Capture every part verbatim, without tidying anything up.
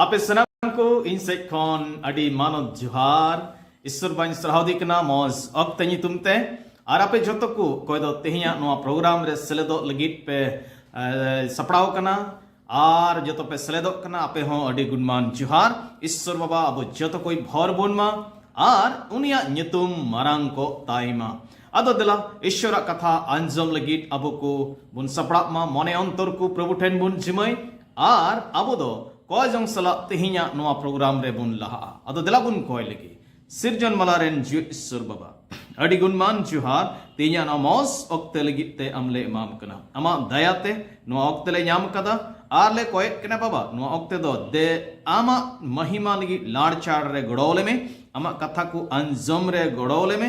ᱟᱯᱮ ᱥᱟᱱᱟᱢ ᱠᱚ ᱤᱧ ᱥᱮᱫ ᱠᱷᱚᱱ ᱟᱹᱰᱤ ᱢᱟᱱᱚᱛ ᱡᱚᱦᱟᱨ᱾ ᱤᱥᱥᱚᱨ ᱵᱟᱧ ᱥᱟᱨᱦᱟᱣ ᱫᱤ ᱠᱟᱱᱟ ᱢᱚᱡᱽ ᱚᱠᱛᱮ ᱧᱩᱛᱩᱢ ᱛᱮ᱾ ᱟᱨ ᱟᱯᱮ ᱡᱷᱚᱛᱚ ᱠᱚ ᱚᱠᱚᱭ ᱫᱚ ᱛᱮᱦᱮᱧᱟᱜ ᱱᱚᱣᱟ ᱯᱨᱳᱜᱨᱟᱢ ᱨᱮ ᱥᱮᱞᱮᱫᱚᱜ ᱞᱟᱹᱜᱤᱫ ᱯᱮ ᱮ, ᱥᱟᱯᱲᱟᱣ ᱠᱟᱱᱟ ᱟᱨ ᱡᱚᱛᱚ ᱯᱮ ᱥᱮᱞᱮᱫᱚᱜ ᱠᱟᱱᱟ, ᱟᱯᱮ ᱦᱚᱸ ᱟᱹᱰᱤ ᱜᱩᱱᱢᱟᱱ ᱡᱚᱦᱟᱨ᱾ ᱤᱥᱥᱚᱨ ᱵᱟᱵᱟ ᱟᱵᱚ ᱡᱚᱛᱚ ᱠᱚᱭ ᱵᱷᱚᱨ ᱵᱚᱱ ᱢᱟ ᱟᱨ ᱩᱱᱤᱭᱟᱜ ᱧᱩᱛᱩᱢ ᱢᱟᱨᱟᱝ ᱠᱚᱜ ᱛᱟᱭ ᱢᱟ᱾ ᱟᱫᱚ ᱫᱮᱞᱟ, ᱤᱥᱥᱚᱨᱟᱜ ᱠᱟᱛᱷᱟ ᱟᱸᱡᱚᱢ ᱞᱟᱹᱜᱤᱫ ᱟᱵᱚ ᱠᱚ ᱵᱚᱱ ᱥᱟᱯᱲᱟᱜ ᱢᱟ, ᱢᱚᱱᱮ ᱚᱱᱛᱚᱨ ᱠᱚ ᱯᱨᱚᱵᱷᱩ ᱴᱷᱮᱱ ᱵᱚᱱ ᱡᱤᱢᱟᱹᱭ᱾ ᱟᱨ ᱟᱵᱚ ᱫᱚ ᱠᱚᱭ ᱡᱚᱝ ᱥᱟᱞᱟᱜ ᱛᱮᱦᱮᱧᱟᱜ ᱱᱚᱣᱟ ᱯᱨᱳᱜᱨᱟᱢ ᱨᱮᱵᱚᱱ ᱞᱟᱦᱟᱜᱼᱟ᱾ ᱟᱫᱚ ᱫᱮᱞᱟ ᱵᱚᱱ ᱠᱚᱭ ᱞᱮᱜᱮ᱾ ᱥᱤᱨᱡᱚᱱ ᱢᱟᱞᱟ ᱨᱮᱱ ᱡᱤᱣᱮᱫ ᱤᱥᱥᱚᱨ ᱵᱟᱵᱟ, ᱟᱹᱰᱤ ᱜᱩᱱᱢᱟᱱ ᱡᱚᱦᱟᱨ᱾ ᱛᱮᱦᱮᱧᱟᱜ ᱱᱚᱣᱟ ᱢᱚᱡᱽ ᱚᱠᱛᱮ ᱞᱟᱹᱜᱤᱫ ᱛᱮ ᱟᱢ ᱞᱮ ᱮᱢᱟᱢ ᱠᱟᱱᱟ᱾ ᱟᱢᱟᱜ ᱫᱟᱭᱟ ᱛᱮ ᱱᱚᱣᱟ ᱚᱠᱛᱮ ᱞᱮ ᱧᱟᱢ ᱠᱟᱫᱟ ᱟᱨ ᱞᱮ ᱠᱚᱭᱮᱫ ᱠᱟᱱᱟ ᱵᱟᱵᱟ, ᱱᱚᱣᱟ ᱚᱠᱛᱮ ᱫᱚ ᱫᱮ ᱟᱢᱟᱜ ᱢᱟᱦᱤᱢᱟ ᱞᱟᱹᱜᱤᱫ ᱞᱟᱲᱪᱟᱲ ᱨᱮ ᱜᱚᱲᱚ ᱞᱮᱢᱮ, ᱟᱢᱟᱜ ᱠᱟᱛᱷᱟ ᱠᱚ ᱟᱸᱡᱚᱢ ᱨᱮ ᱜᱚᱲᱚ ᱞᱮᱢᱮ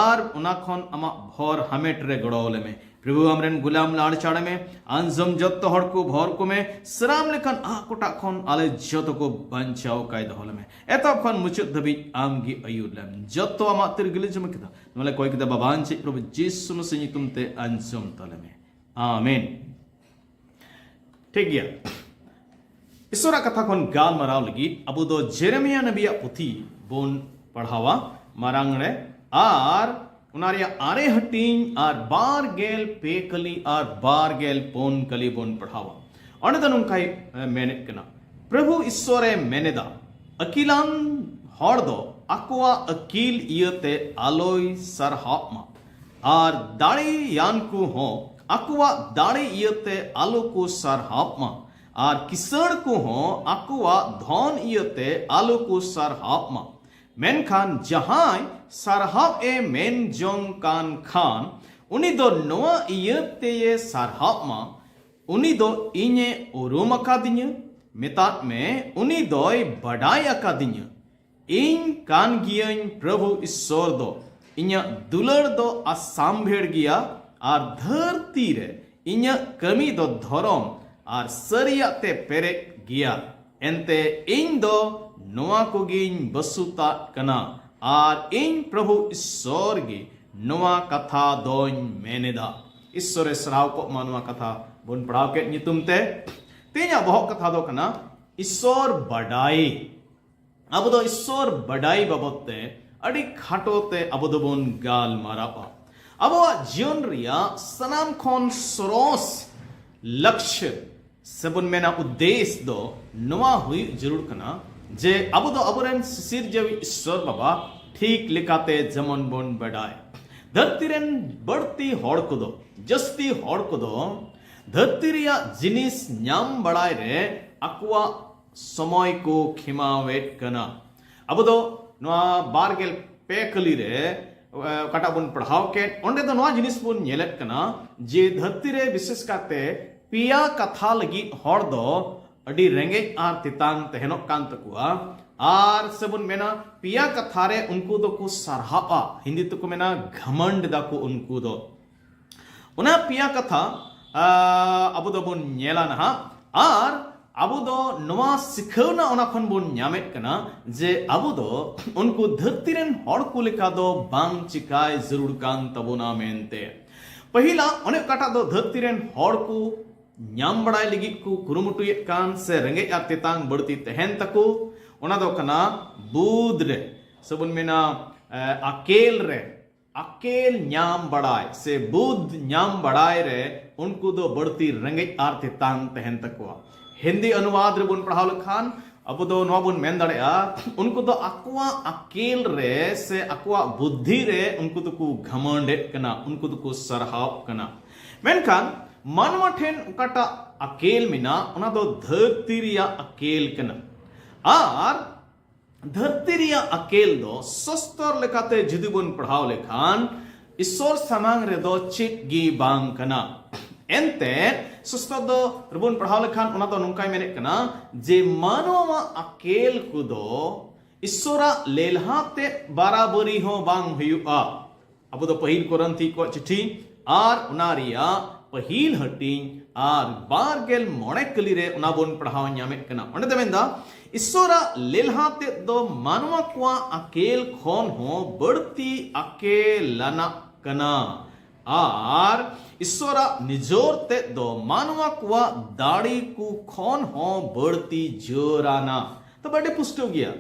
ᱟᱨ ᱚᱱᱟ ᱠᱷᱚᱱ ᱟᱢᱟᱜ ᱵᱷᱚᱨ ᱦᱟᱢᱮᱴ ᱨᱮ ᱜᱚᱲᱚ ᱞᱮᱢᱮ᱾ ᱯᱨᱚᱵᱷᱩ ᱟᱢᱨᱮᱱ ᱜᱩᱞᱟᱢ ᱞᱟᱲᱪᱟᱲ ᱢᱮ, ᱟᱸᱡᱚᱢ ᱡᱚᱛᱚ ᱦᱚᱲ ᱠᱚ ᱵᱷᱚᱨ ᱠᱚᱢᱮ, ᱥᱟᱱᱟᱢ ᱞᱮᱠᱟᱱ ᱟᱦ ᱠᱚᱴᱟᱜ ᱠᱷᱚᱱ ᱟᱞᱮ ᱡᱚᱛᱚ ᱠᱚ ᱵᱟᱧᱪᱟᱣ ᱠᱟᱭ ᱫᱚᱦᱚ ᱞᱮᱢᱮ᱾ ᱮᱛᱚᱦᱚᱵ ᱠᱷᱚᱱ ᱢᱩᱪᱟᱹᱫ ᱫᱷᱟᱹᱵᱤᱡ ᱟᱢ ᱜᱮ ᱟᱹᱭᱩᱨ ᱞᱮᱢ᱾ ᱡᱚᱛᱚ ᱟᱢᱟᱜ ᱛᱤᱨᱜᱤᱞᱮ ᱡᱚᱢᱟ ᱠᱮᱫᱟ᱾ ᱱᱚᱣᱟ ᱞᱮ ᱠᱚᱭ ᱠᱮᱫᱟ ᱵᱟᱵᱟ ᱟᱧᱪᱮᱫ ᱯᱨᱚᱵᱷᱩ ᱡᱤᱥᱩ ᱢᱟᱥᱤ ᱧᱩᱛᱩᱢ ᱛᱮ ᱟᱸᱡᱚᱢ ᱛᱟᱞᱮ ᱢᱮ᱾ ᱟᱢᱮᱱ᱾ ᱴᱷᱤᱠ ᱜᱮᱭᱟ᱾ ᱤᱥᱚᱨᱟᱜ ᱠᱟᱛᱷᱟ ᱠᱷᱚᱱ ᱜᱟᱞᱢᱟᱨᱟᱣ ᱞᱟᱹᱜᱤᱫ ᱟᱵᱚ ᱫᱚ ᱡᱮᱨᱮᱢᱤᱭᱟ ᱱᱟᱵᱤᱭᱟᱜ ᱯᱩᱛᱷᱤ ᱵᱚᱱ ᱯᱟᱲᱦᱟᱣᱟ ᱢᱟᱨᱟᱝ ᱨᱮ, ᱟᱨ ᱚᱱᱟ ᱨᱮᱭᱟᱜ ᱟᱨᱮ ᱦᱟᱹᱴᱤᱧ ᱟᱨ ᱵᱟᱨ ᱜᱮᱞ ᱯᱮ ᱠᱟᱹᱞᱤ ᱟᱨ ᱵᱟᱨ ᱜᱮᱞ ᱯᱩᱱ ᱠᱟᱹᱞᱤ ᱵᱚᱱ ᱯᱟᱲᱦᱟᱣᱟ᱾ ᱚᱸᱰᱮ ᱫᱚ ᱱᱚᱝᱠᱟᱭ ᱮ, ᱢᱮᱱᱮᱫ ᱠᱟᱱᱟ, ᱯᱨᱚᱵᱷᱩ ᱤᱥᱚᱨᱮ ᱢᱮᱱᱮᱫᱟ, ᱟᱹᱠᱤᱞᱟᱱ ᱦᱚᱲ ᱫᱚ ᱟᱠᱚᱣᱟᱜ ᱟᱹᱠᱤᱞ ᱤᱭᱟᱹᱛᱮ ᱟᱞᱚᱭ ᱥᱟᱨᱦᱟᱣ ᱢᱟ, ᱟᱨ ᱫᱟᱲᱮᱭᱟᱱ ᱠᱚ ᱦᱚᱸ ᱟᱠᱚᱣᱟᱜ ᱫᱟᱲᱮ ᱤᱭᱟᱹᱛᱮ ᱟᱞᱚ ᱠᱚ ᱥᱟᱨᱦᱟᱣ ᱢᱟ, ᱟᱨ ᱠᱤᱥᱟᱹᱬ ᱠᱚ ᱦᱚᱸ ᱟᱠᱚᱣᱟᱜ ᱫᱷᱚᱱ ᱤᱭᱟᱹᱛᱮ ᱟᱞᱚ ᱠᱚ ᱥᱟᱨᱦᱟᱣ ᱢᱟ᱾ ᱢᱮᱱᱠᱷᱟᱱ ᱡᱟᱦᱟᱸᱭ ᱥᱟᱨᱦᱟᱣ ᱮ ᱢᱮᱱ ᱡᱚᱝ ᱠᱟᱱ ᱠᱷᱟᱱ, ᱩᱱᱤ ᱫᱚ ᱱᱚᱣᱟ ᱤᱭᱟᱹ ᱛᱮᱭᱮ ᱥᱟᱨᱦᱟᱣ ᱢᱟ, ᱩᱱᱤ ᱫᱚ ᱤᱧᱮ ᱩᱨᱩᱢ ᱟᱠᱟᱫᱤᱧᱟᱹ᱾ ᱢᱮᱛᱟᱜ ᱢᱮ, ᱩᱱᱤ ᱫᱚᱭ ᱵᱟᱰᱟᱭ ᱟᱠᱟᱫᱤᱧᱟᱹ᱾ ᱤᱧ ᱠᱟᱱ ᱜᱤᱭᱟᱹᱧ ᱯᱨᱚᱵᱷᱩ ᱤᱥᱥᱚᱨ ᱫᱚ, ᱤᱧᱟᱹᱜ ᱫᱩᱞᱟᱹᱲ ᱫᱚ ᱟᱥᱟᱢᱵᱷᱮᱲ ᱜᱮᱭᱟ, ᱟᱨ ᱫᱷᱟᱹᱨᱛᱤ ᱨᱮ ᱤᱧᱟᱹᱜ ᱠᱟᱹᱢᱤ ᱫᱚ ᱫᱷᱚᱨᱚᱢ ᱟᱨ ᱥᱟᱹᱨᱤᱭᱟᱜ ᱛᱮ ᱯᱮᱨᱮᱡ ᱜᱮᱭᱟ᱾ ᱮᱱᱛᱮ ᱤᱧ ᱫᱚ ᱱᱚᱣᱟ ᱠᱚᱜᱮᱧ ᱵᱟᱹᱥᱩᱛᱟᱜ ᱠᱟᱱᱟ, ᱟᱨ ᱤᱧ ᱯᱨᱚᱵᱷᱩ ᱤᱥᱥᱚᱨ ᱜᱮ ᱱᱚᱣᱟ ᱠᱟᱛᱷᱟ ᱫᱚᱧ ᱢᱮᱱᱮᱫᱟ᱾ ᱤᱥᱥᱚᱨᱮ ᱥᱟᱨᱦᱟᱣ ᱠᱚᱜ ᱢᱟ᱾ ᱱᱚᱣᱟ ᱠᱟᱛᱷᱟ ᱵᱚᱱ ᱯᱟᱲᱦᱟᱣ ᱠᱮᱫ ᱧᱩᱛᱩᱢ ᱛᱮ ᱛᱮᱦᱮᱧᱟᱜ ᱵᱚᱦᱚᱜ ᱠᱟᱛᱷᱟ ᱫᱚ ᱠᱟᱱᱟ, ᱤᱥᱥᱚᱨ ᱵᱟᱰᱟᱭ᱾ ᱟᱵᱚ ᱫᱚ ᱤᱥᱥᱚᱨ ᱵᱟᱰᱟᱭ ᱵᱟᱵᱚᱫ ᱛᱮ ᱟᱹᱰᱤ ᱠᱷᱟᱴᱚ ᱛᱮ ᱟᱵᱚ ᱫᱚᱵᱚᱱ ᱜᱟᱞᱢᱟᱨᱟᱣᱟ᱾ ᱟᱵᱚᱣᱟᱜ ᱡᱤᱭᱚᱱ ᱨᱮᱭᱟᱜ ᱥᱟᱱᱟᱢ ᱠᱷᱚᱱ ᱥᱚᱨᱚᱥ ᱞᱚᱠᱥᱭᱚ ᱥᱮᱵᱚᱱ ᱢᱮᱱᱟ ᱩᱫᱽᱫᱮᱥ ᱫᱚ ᱱᱚᱣᱟ ᱦᱩᱭᱩᱜ ᱡᱟᱹᱨᱩᱲ ᱠᱟᱱᱟ ᱡᱮ ᱟᱵᱚ ᱫᱚ ᱟᱵᱚᱨᱮᱱ ᱥᱤᱥᱤᱨᱡᱟᱹᱣᱤᱡ ᱤᱥᱥᱚᱨ ᱵᱟᱵᱟ ᱴᱷᱤᱠ ᱞᱮᱠᱟᱛᱮ ᱡᱮᱢᱚᱱ ᱵᱚᱱ ᱵᱟᱰᱟᱭ᱾ ᱫᱷᱟᱹᱨᱛᱤ ᱨᱮᱱ ᱵᱟᱹᱲᱛᱤ ᱦᱚᱲ ᱠᱚᱫᱚ, ᱡᱟᱹᱥᱛᱤ ᱦᱚᱲ ᱠᱚᱫᱚ ᱫᱷᱟᱹᱨᱛᱤ ᱨᱮᱭᱟᱜ ᱡᱤᱱᱤᱥ ᱧᱟᱢ ᱵᱟᱲᱟᱭ ᱨᱮ ᱟᱠᱚᱣᱟᱜ ᱥᱚᱢᱚᱭ ᱠᱚ ᱠᱷᱮᱢᱟᱣᱮᱫ ᱠᱟᱱᱟ᱾ ᱟᱵᱚ ᱫᱚ ᱱᱚᱣᱟ ᱵᱟᱨ ᱜᱮᱞ ᱯᱮ ᱠᱟᱹᱞᱤ ᱨᱮ, ᱮ, ᱚᱠᱟᱴᱟᱜ ᱵᱚᱱ ᱯᱟᱲᱦᱟᱣ ᱠᱮᱫ, ᱚᱸᱰᱮ ᱫᱚ ᱱᱚᱣᱟ ᱡᱤᱱᱤᱥ ᱵᱚᱱ ᱧᱮᱞᱮᱫ ᱠᱟᱱᱟ ᱡᱮ ᱫᱷᱟᱹᱨᱛᱤ ᱨᱮ ᱵᱤᱥᱮᱥ ᱠᱟᱛᱮ ᱯᱮᱭᱟ ᱠᱟᱛᱷᱟ ᱞᱟᱹᱜᱤᱫ ᱦᱚᱲ ᱫᱚ ᱟᱹᱰᱤ ᱨᱮᱸᱜᱮᱡ ᱟᱨ ᱛᱮᱛᱟᱝ ᱛᱟᱦᱮᱱᱚᱜ ᱠᱟᱱ ᱛᱟᱠᱚᱣᱟ᱾ ᱟᱨ ᱥᱮᱵᱚᱱ ᱢᱮᱱᱟ ᱯᱮᱭᱟ ᱠᱟᱛᱷᱟ ᱨᱮ ᱩᱱᱠᱩ ᱫᱚᱠᱚ ᱥᱟᱨᱦᱟᱣᱟ, ᱦᱤᱱᱫᱤ ᱛᱮᱠᱚ ᱢᱮᱱᱟ ᱜᱷᱟᱢᱚᱱᱰ ᱫᱟᱠᱚ ᱩᱱᱠᱩ ᱫᱚ᱾ ᱚᱱᱟ ᱯᱮᱭᱟ ᱠᱟᱛᱷᱟ, ᱟ, ᱟᱵᱚ ᱫᱚᱵᱚᱱ ᱧᱮᱞᱟ ᱱᱟᱦᱟᱜ᱾ ᱟᱨ ᱟᱵᱚ ᱫᱚ ᱱᱚᱣᱟ ᱥᱤᱠᱷᱟᱹᱣᱱᱟ ᱚᱱᱟ ᱠᱷᱚᱱ ᱵᱚᱱ ᱧᱟᱢᱮᱫ ᱠᱟᱱᱟ ᱡᱮ ᱟᱵᱚ ᱫᱚ ᱩᱱᱠᱩ ᱫᱷᱟᱹᱨᱛᱤ ᱨᱮᱱ ᱦᱚᱲ ᱠᱚ ᱞᱮᱠᱟ ᱫᱚ ᱵᱟᱝ ᱪᱤᱠᱟᱭ ᱡᱟᱹᱨᱩᱲ ᱠᱟᱱ ᱛᱟᱵᱚᱱᱟ ᱢᱮᱱᱛᱮ᱾ ᱯᱟᱹᱦᱤᱞᱟ ᱚᱱᱮ ᱚᱠᱟᱴᱟᱜ ᱫᱚ ᱫᱷᱟᱹᱨᱛᱤ ᱨᱮᱱ ᱦᱚᱲ ᱠᱚ ᱧᱟᱢ ᱵᱟᱲᱟᱭ ᱞᱟᱹᱜᱤᱫ ᱠᱚ ᱠᱩᱨᱩᱢᱩᱴᱩᱭᱮᱫ ᱠᱟᱱ ᱥᱮ ᱨᱮᱸᱜᱮᱡ ᱟᱨ ᱛᱮᱛᱟᱝ ᱵᱟᱹᱲᱛᱤ ᱛᱟᱦᱮᱱ ᱛᱟᱠᱚ, ᱚᱱᱟ ᱫᱚ ᱠᱟᱱᱟ ᱵᱩᱫᱷ ᱨᱮ ᱥᱮᱵᱚᱱ ᱢᱮᱱᱟ, ᱮ, ᱟᱠᱮᱞ ᱨᱮ, ᱟᱠᱮᱞ ᱧᱟᱢ ᱵᱟᱲᱟᱭ ᱥᱮ ᱵᱩᱫᱷ ᱧᱟᱢ ᱵᱟᱲᱟᱭ ᱨᱮ ᱩᱱᱠᱩ ᱫᱚ ᱵᱟᱹᱲᱛᱤ ᱨᱮᱸᱜᱮᱡ ᱟᱨ ᱛᱮᱛᱟᱝ ᱛᱟᱦᱮᱱ ᱛᱟᱠᱚᱣᱟ᱾ ᱦᱤᱱᱫᱤ ᱚᱱᱩᱵᱟᱫ ᱨᱮᱵᱚᱱ ᱯᱟᱲᱦᱟᱣ ᱞᱮᱠᱷᱟᱱ ᱟᱵᱚ ᱫᱚ ᱱᱚᱣᱟ ᱵᱚᱱ ᱢᱮᱱ ᱫᱟᱲᱮᱭᱟᱜᱼᱟ, ᱩᱱᱠᱩ ᱫᱚ ᱟᱠᱚᱣᱟᱜ ᱟᱠᱮᱞ ᱨᱮ ᱥᱮ ᱟᱠᱚᱣᱟᱜ ᱵᱩᱫᱽᱫᱷᱤ ᱨᱮ ᱩᱱᱠᱩ ᱫᱚᱠᱚ ᱜᱷᱟᱢᱚᱸᱰᱮᱫ ᱠᱟᱱᱟ, ᱩᱱᱠᱩ ᱫᱚᱠᱚ ᱥᱟᱨᱦᱟᱣᱚᱜ ᱠᱟᱱᱟ᱾ ᱢᱮᱱᱠᱷᱟᱱ ᱢᱟᱱᱣᱟ ᱴᱷᱮᱱ ᱚᱠᱟᱴᱟᱜ ᱟᱠᱮᱞ ᱢᱮᱱᱟᱜ, ᱚᱱᱟ ᱫᱚ ᱫᱷᱟᱹᱨᱛᱤ ᱨᱮᱭᱟᱜ ᱟᱠᱮᱞ ᱠᱟᱱᱟ᱾ ᱟᱨ ᱫᱷᱟᱹᱨᱛᱤ ᱨᱮᱭᱟᱜ ᱟᱠᱮᱞ ᱫᱚ ᱥᱚᱥᱛᱚᱨ ᱞᱮᱠᱟᱛᱮ ᱡᱩᱫᱤ ᱵᱚᱱ ᱯᱟᱲᱦᱟᱣ ᱞᱮᱠᱷᱟᱱ ᱤᱥᱥᱚᱨ ᱥᱟᱢᱟᱝ ᱨᱮᱫᱚ ᱪᱮᱫ ᱜᱮ ᱵᱟᱝ ᱠᱟᱱᱟ᱾ ᱮᱱᱛᱮ ᱥᱚᱥᱛᱚᱨ ᱫᱚ ᱨᱮᱵᱚᱱ ᱯᱟᱲᱦᱟᱣ ᱞᱮᱠᱷᱟᱱ ᱚᱱᱟ ᱫᱚ ᱱᱚᱝᱠᱟᱭ ᱢᱮᱱᱮᱫ ᱠᱟᱱᱟ ᱡᱮ ᱢᱟᱱᱣᱟᱣᱟᱜ ᱟᱠᱮᱞ ᱠᱚᱫᱚ ᱤᱥᱥᱚᱨᱟᱜ ᱞᱮᱞᱦᱟ ᱛᱮ ᱵᱟᱨᱟᱵᱟᱹᱨᱤ ᱦᱚᱸ ᱵᱟᱝ ᱦᱩᱭᱩᱜᱼᱟ᱾ ᱟᱵᱚ ᱫᱚ ᱯᱟᱹᱦᱤᱞ ᱠᱚᱨᱤᱱᱛᱷᱤ ᱠᱚᱣᱟᱜ ᱪᱤᱴᱷᱤ ᱟᱨ ᱚᱱᱟ ᱨᱮᱭᱟᱜ ᱯᱟᱹᱦᱤᱞ ᱦᱟᱹᱴᱤᱧ ᱟᱨ ᱵᱟᱨ ᱜᱮᱞ ᱢᱚᱬᱮ ᱠᱟᱹᱞᱤ ᱨᱮ ᱚᱱᱟ ᱵᱚᱱ ᱯᱟᱲᱦᱟᱣ ᱧᱟᱢᱮᱫ ᱠᱟᱱᱟ᱾ ᱚᱸᱰᱮ ᱫᱚ ᱢᱮᱱᱫᱟ, ᱤᱥᱥᱚᱨᱟᱜ ᱞᱮᱞᱦᱟ ᱛᱮᱫ ᱫᱚ ᱢᱟᱱᱣᱟ ᱠᱚᱣᱟᱜ ᱟᱠᱮᱞ ᱠᱷᱚᱱ ᱦᱚᱸ ᱵᱟᱹᱲᱛᱤ ᱟᱠᱮᱞᱟᱱᱟᱜ ᱠᱟᱱᱟ᱾ ᱟᱨ ᱤᱥᱥᱚᱨᱟᱜ ᱱᱤᱡᱚᱨ ᱛᱮᱫ ᱫᱚ ᱢᱟᱱᱣᱟ ᱠᱚᱣᱟᱜ ᱫᱟᱲᱮ ᱠᱚ ᱠᱷᱚᱱ ᱦᱚᱸ ᱵᱟᱹᱲᱛᱤ ᱡᱳᱨᱟᱱᱟ᱾ ᱛᱚᱵᱮ ᱟᱹᱰᱤ ᱯᱩᱥᱴᱟᱹᱣ ᱜᱮᱭᱟ,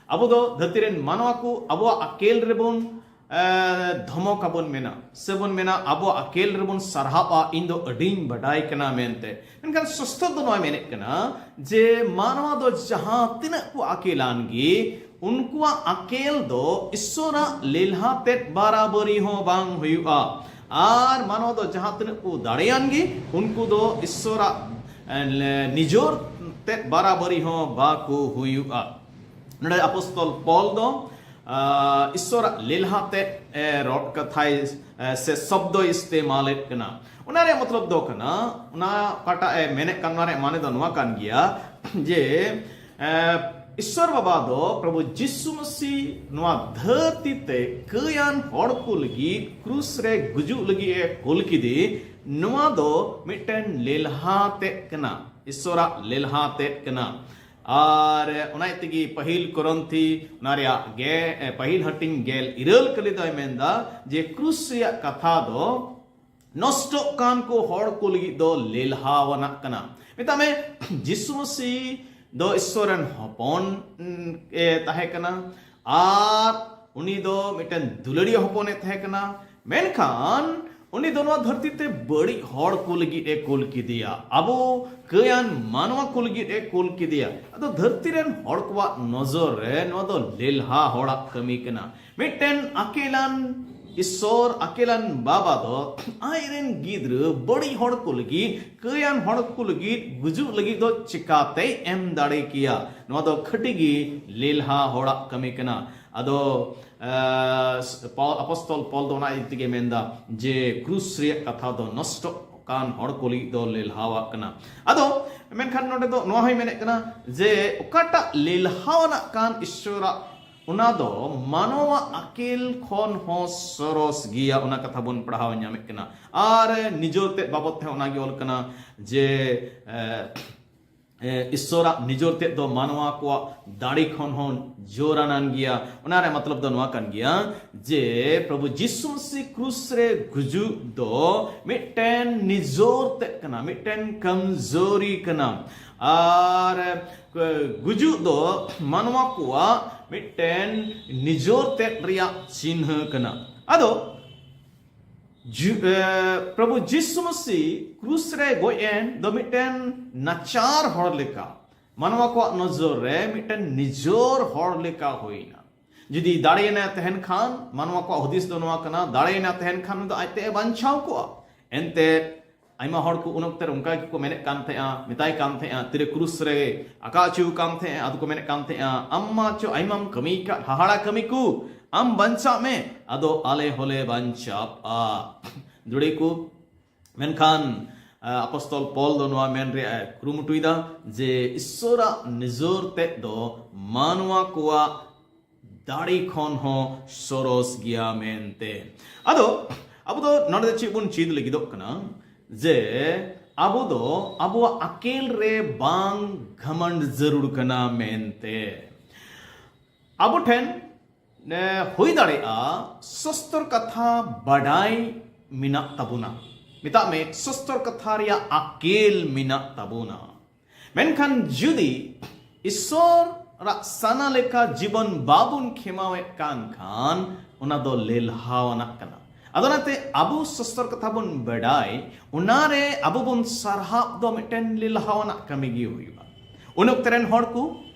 ᱟᱵᱚ ᱫᱚ ᱫᱷᱟᱹᱨᱛᱤ ᱨᱮᱱ ᱢᱟᱱᱣᱟ ᱠᱚ ᱟᱵᱚᱣᱟᱜ ᱟᱠᱮᱞ ᱨᱮᱵᱚᱱ ᱮ, ᱫᱷᱚᱢᱚᱠ ᱟᱵᱚᱱ ᱢᱮᱱᱟ, ᱥᱮᱵᱚᱱ ᱢᱮᱱᱟ ᱟᱵᱚᱣᱟᱜ ᱟᱠᱮᱞ ᱨᱮᱵᱚᱱ ᱥᱟᱨᱦᱟᱣᱟ, ᱤᱧ ᱫᱚ ᱟᱹᱰᱤᱧ ᱵᱟᱰᱟᱭ ᱠᱟᱱᱟ ᱢᱮᱱᱛᱮ᱾ ᱢᱮᱱᱠᱷᱟᱱ ᱥᱚᱥᱛᱚ ᱫᱚ ᱱᱚᱣᱟ ᱢᱮᱱᱮᱫ ᱠᱟᱱᱟ ᱡᱮ ᱢᱟᱱᱣᱟ ᱫᱚ ᱡᱟᱦᱟᱸ ᱛᱤᱱᱟᱹᱜ ᱠᱚ ᱟᱠᱮᱞᱟᱱ ᱜᱮ, ᱩᱱᱠᱩᱣᱟᱜ ᱟᱠᱮᱞ ᱫᱚ ᱤᱥᱥᱚᱨᱟᱜ ᱞᱮᱞᱦᱟ ᱛᱮᱫ ᱵᱟᱨᱟᱵᱟᱹᱨᱤ ᱦᱚᱸ ᱵᱟᱝ ᱦᱩᱭᱩᱜᱼᱟ᱾ ᱟᱨ ᱢᱟᱱᱣᱟ ᱫᱚ ᱡᱟᱦᱟᱸ ᱛᱤᱱᱟᱹᱜ ᱠᱚ ᱫᱟᱲᱮᱭᱟᱱ ᱜᱮ, ᱩᱱᱠᱩ ᱫᱚ ᱤᱥᱥᱚᱨᱟᱜ ᱮ, ᱱᱤᱡᱚᱨ ᱛᱮᱫ ᱵᱟᱨᱟᱵᱟᱹᱨᱤ ᱦᱚᱸ ᱵᱟᱠᱚ ᱦᱩᱭᱩᱜᱼᱟ᱾ ᱱᱚᱰᱮ ᱟᱯᱚᱥᱛᱚᱞ ᱯᱚᱞ ᱫᱚ ᱟ, ᱤᱥᱥᱚᱨᱟᱜ ᱞᱮᱞᱦᱟ ᱛᱮᱫ ᱮ, ᱨᱚᱲ ᱠᱟᱛᱷᱟᱭ ᱮ, ᱥᱮ ᱥᱚᱵᱫᱚᱭ ᱤᱥᱛᱮᱢᱟᱞᱮᱫ ᱠᱟᱱᱟ᱾ ᱚᱱᱟ ᱨᱮᱭᱟᱜ ᱢᱚᱛᱞᱚᱵ ᱫᱚ ᱠᱟᱱᱟ, ᱚᱱᱟ ᱚᱠᱟᱴᱟᱜ ᱮ ᱢᱮᱱᱮᱫ ᱠᱟᱱ, ᱚᱱᱟ ᱨᱮᱭᱟᱜ ᱢᱟᱱᱮ ᱫᱚ ᱱᱚᱣᱟ ᱠᱟᱱ ᱜᱮᱭᱟ ᱡᱮ ᱮ, ᱤᱥᱥᱚᱨ ᱵᱟᱵᱟ ᱫᱚ ᱯᱨᱚᱵᱷᱩ ᱡᱤᱥᱩ ᱢᱟᱹᱥᱤ ᱱᱚᱣᱟ ᱫᱷᱟᱹᱨᱛᱤ ᱛᱮ ᱠᱟᱹᱭᱟᱱ ᱦᱚᱲ ᱠᱚ ᱞᱟᱹᱜᱤᱫ ᱠᱨᱩᱥ ᱨᱮ ᱜᱩᱡᱩᱜ ᱞᱟᱹᱜᱤᱫ ᱮ ᱠᱩᱞ ᱠᱮᱫᱮ, ᱱᱚᱣᱟ ᱫᱚ ᱢᱤᱫᱴᱮᱱ ᱞᱮᱞᱦᱟ ᱛᱮᱫ ᱠᱟᱱᱟ, ᱤᱥᱥᱚᱨᱟᱜ ᱞᱮᱞᱦᱟ ᱛᱮᱫ ᱠᱟᱱᱟ᱾ ᱟᱨ ᱚᱱᱟ ᱛᱮᱜᱮ ᱯᱟᱹᱦᱤᱞ ᱠᱚᱨᱚᱱᱛᱷᱤ ᱚᱱᱟ ᱨᱮᱭᱟᱜ ᱜᱮ, ᱮ, ᱯᱟᱹᱦᱤᱞ ᱦᱟᱹᱴᱤᱧ ᱜᱮᱞ ᱤᱨᱟᱹᱞ ᱠᱟᱹᱞᱤ ᱫᱚᱭ ᱢᱮᱱᱫᱟ ᱡᱮ ᱠᱨᱩᱥ ᱨᱮᱭᱟᱜ ᱠᱟᱛᱷᱟ ᱫᱚ ᱱᱚᱥᱴᱚᱜ ᱠᱟᱱ ᱠᱚ ᱦᱚᱲ ᱠᱚ ᱞᱟᱹᱜᱤᱫ ᱫᱚ ᱞᱮᱞᱦᱟᱣᱟᱱᱟᱜ ᱠᱟᱱᱟ᱾ ᱢᱮᱛᱟᱜ ᱢᱮ, ᱡᱤᱥᱩ ᱢᱟᱹᱥᱤ ᱫᱚ ᱤᱥᱥᱚᱨ ᱨᱮᱱ ᱦᱚᱯᱚᱱ, ᱩᱸ, ᱮ ᱛᱟᱦᱮᱸ ᱠᱟᱱᱟ ᱟᱨ ᱩᱱᱤ ᱫᱚ ᱢᱤᱫᱴᱮᱱ ᱫᱩᱞᱟᱹᱲᱤᱭᱟᱹ ᱦᱚᱯᱚᱱᱮ ᱛᱟᱦᱮᱸ ᱠᱟᱱᱟ᱾ ᱢᱮᱱᱠᱷᱟᱱ ᱩᱱᱤ ᱫᱚ ᱱᱚᱣᱟ ᱫᱷᱟᱹᱨᱛᱤ ᱛᱮ ᱵᱟᱹᱲᱤᱡ ᱦᱚᱲ ᱠᱚ ᱞᱟᱹᱜᱤᱫ ᱮ ᱠᱩᱞ ᱠᱮᱫᱮᱭᱟ, ᱟᱵᱚ ᱠᱟᱹᱭᱟᱱ ᱢᱟᱱᱣᱟ ᱠᱚ ᱞᱟᱹᱜᱤᱫ ᱮ ᱠᱩᱞ ᱠᱮᱫᱮᱭᱟ᱾ ᱟᱫᱚ ᱫᱷᱟᱹᱨᱛᱤ ᱨᱮᱱ ᱦᱚᱲ ᱠᱚᱣᱟᱜ ᱱᱚᱡᱚᱨ ᱨᱮ ᱱᱚᱣᱟ ᱫᱚ ᱞᱮᱞᱦᱟ ᱦᱚᱲᱟᱜ ᱠᱟᱹᱢᱤ ᱠᱟᱱᱟ᱾ ᱢᱤᱫᱴᱮᱱ ᱟᱠᱮᱞᱟᱱ ᱤᱥᱥᱚᱨ, ᱟᱠᱮᱞᱟᱱ ᱵᱟᱵᱟ ᱫᱚ ᱟᱡ ᱨᱮᱱ ᱜᱤᱫᱽᱨᱟᱹ ᱵᱟᱹᱲᱤᱡ ᱦᱚᱲ ᱠᱚ ᱞᱟᱹᱜᱤᱫ, ᱠᱟᱹᱭᱟᱱ ᱦᱚᱲ ᱠᱚ ᱞᱟᱹᱜᱤᱫ, ᱜᱩᱡᱩᱜ ᱞᱟᱹᱜᱤᱫ ᱫᱚ ᱪᱤᱠᱟᱛᱮᱭ ᱮᱢ ᱫᱟᱲᱮ ᱠᱮᱭᱟ? ᱱᱚᱣᱟ ᱫᱚ ᱠᱷᱟᱹᱴᱤ ᱜᱮ ᱞᱮᱞᱦᱟ ᱦᱚᱲᱟᱜ ᱠᱟᱹᱢᱤ ᱠᱟᱱᱟ᱾ ᱟᱫᱚ ᱮ, ᱯᱟᱣ-, ᱟᱯᱚᱥᱛᱚᱞ ᱯᱚᱞ ᱫᱚ ᱚᱱᱟ ᱤᱫᱤ ᱛᱮᱜᱮ ᱢᱮᱱᱫᱟ ᱡᱮ ᱠᱨᱩᱥ ᱨᱮᱭᱟᱜ ᱠᱟᱛᱷᱟ ᱫᱚ ᱱᱚᱥᱴᱚᱜ ᱠᱟᱱ ᱦᱚᱲ ᱠᱚ ᱞᱟᱹᱜᱤᱫ ᱫᱚ ᱞᱮᱞᱦᱟᱣᱟᱜ ᱠᱟᱱᱟ᱾ ᱟᱫᱚ ᱢᱮᱱᱠᱷᱟᱱ ᱱᱚᱰᱮ ᱫᱚ ᱱᱚᱣᱟ ᱦᱚᱸᱭ ᱢᱮᱱᱮᱫ ᱠᱟᱱᱟ ᱡᱮ ᱚᱠᱟᱴᱟᱜ ᱞᱮᱞᱦᱟᱣᱟᱱᱟᱜ ᱠᱟᱱ ᱤᱥᱥᱚᱨᱟᱜ, ᱚᱱᱟ ᱫᱚ ᱢᱟᱱᱣᱟ ᱟᱠᱮᱞ ᱠᱷᱚᱱ ᱦᱚᱸ ᱥᱚᱨᱚᱥ ᱜᱮᱭᱟ, ᱚᱱᱟ ᱠᱟᱛᱷᱟ ᱵᱚᱱ ᱯᱟᱲᱦᱟᱣ ᱧᱟᱢᱮᱫ ᱠᱟᱱᱟ᱾ ᱟᱨ ᱱᱤᱡᱚᱨ ᱛᱮᱫ ᱵᱟᱵᱚᱫ ᱛᱮᱦᱚᱸ ᱚᱱᱟᱜᱮ ᱚᱞ ᱠᱟᱱᱟ ᱡᱮ, ᱮ, ᱤᱥᱥᱚᱨᱟᱜ ᱱᱤᱡᱚᱨ ᱛᱮᱫ ᱫᱚ ᱢᱟᱱᱣᱟ ᱠᱚᱣᱟᱜ ᱫᱟᱲᱮ ᱠᱷᱚᱱ ᱦᱚᱸ ᱡᱳᱨᱟᱱᱟᱱ ᱜᱮᱭᱟ᱾ ᱚᱱᱟ ᱨᱮᱭᱟᱜ ᱢᱚᱛᱞᱚᱵ ᱫᱚ ᱱᱚᱣᱟ ᱠᱟᱱ ᱜᱮᱭᱟ ᱡᱮ ᱯᱨᱚᱵᱷᱩ ᱡᱤᱥᱩ ᱢᱟᱥᱤ ᱠᱨᱩᱥ ᱨᱮ ᱜᱩᱡᱩᱜ ᱫᱚ ᱢᱤᱫᱴᱮᱱ ᱱᱤᱡᱚᱨ ᱛᱮᱫ ᱠᱟᱱᱟ, ᱢᱤᱫᱴᱮᱱ ᱠᱚᱢᱡᱳᱨᱤ ᱠᱟᱱᱟ᱾ ᱟᱨ ᱜᱩᱡᱩᱜ ᱫᱚ ᱢᱟᱱᱣᱟ ᱠᱚᱣᱟᱜ ᱢᱤᱫᱴᱮᱱ ᱱᱤᱡᱚᱨ ᱛᱮᱫ ᱨᱮᱭᱟᱜ ᱪᱤᱱᱦᱟᱹ ᱠᱟᱱᱟ᱾ ᱟᱫᱚ ᱡᱤ- ᱮ, ᱯᱨᱚᱵᱷᱩ ᱡᱤᱥᱩ ᱢᱟᱥᱤ ᱠᱨᱩᱥ ᱨᱮ ᱜᱚᱡ ᱮᱱ ᱫᱚ ᱢᱤᱫᱴᱮᱱ ᱱᱟᱪᱟᱨ ᱦᱚᱲ ᱞᱮᱠᱟ, ᱢᱟᱱᱣᱟ ᱠᱚᱣᱟᱜ ᱱᱚᱡᱚᱨ ᱨᱮ ᱢᱤᱫᱴᱮᱱ ᱱᱤᱡᱚᱨ ᱦᱚᱲ ᱞᱮᱠᱟ ᱦᱩᱭᱱᱟ᱾ ᱡᱩᱫᱤ ᱫᱟᱲᱮᱭᱟᱱᱟᱭ ᱛᱟᱦᱮᱱ ᱠᱷᱟᱱ, ᱢᱟᱱᱣᱟ ᱠᱚᱣᱟᱜ ᱦᱩᱫᱤᱥ ᱫᱚ ᱱᱚᱣᱟ ᱠᱟᱱᱟ, ᱫᱟᱲᱮᱭᱟᱱᱟᱭ ᱛᱟᱦᱮᱱ ᱠᱷᱟᱱ ᱩᱱᱤ ᱫᱚ ᱟᱡᱛᱮ ᱮ ᱵᱟᱧᱪᱟᱣ ᱠᱚᱜᱼᱟ᱾ ᱮᱱᱛᱮ ᱟᱭᱢᱟ ᱦᱚᱲ ᱠᱚ ᱩᱱ ᱚᱠᱛᱮ ᱨᱮ ᱚᱱᱠᱟ ᱜᱮᱠᱚ ᱢᱮᱱᱮᱫ ᱠᱟᱱ ᱛᱟᱦᱮᱸᱜᱼᱟ, ᱢᱮᱛᱟᱭ ᱠᱟᱱ ᱛᱟᱦᱮᱸᱜᱼᱟ, ᱛᱤᱨᱮ ᱠᱨᱩᱥ ᱨᱮ ᱟᱠᱟ ᱚᱪᱚ ᱠᱟᱱ ᱛᱟᱦᱮᱸᱜᱼᱟ᱾ ᱟᱫᱚ ᱠᱚ ᱢᱮᱱᱮᱫ ᱠᱟᱱ ᱛᱟᱦᱮᱸᱜᱼᱟ, ᱟᱢ ᱢᱟ ᱪᱚ ᱟᱭᱢᱟᱢ ᱠᱟᱹᱢᱤ ᱠᱟᱫ, ᱦᱟᱦᱟᱲᱟ ᱠᱟᱹᱢᱤ ᱠᱚ, ᱟᱢ ᱵᱟᱧᱪᱟᱜ ᱢᱮ, ᱟᱫᱚ ᱟᱞᱮ ᱦᱚᱸᱞᱮ ᱵᱟᱧᱪᱟᱜᱼᱟ᱾ ᱫᱩᱲᱤ ᱠᱚ, ᱢᱮᱱᱠᱷᱟᱱ ᱟ, ᱟᱯᱚᱥᱛᱚᱞ ᱯᱚᱞ ᱫᱚ ᱱᱚᱣᱟ ᱢᱮᱱ ᱨᱮᱭᱟᱜ ᱮ ᱠᱩᱨᱩᱢᱩᱴᱩᱭᱮᱫᱟ ᱡᱮ ᱤᱥᱥᱚᱨᱟᱜ ᱱᱤᱡᱚᱨ ᱛᱮᱫ ᱫᱚ ᱢᱟᱱᱣᱟ ᱠᱚᱣᱟᱜ ᱫᱟᱲᱮ ᱠᱷᱚᱱ ᱦᱚᱸ ᱥᱚᱨᱚᱥ ᱜᱮᱭᱟ ᱢᱮᱱᱛᱮ᱾ ᱟᱫᱚ ᱟᱵᱚ ᱫᱚ ᱱᱚᱰᱮ ᱫᱚ ᱪᱮᱫ ᱵᱚᱱ ᱪᱮᱫ ᱞᱟᱹᱜᱤᱫᱚᱜ ᱠᱟᱱᱟ? ᱡᱮ ᱟᱵᱚ ᱫᱚ ᱟᱵᱚᱣᱟᱜ ᱟᱠᱮᱞ ᱨᱮ ᱵᱟᱝ ᱜᱷᱟᱢᱟᱱᱰ ᱡᱟᱹᱨᱩᱲ ᱠᱟᱱᱟ ᱢᱮᱱᱛᱮ᱾ ᱟᱵᱚ ᱴᱷᱮᱱ ᱮ, ᱦᱩᱭ ᱫᱟᱲᱮᱭᱟᱜᱼᱟ ᱥᱚᱥᱛᱚᱨ ᱠᱟᱛᱷᱟ ᱵᱟᱰᱟᱭ ᱢᱮᱱᱟᱜ ᱛᱟᱵᱚᱱᱟ, ᱢᱮᱛᱟᱜ ᱢᱮ ᱥᱚᱥᱛᱚᱨ ᱠᱟᱛᱷᱟ ᱨᱮᱭᱟᱜ ᱟᱠᱮᱞ ᱢᱮᱱᱟᱜ ᱛᱟᱵᱚᱱᱟ, ᱢᱮᱱᱠᱷᱟᱱ ᱡᱩᱫᱤ ᱤᱥᱥᱚᱨᱟᱜ ᱥᱟᱱᱟ ᱞᱮᱠᱟ ᱡᱤᱵᱚᱱ ᱵᱟᱵᱚᱱ ᱠᱷᱮᱢᱟᱣᱮᱫ ᱠᱟᱱ ᱠᱷᱟᱱ ᱚᱱᱟ ᱫᱚ ᱞᱮᱞᱦᱟᱣᱟᱱᱟᱜ ᱠᱟᱱᱟ᱾ ᱟᱫᱚ ᱚᱱᱟᱛᱮ ᱟᱵᱚ ᱥᱚᱥᱛᱚᱨ ᱠᱟᱛᱷᱟ ᱵᱚᱱ ᱵᱟᱰᱟᱭ, ᱚᱱᱟᱨᱮ ᱟᱵᱚ ᱵᱚᱱ ᱥᱟᱨᱦᱟᱣ ᱫᱚ ᱢᱤᱫᱴᱮᱱ ᱞᱮᱞᱦᱟᱣᱟᱱᱟᱜ ᱠᱟᱹᱢᱤ ᱜᱮ ᱦᱩᱭᱩᱜᱼᱟ᱾ ᱩᱱ ᱚᱠᱛᱮ ᱨᱮᱱ ᱦᱚᱲ ᱠᱚ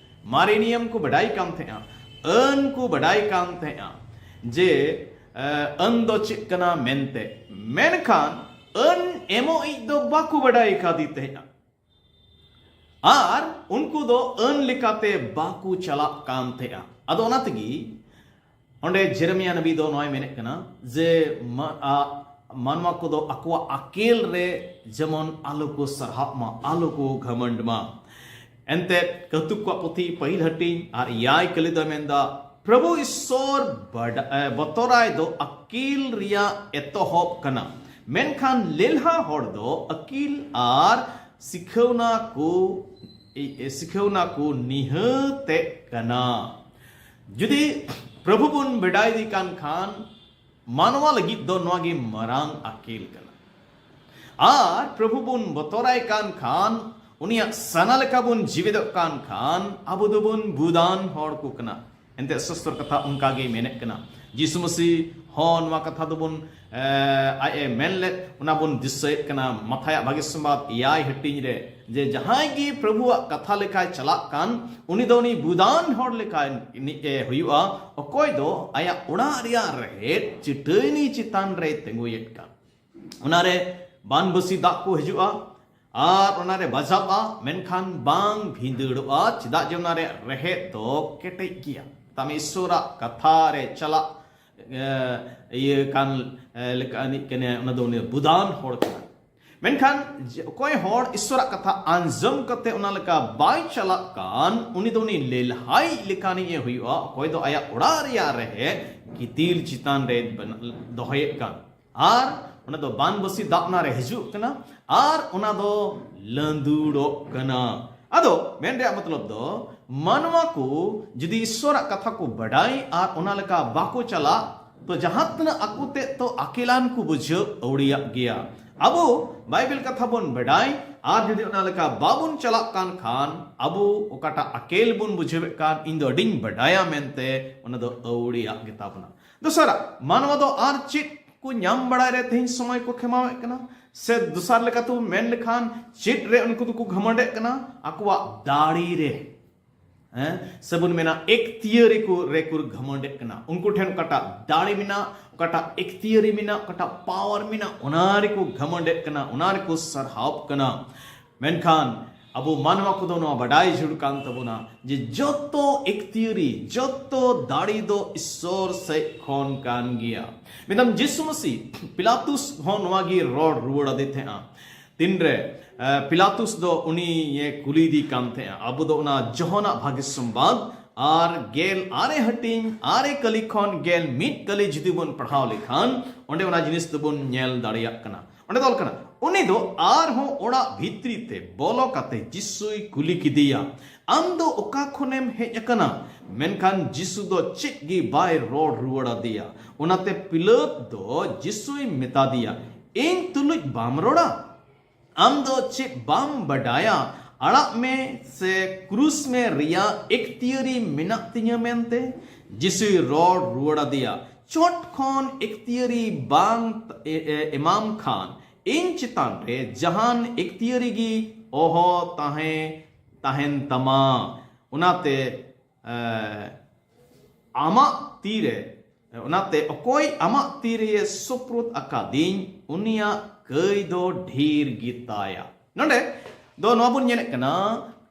ᱢᱟᱨᱮ ᱱᱤᱭᱚᱢ ᱠᱚ ᱵᱟᱰᱟᱭ ᱠᱟᱱ ᱛᱟᱦᱮᱸᱜᱼᱟ, ᱟᱹᱱ ᱠᱚ ᱵᱟᱰᱟᱭ ᱠᱟᱱ ᱛᱟᱦᱮᱸᱜᱼᱟ ᱡᱮ ᱮ, ᱟᱹᱱ ᱫᱚ ᱪᱮᱫ ᱠᱟᱱᱟ ᱢᱮᱱᱛᱮ, ᱢᱮᱱᱠᱷᱟᱱ ᱟᱹᱱ ᱮᱢᱚᱜ ᱤᱡ ᱫᱚ ᱵᱟᱠᱚ ᱵᱟᱰᱟᱭ ᱠᱟᱫᱮ ᱛᱟᱦᱮᱸᱜᱼᱟ᱾ ᱟᱨ ᱩᱱᱠᱩ ᱫᱚ ᱟᱹᱱ ᱞᱮᱠᱟᱛᱮ ᱵᱟᱠᱚ ᱪᱟᱞᱟᱜ ᱠᱟᱱ ᱛᱟᱦᱮᱸᱜᱼᱟ᱾ ᱟᱫᱚ ᱚᱱᱟ ᱛᱮᱜᱮ ᱚᱸᱰᱮ ᱡᱮᱨᱮᱢᱤᱭᱟ ᱱᱟᱵᱤ ᱫᱚ ᱱᱚᱣᱟᱭ ᱢᱮᱱᱮᱫ ᱠᱟᱱᱟ ᱡᱮ ᱢᱟ-, ᱟ-, ᱢᱟᱱᱣᱟ ᱠᱚᱫᱚ ᱟᱠᱚᱣᱟᱜ ᱟᱠᱮᱞ ᱨᱮ ᱡᱮᱢᱚᱱ ᱟᱞᱚ ᱠᱚ ᱥᱟᱨᱦᱟᱜ ᱢᱟ, ᱟᱞᱚ ᱠᱚ ᱜᱷᱟᱢᱚᱸᱰ ᱢᱟ᱾ ᱮᱱᱛᱮᱫ ᱠᱟᱹᱣᱛᱩᱠ ᱠᱚᱣᱟᱜ ᱯᱩᱛᱷᱤ ᱯᱟᱹᱦᱤᱞ ᱦᱟᱹᱴᱤᱧ ᱟᱨ ᱮᱭᱟᱭ ᱠᱟᱹᱞᱤ ᱫᱚᱭ ᱢᱮᱱᱫᱟ, ᱯᱨᱚᱵᱷᱩ ᱤᱥᱥᱚᱨ ᱵᱟᱰ-, ᱮ, ᱵᱚᱛᱚᱨᱟᱭ ᱫᱚ ᱟᱹᱠᱤᱞ ᱨᱮᱭᱟᱜ ᱮᱛᱚᱦᱚᱵ ᱠᱟᱱᱟ, ᱢᱮᱱᱠᱷᱟᱱ ᱞᱮᱞᱦᱟ ᱦᱚᱲ ᱫᱚ ᱟᱹᱠᱤᱞ ᱟᱨ ᱥᱤᱠᱷᱟᱹᱣᱱᱟ ᱠᱚ ᱥᱤᱠᱷᱟᱹᱣᱱᱟ ᱠᱚ ᱱᱤᱦᱟᱹᱛᱮᱜ ᱠᱟᱱᱟ᱾ ᱡᱩᱫᱤ ᱯᱨᱚᱵᱷᱩ ᱵᱚᱱ ᱵᱟᱰᱟᱭ ᱤᱫᱤ ᱠᱟᱱ ᱠᱷᱟᱱ, ᱢᱟᱱᱣᱟ ᱞᱟᱹᱜᱤᱫ ᱫᱚ ᱱᱚᱣᱟ ᱜᱮ ᱢᱟᱨᱟᱝ ᱟᱹᱠᱤᱞ ᱠᱟᱱᱟ᱾ ᱟᱨ ᱯᱨᱚᱵᱷᱩ ᱵᱚᱱ ᱵᱚᱛᱚᱨᱟᱭ ᱠᱟᱱ ᱠᱷᱟᱱ, ᱩᱱᱤᱭᱟᱜ ᱥᱟᱱᱟ ᱞᱮᱠᱟ ᱵᱚᱱ ᱡᱤᱣᱮᱫᱚᱜ ᱠᱟᱱ ᱠᱷᱟᱱ, ᱟᱵᱚ ᱫᱚᱵᱚᱱ ᱵᱩᱫᱟᱱ ᱦᱚᱲ ᱠᱚ ᱠᱟᱱᱟ᱾ ᱮᱱᱛᱮ ᱥᱚᱥᱛᱚᱨ ᱠᱟᱛᱷᱟ ᱚᱱᱠᱟ ᱜᱮ ᱢᱮᱱᱮᱫ ᱠᱟᱱᱟ᱾ ᱡᱤᱥᱩ ᱢᱟᱹᱥᱤ ᱦᱚᱸ ᱱᱚᱣᱟ ᱠᱟᱛᱷᱟ ᱫᱚᱵᱚᱱ, ᱮ, ᱟᱡ ᱮ ᱢᱮᱱ ᱞᱮᱫ, ᱚᱱᱟ ᱵᱚᱱ ᱫᱤᱥᱟᱹᱭᱮᱫ ᱠᱟᱱᱟ᱾ ᱢᱟᱛᱷᱟᱭᱟᱜ ᱵᱷᱟᱜᱮ ᱥᱚᱢᱵᱟᱫ ᱮᱭᱟᱭ ᱦᱟᱹᱴᱤᱧ ᱨᱮ, ᱡᱮ ᱡᱟᱦᱟᱸᱭ ᱜᱮ ᱯᱨᱚᱵᱷᱩᱣᱟᱜ ᱠᱟᱛᱷᱟ ᱞᱮᱠᱟᱭ ᱪᱟᱞᱟᱜ ᱠᱟᱱ, ᱩᱱᱤ ᱫᱚ ᱩᱱᱤ ᱵᱩᱫᱟᱱ ᱦᱚᱲ ᱞᱮᱠᱟ ᱱᱤᱡ ᱮ ᱦᱩᱭᱩᱜᱼᱟ, ᱚᱠᱚᱭ ᱫᱚ ᱟᱭᱟᱜ ᱚᱲᱟᱜ ᱨᱮᱭᱟᱜ ᱨᱮᱦᱮᱫ ᱪᱟᱹᱴᱟᱹᱭᱱᱤ ᱪᱮᱛᱟᱱ ᱨᱮᱭ ᱛᱤᱸᱜᱩᱭᱮᱫ ᱠᱟᱱ᱾ ᱚᱱᱟᱨᱮ ᱵᱟᱱᱵᱟᱹᱥᱤ ᱫᱟᱜ ᱠᱚ ᱦᱤᱡᱩᱜᱼᱟ ᱟᱨ ᱚᱱᱟᱨᱮ ᱵᱟᱡᱟᱜᱼᱟ, ᱢᱮᱱᱠᱷᱟᱱ ᱵᱟᱝ ᱵᱷᱤᱸᱫᱟᱹᱲᱚᱜᱼᱟ, ᱪᱮᱫᱟᱜ ᱡᱮ ᱚᱱᱟ ᱨᱮᱭᱟᱜ ᱨᱮᱦᱮᱫ ᱫᱚ ᱠᱮᱴᱮᱡ ᱜᱮᱭᱟ᱾ ᱛᱟᱢ ᱤᱥᱚᱨᱟᱜ ᱠᱟᱛᱷᱟ ᱨᱮ ᱪᱟᱞᱟᱜ, ᱮ, ᱤᱭᱟᱹ ᱠᱟᱱ, ᱮ, ᱞᱮᱠᱟ ᱟᱹᱱᱤᱡ ᱠᱟᱱᱟᱭ, ᱚᱱᱟ ᱫᱚ ᱩᱱᱤ ᱵᱩᱫᱟᱱ ᱦᱚᱲ ᱠᱟᱱᱟ᱾ ᱢᱮᱱᱠᱷᱟᱱ ᱡᱮ ᱚᱠᱚᱭ ᱦᱚᱲ ᱤᱥᱚᱨᱟᱜ ᱠᱟᱛᱷᱟ ᱟᱸᱡᱚᱢ ᱠᱟᱛᱮ ᱚᱱᱟ ᱞᱮᱠᱟ ᱵᱟᱭ ᱪᱟᱞᱟᱜ ᱠᱟᱱ, ᱩᱱᱤ ᱫᱚ ᱩᱱᱤ ᱞᱮᱞᱦᱟᱭ ᱞᱮᱠᱟᱱᱤᱡ ᱮ ᱦᱩᱭᱩᱜᱼᱟ, ᱚᱠᱚᱭ ᱫᱚ ᱟᱭᱟᱜ ᱚᱲᱟᱜ ᱨᱮᱭᱟᱜ ᱨᱮᱦᱮᱫ ᱜᱤᱛᱤᱞ ᱪᱮᱛᱟᱱ ᱨᱮ ᱵᱮᱱ-, ᱫᱚᱦᱚᱭᱮᱫ ᱠᱟᱱ᱾ ᱟᱨ ᱚᱱᱟ ᱫᱚ ᱵᱟᱱᱵᱟᱹᱥᱤ ᱫᱟᱜ ᱚᱱᱟ ᱨᱮ ᱦᱤᱡᱩᱜ ᱠᱟᱱᱟ ᱟᱨ ᱚᱱᱟ ᱫᱚ ᱞᱟᱹᱸᱫᱩᱲᱚᱜ ᱠᱟᱱᱟ᱾ ᱟᱫᱚ ᱢᱮᱱ ᱨᱮᱭᱟᱜ ᱢᱚᱛᱞᱚᱵ ᱫᱚ, ᱢᱟᱱᱣᱟ ᱠᱚ ᱡᱩᱫᱤ ᱤᱥᱚᱨᱟᱜ ᱠᱟᱛᱷᱟ ᱠᱚ ᱵᱟᱰᱟᱭ ᱟᱨ ᱚᱱᱟ ᱞᱮᱠᱟ ᱵᱟᱠᱚ ᱪᱟᱞᱟᱜ, ᱛᱚ ᱡᱟᱦᱟᱸ ᱛᱤᱱᱟᱹᱜ ᱟᱠᱚ ᱛᱮᱫ ᱛᱚ ᱟᱹᱠᱤᱞᱟᱱ ᱠᱚ ᱵᱩᱡᱷᱟᱹᱣ ᱟᱹᱣᱲᱤᱭᱟᱜ ᱜᱮᱭᱟ᱾ ᱟᱵᱚ ᱵᱟᱭᱵᱮᱞ ᱠᱟᱛᱷᱟ ᱵᱚᱱ ᱵᱟᱰᱟᱭ ᱟᱨ ᱡᱩᱫᱤ ᱚᱱᱟ ᱞᱮᱠᱟ ᱵᱟᱵᱚᱱ ᱪᱟᱞᱟᱜ ᱠᱟᱱ ᱠᱷᱟᱱ, ᱟᱵᱚ ᱚᱠᱟᱴᱟᱜ ᱟᱹᱠᱤᱞ ᱵᱚᱱ ᱵᱩᱡᱷᱟᱹᱣᱮᱫ ᱠᱟᱱ, ᱤᱧ ᱫᱚ ᱟᱹᱰᱤᱧ ᱵᱟᱰᱟᱭᱟ ᱢᱮᱱᱛᱮ, ᱚᱱᱟ ᱫᱚ ᱟᱹᱣᱲᱤᱭᱟᱜ ᱜᱮᱛᱟ ᱵᱚᱱᱟ᱾ ᱫᱚᱥᱟᱨᱟᱜ, ᱢᱟᱱᱣᱟ ᱫᱚ ᱟᱨ ᱪᱮᱫ ᱠᱚ ᱧᱟᱢ ᱵᱟᱲᱟᱭ ᱨᱮ ᱛᱮᱦᱮᱧ ᱥᱚᱢᱚᱭ ᱠᱚ ᱠᱷᱮᱢᱟᱣᱮᱫ ᱠᱟᱱᱟ? ᱥᱮ ᱫᱚᱥᱟᱨ ᱞᱮᱠᱟᱛᱮ ᱢᱮᱱ ᱞᱮᱠᱷᱟᱱ, ᱪᱮᱫ ᱨᱮ ᱩᱱᱠᱩ ᱫᱚᱠᱚ ᱜᱷᱟᱢᱚᱸᱰᱮᱫ ᱠᱟᱱᱟ? ᱟᱠᱚᱣᱟᱜ ᱫᱟᱲᱮ ᱨᱮ᱾ ᱦᱮᱸ? ᱥᱮᱵᱚᱱ ᱢᱮᱱᱟ, ᱮᱠᱛᱤᱭᱟᱹᱨᱤ ᱠᱚ ᱨᱮᱠᱚ ᱜᱷᱟᱢᱚᱸᱰᱮᱫ ᱠᱟᱱᱟ᱾ ᱩᱱᱠᱩ ᱴᱷᱮᱱ ᱚᱠᱟᱴᱟᱜ ᱫᱟᱲᱮ ᱢᱮᱱᱟᱜ, ᱚᱠᱟᱴᱟᱜ ᱮᱠᱛᱤᱭᱟᱹᱨᱤ ᱢᱮᱱᱟᱜ, ᱚᱠᱟᱴᱟᱜ ᱯᱟᱣᱟᱨ ᱢᱮᱱᱟᱜ, ᱚᱱᱟ ᱨᱮᱠᱚ ᱜᱷᱟᱢᱚᱸᱰᱮᱫ ᱠᱟᱱᱟ, ᱚᱱᱟ ᱨᱮᱠᱚ ᱥᱟᱨᱦᱟᱣ ᱠᱟᱱᱟ᱾ ᱢᱮᱱᱠᱷᱟᱱ ᱟᱵᱚ ᱢᱟᱱᱣᱟ ᱠᱚᱫᱚ ᱱᱚᱣᱟ ᱵᱟᱰᱟᱭ ᱡᱟᱹᱨᱩᱲ ᱠᱟᱱ ᱛᱟᱵᱚᱱᱟ ᱡᱮ ᱡᱚᱛᱚ ᱮᱠᱛᱤᱭᱟᱹᱨᱤ, ᱡᱚᱛᱚ ᱫᱟᱲᱮ ᱫᱚ ᱤᱥᱥᱚᱨ ᱥᱮᱫ ᱠᱷᱚᱱ ᱠᱟᱱ ᱜᱮᱭᱟ᱾ ᱢᱮᱱᱫᱟᱢ ᱡᱤᱥᱩ ᱢᱟᱹᱥᱤ, ᱯᱤᱞᱟᱛᱩᱥ ᱦᱚᱸ ᱱᱚᱣᱟ ᱜᱮ ᱨᱚᱲ ᱨᱩᱣᱟᱹᱲ ᱟᱫᱮ ᱛᱟᱦᱮᱸᱜᱼᱟ᱾ ᱛᱤᱱᱨᱮ, ᱮ, ᱯᱤᱞᱟᱛᱩᱥ ᱫᱚ ᱩᱱᱤᱭᱮ ᱠᱩᱞᱤᱭᱮᱫᱮ ᱠᱟᱱ ᱛᱟᱦᱮᱸᱜᱼᱟ᱾ ᱟᱵᱚ ᱫᱚ ᱚᱱᱟ ᱡᱚᱦᱚᱱᱟᱜ ᱵᱷᱟᱜᱮ ᱥᱚᱢᱵᱟᱫ ᱟᱨ ᱜᱮᱞ ᱟᱨᱮ ᱦᱟᱹᱴᱤᱧ ᱟᱨᱮ ᱠᱟᱹᱞᱤ ᱠᱷᱚᱱ ᱜᱮᱞ ᱢᱤᱫ ᱠᱟᱹᱞᱤ ᱡᱩᱫᱤ ᱵᱚᱱ ᱯᱟᱲᱦᱟᱣ ᱞᱮᱠᱷᱟᱱ, ᱚᱸᱰᱮ ᱚᱱᱟ ᱡᱤᱱᱤᱥ ᱫᱚᱵᱚᱱ ᱧᱮᱞ ᱫᱟᱲᱮᱭᱟᱜ ᱠᱟᱱᱟ᱾ ᱚᱸᱰᱮ ᱫᱚ ᱚᱞ ᱠᱟᱱᱟ, ᱩᱱᱤ ᱫᱚ ᱟᱨᱦᱚᱸ ᱚᱲᱟᱜ ᱵᱷᱤᱛᱨᱤ ᱛᱮ ᱵᱚᱞᱚ ᱠᱟᱛᱮ ᱡᱤᱥᱩᱭ ᱠᱩᱞᱤ ᱠᱮᱫᱮᱭᱟ, "ᱟᱢ ᱫᱚ ᱚᱠᱟ ᱠᱷᱚᱱᱮᱢ ᱦᱮᱡ ᱟᱠᱟᱱᱟ?" ᱢᱮᱱᱠᱷᱟᱱ ᱡᱤᱥᱩ ᱫᱚ ᱪᱮᱫ ᱜᱮ ᱵᱟᱭ ᱨᱚᱲ ᱨᱩᱣᱟᱹᱲ ᱟᱫᱮᱭᱟ᱾ ᱚᱱᱟᱛᱮ ᱯᱤᱞᱟᱹᱛ ᱫᱚ ᱡᱤᱥᱩᱭ ᱢᱮᱛᱟ ᱫᱮᱭᱟ, "ᱤᱧ ᱛᱩᱞᱩᱡ ᱵᱟᱢ ᱨᱚᱲᱟ? ᱟᱢ ᱫᱚ ᱪᱮᱫ ᱵᱟᱢ ᱵᱟᱰᱟᱭᱟ? ᱟᱲᱟᱜ ᱢᱮ ᱥᱮ ᱠᱨᱩᱥ ᱢᱮ ᱨᱮᱭᱟᱜ ᱮᱠᱛᱤᱭᱟᱹᱨᱤ ᱢᱮᱱᱟᱜ ᱛᱤᱧᱟᱹ" ᱢᱮᱱᱛᱮ᱾ ᱡᱤᱥᱩᱭ ᱨᱚᱲ ᱨᱩᱣᱟᱹᱲ ᱟᱫᱮᱭᱟ, "ᱪᱚᱴ ᱠᱷᱚᱱ ᱮᱠᱛᱤᱭᱟᱹᱨᱤ ᱵᱟᱝ ᱮ-, ᱮ-, ᱮᱢᱟᱢ ᱠᱷᱟᱱ ᱤᱧ ᱪᱮᱛᱟᱱ ᱨᱮ ᱡᱟᱦᱟᱱ ᱮᱠᱛᱤᱭᱟᱹᱨᱤ ᱜᱮ ᱚᱦᱚ ᱛᱟᱦᱮᱸ, ᱛᱟᱦᱮᱱ ᱛᱟᱢᱟ᱾ ᱚᱱᱟᱛᱮ, ᱮ, ᱟᱢᱟᱜ ᱛᱤᱨᱮ, ᱚᱱᱟᱛᱮ ᱚᱠᱚᱭ ᱟᱢᱟᱜ ᱛᱤᱨᱮ ᱥᱩᱯᱨᱩᱫ ᱟᱠᱟᱫᱤᱧ, ᱩᱱᱤᱭᱟᱜ ᱠᱟᱹᱭ ᱫᱚ ᱰᱷᱮᱨ ᱜᱮᱛᱟᱭᱟ᱾" ᱱᱚᱰᱮ ᱫᱚ ᱱᱚᱣᱟ ᱵᱚᱱ ᱧᱮᱞᱮᱫ ᱠᱟᱱᱟ,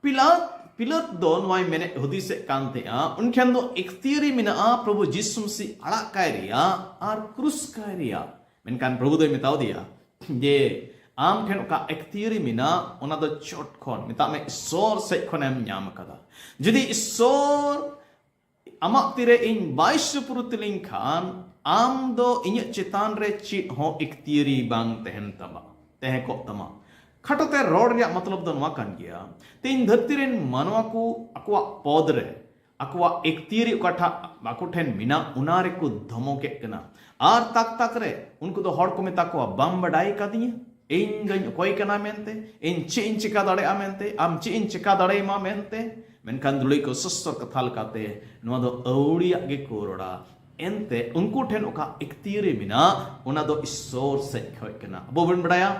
ᱯᱤᱞᱟᱛ, ᱯᱤᱞᱟᱛ ᱫᱚ ᱱᱚᱣᱟᱭ ᱢᱮᱱᱮᱫ, ᱦᱩᱫᱤᱥᱮᱫ ᱠᱟᱱ ᱛᱟᱦᱮᱸᱜᱼᱟ, ᱩᱱᱠᱷᱟᱱ ᱫᱚ ᱮᱠᱛᱤᱭᱟᱹᱨᱤ ᱢᱮᱱᱟᱜᱼᱟ ᱯᱨᱚᱵᱷᱩ ᱡᱤᱥᱩ ᱢᱟᱥᱤ ᱟᱲᱟᱜ ᱠᱟᱭ ᱨᱮᱭᱟᱜ ᱟᱨ ᱠᱨᱩᱥ ᱠᱟᱭ ᱨᱮᱭᱟᱜ᱾ ᱢᱮᱱᱠᱷᱟᱱ ᱯᱨᱚᱵᱷᱩ ᱫᱚᱭ ᱢᱮᱛᱟᱣ ᱫᱮᱭᱟ ᱡᱮ, "ᱟᱢ ᱴᱷᱮᱱ ᱚᱠᱟ ᱮᱠᱛᱤᱭᱟᱹᱨᱤ ᱢᱮᱱᱟᱜ, ᱚᱱᱟ ᱫᱚ ᱪᱚᱴ ᱠᱷᱚᱱ, ᱢᱮᱛᱟᱜ ᱢᱮ, ᱤᱥᱥᱚᱨ ᱥᱮᱫ ᱠᱷᱚᱱᱮᱢ ᱧᱟᱢ ᱟᱠᱟᱫᱟ᱾ ᱡᱩᱫᱤ ᱤᱥᱥᱚᱨ ᱟᱢᱟᱜ ᱛᱤᱨᱮ ᱤᱧ ᱵᱟᱭ ᱥᱩᱯᱨᱩᱫ ᱞᱤᱧ ᱠᱷᱟᱱ, ᱟᱢ ᱫᱚ ᱤᱧᱟᱹᱜ ᱪᱮᱛᱟᱱ ᱨᱮ ᱪᱮᱫ ᱦᱚᱸ ᱮᱠᱛᱤᱭᱟᱹᱨᱤ ᱵᱟᱝ ᱛᱟᱦᱮᱱ ᱛᱟᱢᱟ, ᱛᱟᱦᱮᱸ ᱠᱚᱜ ᱛᱟᱢᱟ᱾" ᱠᱷᱟᱴᱚ ᱛᱮ ᱨᱚᱲ ᱨᱮᱭᱟᱜ ᱢᱚᱛᱞᱚᱵ ᱫᱚ ᱱᱚᱣᱟ ᱠᱟᱱ ᱜᱮᱭᱟ, ᱛᱮᱦᱮᱧ ᱫᱷᱟᱹᱨᱛᱤ ᱨᱮᱱ ᱢᱟᱱᱣᱟ ᱠᱚ ᱟᱠᱚᱣᱟᱜ ᱯᱚᱫ ᱨᱮ, ᱟᱠᱚᱣᱟᱜ ᱮᱠᱛᱤᱭᱟᱹᱨᱤ ᱚᱠᱟᱴᱟᱜ ᱟᱠᱚ ᱴᱷᱮᱱ ᱢᱮᱱᱟᱜ, ᱚᱱᱟ ᱨᱮᱠᱚ ᱫᱷᱚᱢᱚᱠᱮᱫ ᱠᱟᱱᱟ᱾ ᱟᱨ ᱛᱟᱠ ᱛᱟᱠ ᱨᱮ ᱩᱱᱠᱩ ᱫᱚ ᱦᱚᱲ ᱠᱚ ᱢᱮᱛᱟ ᱠᱚᱣᱟ, "ᱵᱟᱢ ᱵᱟᱰᱟᱭ ᱠᱟᱫᱤᱧᱟ? ᱤᱧ ᱫᱚᱧ ᱚᱠᱚᱭ ᱠᱟᱱᱟ ᱢᱮᱱᱛᱮ? ᱤᱧ ᱪᱮᱫ ᱤᱧ ᱪᱮᱠᱟ ᱫᱟᱲᱮᱭᱟᱜᱼᱟ ᱢᱮᱱᱛᱮ? ᱟᱢ ᱪᱮᱫ ᱤᱧ ᱪᱮᱠᱟ ᱫᱟᱲᱮᱭᱟᱢᱟ ᱢᱮᱱᱛᱮ?" ᱢᱮᱱᱠᱷᱟᱱ ᱫᱩᱞᱟᱹᱭ ᱠᱚ, ᱥᱚᱥᱛᱚᱨ ᱠᱟᱛᱷᱟ ᱞᱮᱠᱟᱛᱮ ᱱᱚᱣᱟ ᱫᱚ ᱟᱹᱣᱲᱤᱭᱟᱜ ᱜᱮᱠᱚ ᱨᱚᱲᱟ᱾ ᱮᱱᱛᱮ ᱩᱱᱠᱩ ᱴᱷᱮᱱ ᱚᱠᱟ ᱮᱠᱛᱤᱭᱟᱹᱨᱤ ᱢᱮᱱᱟᱜ, ᱚᱱᱟ ᱫᱚ ᱤᱥᱥᱚᱨ ᱥᱮᱫ ᱠᱷᱚᱡ ᱠᱟᱱᱟ᱾ ᱟᱵᱚ ᱵᱚᱱ ᱵᱟᱰᱟᱭᱟ,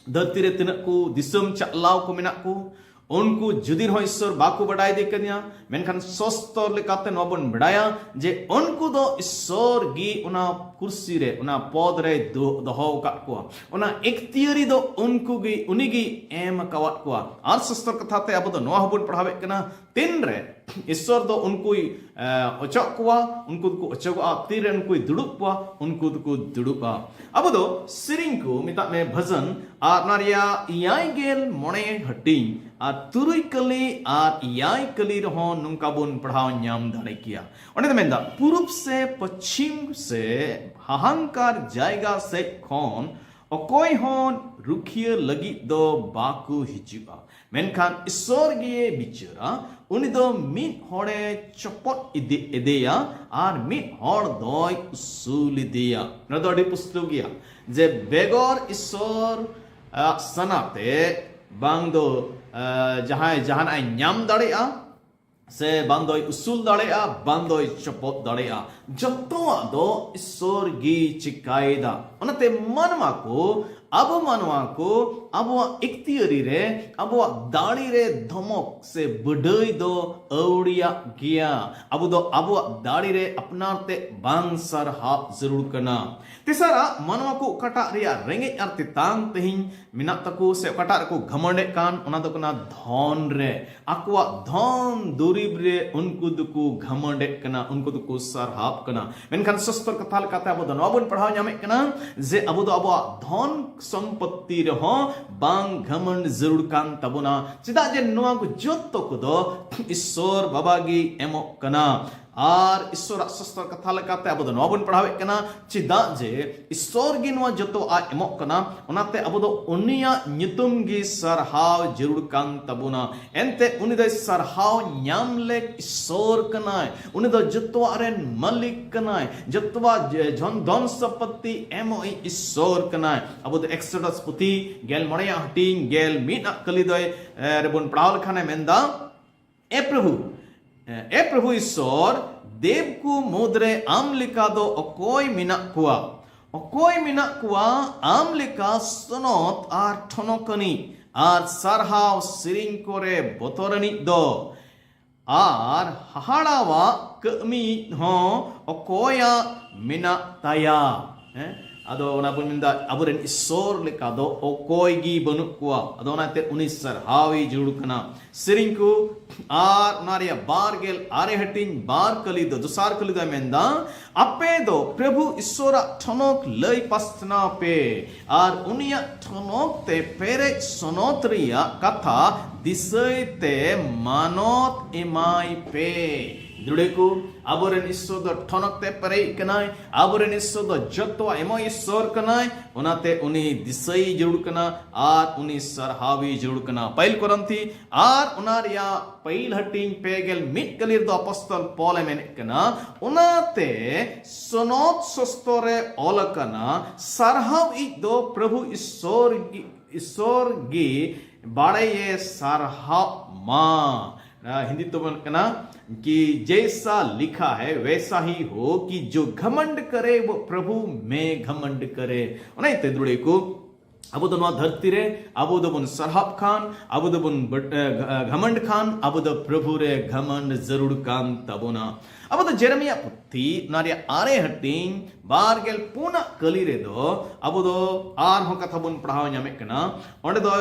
ᱫᱷᱟᱹᱨᱛᱤ ᱨᱮ ᱛᱤᱱᱟᱹᱜ ᱠᱚ ᱫᱤᱥᱚᱢ ᱪᱟᱪᱞᱟᱣ ᱠᱚ ᱢᱮᱱᱟᱜ ᱠᱚ, ᱩᱱᱠᱩ ᱡᱩᱫᱤ ᱨᱮᱦᱚᱸ ᱤᱥᱥᱚᱨ ᱵᱟᱠᱚ ᱵᱟᱰᱟᱭ ᱫᱮ ᱠᱟᱱᱟ, ᱢᱮᱱᱠᱷᱟᱱ ᱥᱚᱥᱛᱚᱨ ᱞᱮᱠᱟᱛᱮ ᱱᱚᱣᱟ ᱵᱚᱱ ᱵᱟᱰᱟᱭᱟ ᱡᱮ ᱩᱱᱠᱩ ᱫᱚ ᱤᱥᱥᱚᱨ ᱜᱮ ᱚᱱᱟ ᱠᱩᱨᱥᱤ ᱨᱮ, ᱚᱱᱟ ᱯᱚᱫ ᱨᱮᱭ ᱫᱚ-, ᱫᱚᱦᱚ ᱟᱠᱟᱫ ᱠᱚᱣᱟ᱾ ᱚᱱᱟ ᱮᱠᱛᱤᱭᱟᱹᱨᱤ ᱫᱚ ᱩᱱᱠᱩ ᱜᱮ, ᱩᱱᱤ ᱜᱮ ᱮᱢ ᱟᱠᱟᱣᱟᱫ ᱠᱚᱣᱟ᱾ ᱟᱨ ᱥᱚᱥᱛᱚᱨ ᱠᱟᱛᱷᱟ ᱛᱮ ᱟᱵᱚ ᱫᱚ ᱱᱚᱣᱟ ᱦᱚᱸᱵᱚᱱ ᱯᱟᱲᱦᱟᱣᱮᱫ ᱠᱟᱱᱟ, ᱛᱤᱱᱨᱮ ᱤᱥᱥᱚᱨ ᱫᱚ ᱩᱱᱠᱩᱭ, ᱮ, ᱚᱪᱚᱜ ᱠᱚᱣᱟ, ᱩᱱᱠᱩ ᱫᱚᱠᱚ ᱚᱪᱚᱜᱚᱜᱼᱟ, ᱛᱤᱱᱨᱮ ᱩᱱᱠᱩᱭ ᱫᱩᱲᱩᱵ ᱠᱚᱣᱟ, ᱩᱱᱠᱩ ᱫᱚᱠᱚ ᱫᱩᱲᱩᱵᱼᱟ᱾ ᱟᱵᱚ ᱫᱚ ᱥᱮᱨᱮᱧ ᱠᱚ, ᱢᱮᱛᱟᱜ ᱢᱮ ᱵᱷᱟᱡᱟᱱ, ᱟᱨ ᱚᱱᱟ ᱨᱮᱭᱟᱜ ᱮᱭᱟᱭ ᱜᱮᱞ ᱢᱚᱬᱮ ᱦᱟᱹᱴᱤᱧ ᱟᱨ ᱛᱩᱨᱩᱭ ᱠᱟᱹᱞᱤ ᱟᱨ ᱮᱭᱟᱭ ᱠᱟᱹᱞᱤ ᱨᱮᱦᱚᱸ ᱱᱚᱝᱠᱟ ᱵᱚᱱ ᱯᱟᱲᱦᱟᱣ ᱧᱟᱢ ᱫᱟᱲᱮ ᱠᱮᱭᱟ᱾ ᱚᱸᱰᱮ ᱫᱚ ᱢᱮᱱᱫᱟ, ᱯᱩᱨᱩᱵ ᱥᱮ ᱯᱚᱪᱷᱤᱢ ᱥᱮ ᱦᱟᱦᱟᱝᱠᱟᱨ ᱡᱟᱭᱜᱟ ᱥᱮᱫ ᱠᱷᱚᱱ ᱚᱠᱚᱭ ᱦᱚᱸ ᱨᱩᱠᱷᱤᱭᱟᱹ ᱞᱟᱹᱜᱤᱫ ᱫᱚ ᱵᱟᱠᱚ ᱦᱤᱡᱩᱜᱼᱟ, ᱢᱮᱱᱠᱷᱟᱱ ᱤᱥᱥᱚᱨ ᱜᱮᱭ ᱵᱤᱪᱟᱹᱨᱟ᱾ ᱩᱱᱤ ᱫᱚ ᱢᱤᱫ ᱦᱚᱲᱮ ᱪᱚᱯᱚᱫ ᱤᱫᱤ ᱮᱫᱮᱭᱟ ᱟᱨ ᱢᱤᱫ ᱦᱚᱲ ᱫᱚᱭ ᱩᱥᱩᱞ ᱤᱫᱤᱭᱟ᱾ ᱱᱚᱣᱟ ᱫᱚ ᱟᱹᱰᱤ ᱯᱩᱥᱴᱟᱹᱣ ᱜᱮᱭᱟ ᱡᱮ ᱵᱮᱜᱚᱨ ᱤᱥᱥᱚᱨ ᱟᱜ ᱥᱟᱱᱟᱛᱮ ᱵᱟᱝ ᱫᱚ, ᱟᱸ, ᱡᱟᱦᱟᱸᱭ ᱡᱟᱦᱟᱱᱟᱜ ᱮ ᱧᱟᱢ ᱫᱟᱲᱮᱭᱟᱜᱼᱟ, ᱥᱮ ᱵᱟᱝ ᱫᱚᱭ ᱩᱥᱩᱞ ᱫᱟᱲᱮᱭᱟᱜᱼᱟ, ᱵᱟᱝ ᱫᱚᱭ ᱪᱚᱯᱚᱫ ᱫᱟᱲᱮᱭᱟᱜᱼᱟ᱾ ᱡᱚᱛᱚᱣᱟᱜ ᱫᱚ ᱤᱥᱥᱚᱨ ᱜᱮᱭ ᱪᱤᱠᱟᱭᱮᱫᱟ᱾ ᱚᱱᱟᱛᱮ ᱢᱟᱱᱣᱟ ᱠᱚ, ᱟᱵᱚ ᱢᱟᱱᱣᱟ ᱠᱚ, ᱟᱵᱚᱣᱟᱜ ᱤᱠᱛᱤᱭᱟᱹᱨᱤ ᱨᱮ, ᱟᱵᱚᱣᱟᱜ ᱫᱟᱲᱮ ᱨᱮ ᱫᱷᱚᱢᱚᱠ ᱥᱮ ᱵᱟᱹᱰᱟᱹᱭ ᱫᱚ ᱟᱹᱣᱲᱤᱭᱟᱜ ᱜᱮᱭᱟ᱾ ᱟᱵᱚ ᱫᱚ ᱟᱵᱚᱣᱟᱜ ᱫᱟᱲᱮ ᱨᱮ ᱟᱯᱱᱟᱨ ᱛᱮ ᱵᱟᱝ ᱥᱟᱨᱦᱟᱣ ᱡᱟᱹᱨᱩᱲ ᱠᱟᱱᱟ᱾ ᱛᱮᱥᱟᱨᱟᱜ, ᱢᱟᱱᱣᱟ ᱠᱚ ᱚᱠᱟᱴᱟᱜ ᱨᱮᱭᱟᱜ ᱨᱮᱸᱜᱮᱡ ᱟᱨ ᱛᱮᱛᱟᱝ ᱛᱮᱦᱮᱧ ᱢᱮᱱᱟᱜ ᱛᱟᱠᱚ ᱥᱮ ᱚᱠᱟᱴᱟᱜ ᱨᱮᱠᱚ ᱜᱷᱟᱢᱚᱸᱰᱮᱫ ᱠᱟᱱ, ᱚᱱᱟ ᱫᱚ ᱠᱟᱱᱟ ᱫᱷᱚᱱ ᱨᱮ᱾ ᱟᱠᱚᱣᱟᱜ ᱫᱷᱚᱱ ᱫᱩᱨᱤᱵ ᱨᱮ ᱩᱱᱠᱩ ᱫᱚᱠᱚ ᱜᱷᱟᱢᱚᱸᱰᱮᱫ ᱠᱟᱱᱟ, ᱩᱱᱠᱩ ᱫᱚᱠᱚ ᱥᱟᱨᱦᱟᱣ ᱠᱟᱱᱟ᱾ ᱢᱮᱱᱠᱷᱟᱱ ᱥᱚᱥᱛᱚᱨ ᱠᱟᱛᱷᱟ ᱞᱮᱠᱟᱛᱮ ᱟᱵᱚ ᱫᱚ ᱱᱚᱣᱟ ᱵᱚᱱ ᱯᱟᱲᱦᱟᱣ ᱧᱟᱢᱮᱫ ᱠᱟᱱᱟ ᱡᱮ ᱟᱵᱚ ᱫᱚ ᱟᱵᱚᱣᱟᱜ ᱫᱷᱚᱱ ᱥᱚᱢᱯᱚᱛᱛᱤ ᱨᱮᱦᱚᱸ ᱵᱟᱝ ᱜᱷᱟᱢᱚᱸᱰ ᱡᱟᱹᱨᱩᱲ ᱠᱟᱱ ᱛᱟᱵᱚᱱᱟ᱾ ᱪᱮᱫᱟᱜ ᱡᱮ ᱱᱚᱣᱟ ᱠᱚ ᱡᱚᱛᱚ ᱠᱚᱫᱚ ᱤᱥᱥᱚᱨ ᱵᱟᱵᱟ ᱜᱮ ᱮᱢᱚᱜ ᱠᱟᱱᱟ᱾ ᱟᱨ ᱤᱥᱥᱚᱨᱟᱜ ᱥᱚᱥᱛᱚᱨ ᱠᱟᱛᱷᱟ ᱞᱮᱠᱟᱛᱮ ᱟᱵᱚ ᱫᱚ ᱱᱚᱣᱟ ᱵᱚᱱ ᱯᱟᱲᱦᱟᱣᱮᱫ ᱠᱟᱱᱟ, ᱪᱮᱫᱟᱜ ᱡᱮ ᱤᱥᱥᱚᱨ ᱜᱮ ᱱᱚᱣᱟ ᱡᱚᱛᱚᱣᱟᱜ ᱮ ᱮᱢᱚᱜ ᱠᱟᱱᱟ, ᱚᱱᱟᱛᱮ ᱟᱵᱚ ᱫᱚ ᱩᱱᱤᱭᱟᱜ ᱧᱩᱛᱩᱢ ᱜᱮ ᱥᱟᱨᱦᱟᱣ ᱡᱟᱹᱨᱩᱲ ᱠᱟᱱ ᱛᱟᱵᱚᱱᱟ᱾ ᱮᱱᱛᱮ ᱩᱱᱤ ᱫᱚᱭ ᱥᱟᱨᱦᱟᱣ ᱧᱟᱢ ᱞᱮᱠ ᱤᱥᱥᱚᱨ ᱠᱟᱱᱟᱭ, ᱩᱱᱤ ᱫᱚ ᱡᱚᱛᱚᱣᱟᱜ ᱨᱮᱱ ᱢᱟᱹᱞᱤᱠ ᱠᱟᱱᱟᱭ, ᱡᱚᱛᱚᱣᱟᱜ ᱡᱮ-, ᱡᱷᱚᱱ ᱫᱷᱚᱱ ᱥᱚᱢᱯᱚᱛᱛᱤ ᱮᱢᱚᱜ ᱤᱡ ᱤᱥᱥᱚᱨ ᱠᱟᱱᱟᱭ᱾ ᱟᱵᱚ ᱫᱚ ᱮᱠᱥᱚᱰᱟᱥ ᱯᱩᱛᱷᱤ ᱜᱮᱞ ᱢᱚᱬᱮᱭᱟᱜ ᱦᱟᱹᱴᱤᱧ ᱜᱮᱞ ᱢᱤᱫ ᱟᱜ ᱠᱟᱹᱞᱤ ᱫᱚᱭ, ᱮ, ᱨᱮᱵᱚᱱ ᱯᱟᱲᱦᱟᱣ ᱞᱮᱠᱷᱟᱱᱮ ᱢᱮᱱᱫᱟ, ᱮ ᱯᱨᱚᱵᱷᱩ, ᱮ ᱯᱨᱚᱵᱷᱩ ᱤᱥᱥᱚᱨ, ᱫᱮᱵ ᱠᱚ ᱢᱩᱫᱽᱨᱮ ᱟᱢ ᱞᱮᱠᱟ ᱫᱚ ᱚᱠᱚᱭ ᱢᱮᱱᱟᱜ ᱠᱚᱣᱟ? ᱚᱠᱚᱭ ᱢᱮᱱᱟᱜ ᱠᱚᱣᱟ ᱟᱢ ᱞᱮᱠᱟ ᱥᱚᱱᱚᱛ ᱟᱨ ᱴᱷᱚᱱᱚᱠᱟᱹᱱᱤ ᱟᱨ ᱥᱟᱨᱦᱟᱣ ᱥᱮᱨᱮᱧ ᱠᱚᱨᱮ ᱵᱚᱛᱚᱨᱟᱱᱤᱡ ᱫᱚ? ᱟᱨ ᱦᱟᱦᱟᱲᱟᱣᱟᱜ ᱠᱟᱹᱢᱤ ᱦᱚᱸ ᱚᱠᱚᱭᱟᱜ ᱢᱮᱱᱟᱜ ᱛᱟᱭᱟ? ᱦᱮᱸ? ᱟᱫᱚ ᱚᱱᱟ ᱵᱚᱱ ᱢᱮᱱᱫᱟ, ᱟᱵᱚᱨᱮᱱ ᱤᱥᱥᱚᱨ ᱞᱮᱠᱟ ᱫᱚ ᱚᱠᱚᱭ ᱜᱮ ᱵᱟᱹᱱᱩᱜ ᱠᱚᱣᱟ᱾ ᱟᱫᱚ ᱚᱱᱟᱛᱮ ᱩᱱᱤ ᱥᱟᱨᱦᱟᱣᱤ ᱡᱟᱹᱨᱩᱲ ᱠᱟᱱᱟ᱾ ᱥᱮᱨᱮᱧ ᱠᱚ ᱟᱨ ᱚᱱᱟ ᱨᱮᱭᱟᱜ ᱵᱟᱨ ᱜᱮᱞ ᱟᱨᱮ ᱦᱟᱹᱴᱤᱧ ᱵᱟᱨ ᱠᱟᱹᱞᱤ ᱫᱚ, ᱫᱚᱥᱟᱨ ᱠᱟᱹᱞᱤ ᱫᱚᱭ ᱢᱮᱱᱫᱟ, ᱟᱯᱮ ᱫᱚ ᱯᱨᱚᱵᱷᱩ ᱤᱥᱥᱚᱨᱟᱜ ᱴᱷᱚᱱᱚᱠ ᱞᱟᱹᱭ ᱯᱟᱥᱱᱟᱣ ᱯᱮ ᱟᱨ ᱩᱱᱤᱭᱟᱜ ᱴᱷᱚᱱᱚᱠ ᱛᱮ ᱯᱮᱨᱮᱡ ᱥᱚᱱᱚᱛ ᱨᱮᱭᱟᱜ ᱠᱟᱛᱷᱟ ᱫᱤᱥᱟᱹᱭ ᱛᱮ ᱢᱟᱱᱚᱛ ᱮᱢᱟᱭ ᱯᱮ᱾ ᱫᱩᱲᱮ ᱠᱚ, ᱟᱵᱚᱨᱮᱱ ᱤᱥᱥᱚᱨ ᱫᱚ ᱴᱷᱚᱱᱚᱠ ᱛᱮ ᱯᱮᱨᱮᱡ ᱠᱟᱱᱟᱭ᱾ ᱟᱵᱚᱨᱮᱱ ᱤᱥᱥᱚᱨ ᱫᱚ ᱡᱚᱛᱚᱣᱟᱜ ᱮᱢᱚᱜ ᱤᱥᱥᱚᱨ ᱠᱟᱱᱟᱭ᱾ ᱚᱱᱟᱛᱮ ᱩᱱᱤ ᱫᱤᱥᱟᱹᱭ ᱡᱟᱹᱨᱩᱲ ᱠᱟᱱᱟ ᱟᱨ ᱩᱱᱤ ᱥᱟᱨᱦᱟᱣᱤ ᱡᱟᱹᱨᱩᱲ ᱠᱟᱱᱟ᱾ ᱯᱟᱹᱦᱤᱞ ᱠᱚᱨᱤᱱᱛᱷᱤ ᱟᱨ ᱚᱱᱟ ᱨᱮᱭᱟᱜ ᱯᱟᱹᱦᱤᱞ ᱦᱟᱹᱴᱤᱧ ᱯᱮ ᱜᱮᱞ ᱢᱤᱫ ᱠᱟᱹᱞᱤ ᱨᱮᱫᱚ ᱟᱯᱚᱥᱛᱚᱞ ᱯᱚᱞ ᱮ ᱢᱮᱱᱮᱫ ᱠᱟᱱᱟ, ᱚᱱᱟᱛᱮ ᱥᱚᱱᱚᱛ ᱥᱚᱥᱛᱚᱨ ᱨᱮ ᱚᱞ ᱟᱠᱟᱱᱟ, ᱥᱟᱨᱦᱟᱣ ᱤᱡ ᱫᱚ ᱯᱨᱚᱵᱷᱩ ᱤᱥᱥᱚᱨ ᱜᱮ, ᱤᱥᱥᱚᱨ ᱜᱮ ᱵᱟᱲᱟᱭᱮ ᱥᱟᱨᱦᱟᱣ ᱢᱟ᱾ ᱱᱚᱣᱟ ᱦᱤᱱᱫᱤ ᱛᱮᱵᱚᱱ ᱠᱟᱱᱟ ᱠᱤ ᱡᱮᱭᱥᱟ ᱞᱤᱠᱷᱟ ᱦᱮ ᱣᱮᱥᱟ ᱦᱤ ᱦᱳ ᱠᱤ ᱡᱳ ᱜᱷᱢᱚᱱᱰ ᱠᱟᱨᱮ ᱣᱳ ᱯᱨᱚᱵᱷᱩ ᱢᱮ ᱜᱷᱢᱚᱱᱰ ᱠᱟᱨᱮ᱾ ᱚᱱᱟ ᱤᱭᱟᱹᱛᱮ ᱫᱩᱲᱮ ᱠᱚ, ᱟᱵᱚ ᱫᱚ ᱱᱚᱣᱟ ᱫᱷᱟᱹᱨᱛᱤ ᱨᱮ ᱟᱵᱚ ᱫᱚᱵᱚᱱ ᱥᱟᱨᱦᱟᱣ ᱠᱷᱟᱱ, ᱟᱵᱚ ᱫᱚᱵᱚᱱ ᱵᱟᱹ-, ᱮ, ᱜᱷ-, ᱮ, ᱜᱷᱢᱚᱱᱰ ᱠᱷᱟᱱ, ᱟᱵᱚ ᱫᱚ ᱯᱨᱚᱵᱷᱩ ᱨᱮ ᱜᱷᱢᱚᱱᱰ ᱡᱟᱹᱨᱩᱲ ᱠᱟᱱ ᱛᱟᱵᱚᱱᱟ᱾ ᱟᱵᱚ ᱫᱚ ᱡᱮᱨᱮᱢᱤᱭᱟ ᱯᱩᱛᱷᱤ ᱚᱱᱟ ᱨᱮᱭᱟᱜ ᱟᱨᱮ ᱦᱟᱹᱴᱤᱧ ᱵᱟᱨ ᱜᱮᱞ ᱯᱩᱱᱟᱜ ᱠᱟᱹᱞᱤ ᱨᱮᱫᱚ ᱟᱵᱚ ᱫᱚ ᱟᱨᱦᱚᱸ ᱠᱟᱛᱷᱟ ᱵᱚᱱ ᱯᱟᱲᱦᱟᱣ ᱧᱟᱢᱮᱫ ᱠᱟᱱᱟ᱾ ᱚᱸᱰᱮ ᱫᱚ,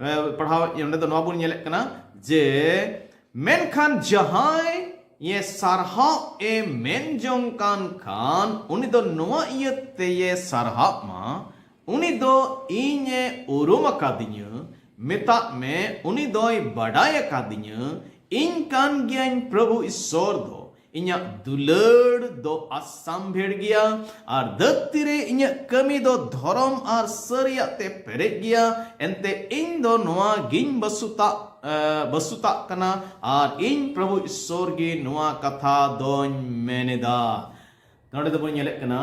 ᱮ, ᱯᱟᱲᱦᱟᱣ, ᱚᱸᱰᱮ ᱫᱚ ᱱᱚᱣᱟ ᱵᱚᱱ ᱧᱮᱞᱮᱫ ᱠᱟᱱᱟ ᱡᱮ, ᱢᱮᱱᱠᱷᱟᱱ ᱡᱟᱦᱟᱸᱭ ᱮ ᱥᱟᱨᱦᱟᱣ ᱮ ᱢᱮᱱ ᱡᱚᱝ ᱠᱟᱱ ᱠᱷᱟᱱ, ᱩᱱᱤ ᱫᱚ ᱱᱚᱣᱟ ᱤᱭᱟᱹ ᱛᱮᱭᱮ ᱥᱟᱨᱦᱟᱣ ᱢᱟ, ᱩᱱᱤ ᱫᱚ ᱤᱧ ᱮ ᱩᱨᱩᱢ ᱟᱠᱟᱫᱤᱧᱟᱹ, ᱢᱮᱛᱟᱜ ᱢᱮ, ᱩᱱᱤ ᱫᱚᱭ ᱵᱟᱰᱟᱭ ᱟᱠᱟᱫᱤᱧᱟᱹ, ᱤᱧ ᱠᱟᱱ ᱜᱤᱭᱟᱹᱧ ᱯᱨᱚᱵᱷᱩ ᱤᱥᱥᱚᱨ ᱫᱚ᱾ ᱤᱧᱟᱹᱜ ᱫᱩᱞᱟᱹᱲ ᱫᱚ ᱟᱥᱟᱢᱵᱷᱮᱲ ᱜᱮᱭᱟ ᱟᱨ ᱫᱷᱟᱹᱨᱛᱤ ᱨᱮ ᱤᱧᱟᱹᱜ ᱠᱟᱹᱢᱤ ᱫᱚ ᱫᱷᱚᱨᱚᱢ ᱟᱨ ᱥᱟᱹᱨᱤᱭᱟᱜ ᱛᱮ ᱯᱮᱨᱮᱡ ᱜᱮᱭᱟ᱾ ᱮᱱᱛᱮ ᱤᱧ ᱫᱚ ᱱᱚᱣᱟ ᱜᱤᱧ ᱵᱟᱹᱥᱩᱛᱟᱜ, ᱮ, ᱵᱟᱹᱥᱩᱛᱟᱜ ᱠᱟᱱᱟ ᱟᱨ ᱤᱧ ᱯᱨᱚᱵᱷᱩ ᱤᱥᱥᱚᱨ ᱜᱮ ᱱᱚᱣᱟ ᱠᱟᱛᱷᱟ ᱫᱚᱧ ᱢᱮᱱ ᱮᱫᱟ᱾ ᱱᱚᱰᱮ ᱫᱚᱵᱚᱱ ᱧᱮᱞᱮᱫ ᱠᱟᱱᱟ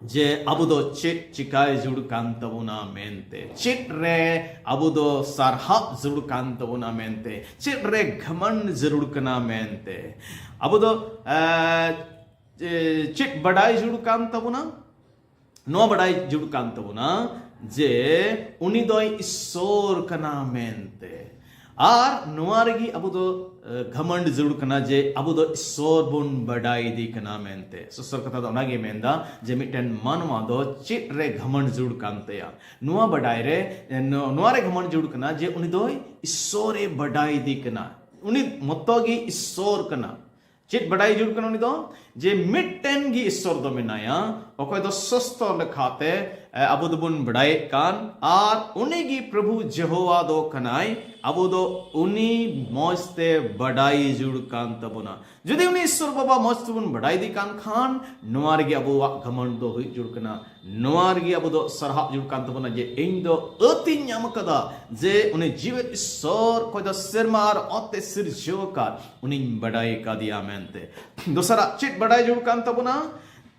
ᱡᱮ ᱟᱵᱚ ᱫᱚ ᱪᱮᱫ ᱪᱤᱠᱟᱭ ᱡᱩᱲ ᱠᱟᱱ ᱛᱟᱵᱚᱱᱟ ᱢᱮᱱᱛᱮ, ᱪᱮᱫ ᱨᱮ ᱟᱵᱚ ᱫᱚ ᱥᱟᱨᱦᱟᱣ ᱡᱩᱲ ᱠᱟᱱ ᱛᱟᱵᱚᱱᱟ ᱢᱮᱱᱛᱮ, ᱪᱮᱫ ᱨᱮ ᱜᱷᱢᱚᱱᱰ ᱡᱟᱹᱨᱩᱲ ᱠᱟᱱᱟ ᱢᱮᱱᱛᱮ, ᱟᱵᱚ ᱫᱚ, ᱮ, ᱪᱮ-, ᱪᱮᱫ ᱵᱟᱰᱟᱭ ᱡᱩᱲ ᱠᱟᱱ ᱛᱟᱵᱚᱱᱟ? ᱱᱚᱣᱟ ᱵᱟᱰᱟᱭ ᱡᱩᱲ ᱠᱟᱱ ᱛᱟᱵᱚᱱᱟ ᱡᱮ ᱩᱱᱤ ᱫᱚᱭ ᱤᱥᱥᱚᱨ ᱠᱟᱱᱟ ᱢᱮᱱᱛᱮ᱾ ᱟᱨ ᱱᱚᱣᱟ ᱨᱮᱜᱮ ᱟᱵᱚ ᱫᱚ, ᱮ, ᱜᱷᱟᱢᱚᱱᱰ ᱡᱟᱹᱨᱩᱲ ᱠᱟᱱᱟ ᱡᱮ ᱟᱵᱚ ᱫᱚ ᱤᱥᱥᱚᱨ ᱵᱚᱱ ᱵᱟᱰᱟᱭ ᱤᱫᱤ ᱠᱟᱱᱟ ᱢᱮᱱᱛᱮ᱾ ᱥᱚᱥᱚᱨ ᱠᱟᱛᱷᱟ ᱫᱚ ᱚᱱᱟᱜᱮ ᱢᱮᱱᱫᱟ ᱡᱮ ᱢᱤᱫᱴᱮᱱ ᱢᱟᱱᱣᱟ ᱫᱚ ᱪᱮᱫ ᱨᱮ ᱜᱷᱟᱢᱚᱱᱰ ᱡᱟᱹᱨᱩᱲ ᱠᱟᱱ ᱛᱟᱭᱟ? ᱱᱚᱣᱟ ᱵᱟᱰᱟᱭ ᱨᱮ, ᱮ, ᱱᱚ-, ᱱᱚᱣᱟ ᱨᱮ ᱜᱷᱟᱢᱚᱱᱰ ᱡᱟᱹᱨᱩᱲ ᱠᱟᱱᱟ ᱡᱮ ᱩᱱᱤ ᱫᱚᱭ ᱤᱥᱥᱚᱨᱮ ᱵᱟᱰᱟᱭ ᱤᱫᱤ ᱠᱟᱱᱟ, ᱩᱱᱤ ᱢᱚᱛᱚ ᱜᱮ ᱤᱥᱥᱚᱨ ᱠᱟᱱᱟ᱾ ᱪᱮᱫ ᱵᱟᱰᱟᱭ ᱡᱟᱹᱨᱩᱲ ᱠᱟᱱᱟ ᱩᱱᱤ ᱫᱚ? ᱡᱮ ᱢᱤᱫᱴᱮᱱ ᱜᱮ ᱤᱥᱥᱚᱨ ᱫᱚ ᱢᱮᱱᱟᱭᱟ, ᱚᱠᱚᱭ ᱫᱚ ᱥᱚᱥᱛᱚ ᱞᱮᱠᱟᱛᱮ ᱮ, ᱟᱵᱚ ᱫᱚᱵᱚᱱ ᱵᱟᱰᱟᱭᱮᱫ ᱠᱟᱱ, ᱟᱨ ᱩᱱᱤ ᱜᱮ ᱯᱨᱚᱵᱷᱩ ᱡᱮᱦᱳᱣᱟ ᱫᱚ ᱠᱟᱱᱟᱭ᱾ ᱟᱵᱚ ᱫᱚ ᱩᱱᱤ ᱢᱚᱡᱽ ᱛᱮ ᱵᱟᱰᱟᱭ ᱡᱩᱲ ᱠᱟᱱ ᱛᱟᱵᱚᱱᱟ᱾ ᱡᱩᱫᱤ ᱩᱱᱤ ᱤᱥᱥᱚᱨ ᱵᱟᱵᱟ ᱢᱚᱡᱽ ᱛᱮᱵᱚᱱ ᱵᱟᱰᱟᱭ ᱤᱫᱤ ᱠᱟᱱ ᱠᱷᱟᱱ, ᱱᱚᱣᱟ ᱨᱮᱜᱮ ᱟᱵᱚᱣᱟᱜ ᱜᱷᱟᱢᱚᱱᱰ ᱫᱚ ᱦᱩᱭᱩᱜ ᱡᱩᱲ ᱠᱟᱱᱟ, ᱱᱚᱣᱟ ᱨᱮᱜᱮ ᱟᱵᱚ ᱫᱚ ᱥᱟᱨᱦᱟᱣ ᱡᱩᱲ ᱠᱟᱱ ᱛᱟᱵᱚᱱᱟ ᱡᱮ ᱤᱧ ᱫᱚ ᱟᱹᱛᱤᱧ ᱧᱟᱢ ᱟᱠᱟᱫᱟ ᱡᱮ ᱩᱱᱤ ᱡᱤᱣᱮᱫ ᱤᱥᱥᱚᱨ, ᱚᱠᱚᱭ ᱫᱚ ᱥᱮᱨᱢᱟ ᱟᱨ ᱚᱛ ᱮ ᱥᱤᱨᱡᱟᱹᱣ ᱟᱠᱟᱫ, ᱩᱱᱤᱧ ᱵᱟᱰᱟᱭ ᱟᱠᱟᱫᱮᱭᱟ ᱢᱮᱱᱛᱮ᱾ ᱫᱚᱥᱟᱨᱟᱜ ᱪᱮᱫ ᱵᱟᱰᱟᱭ ᱡᱩᱲ ᱠᱟᱱ ᱛᱟᱵᱚᱱᱟ?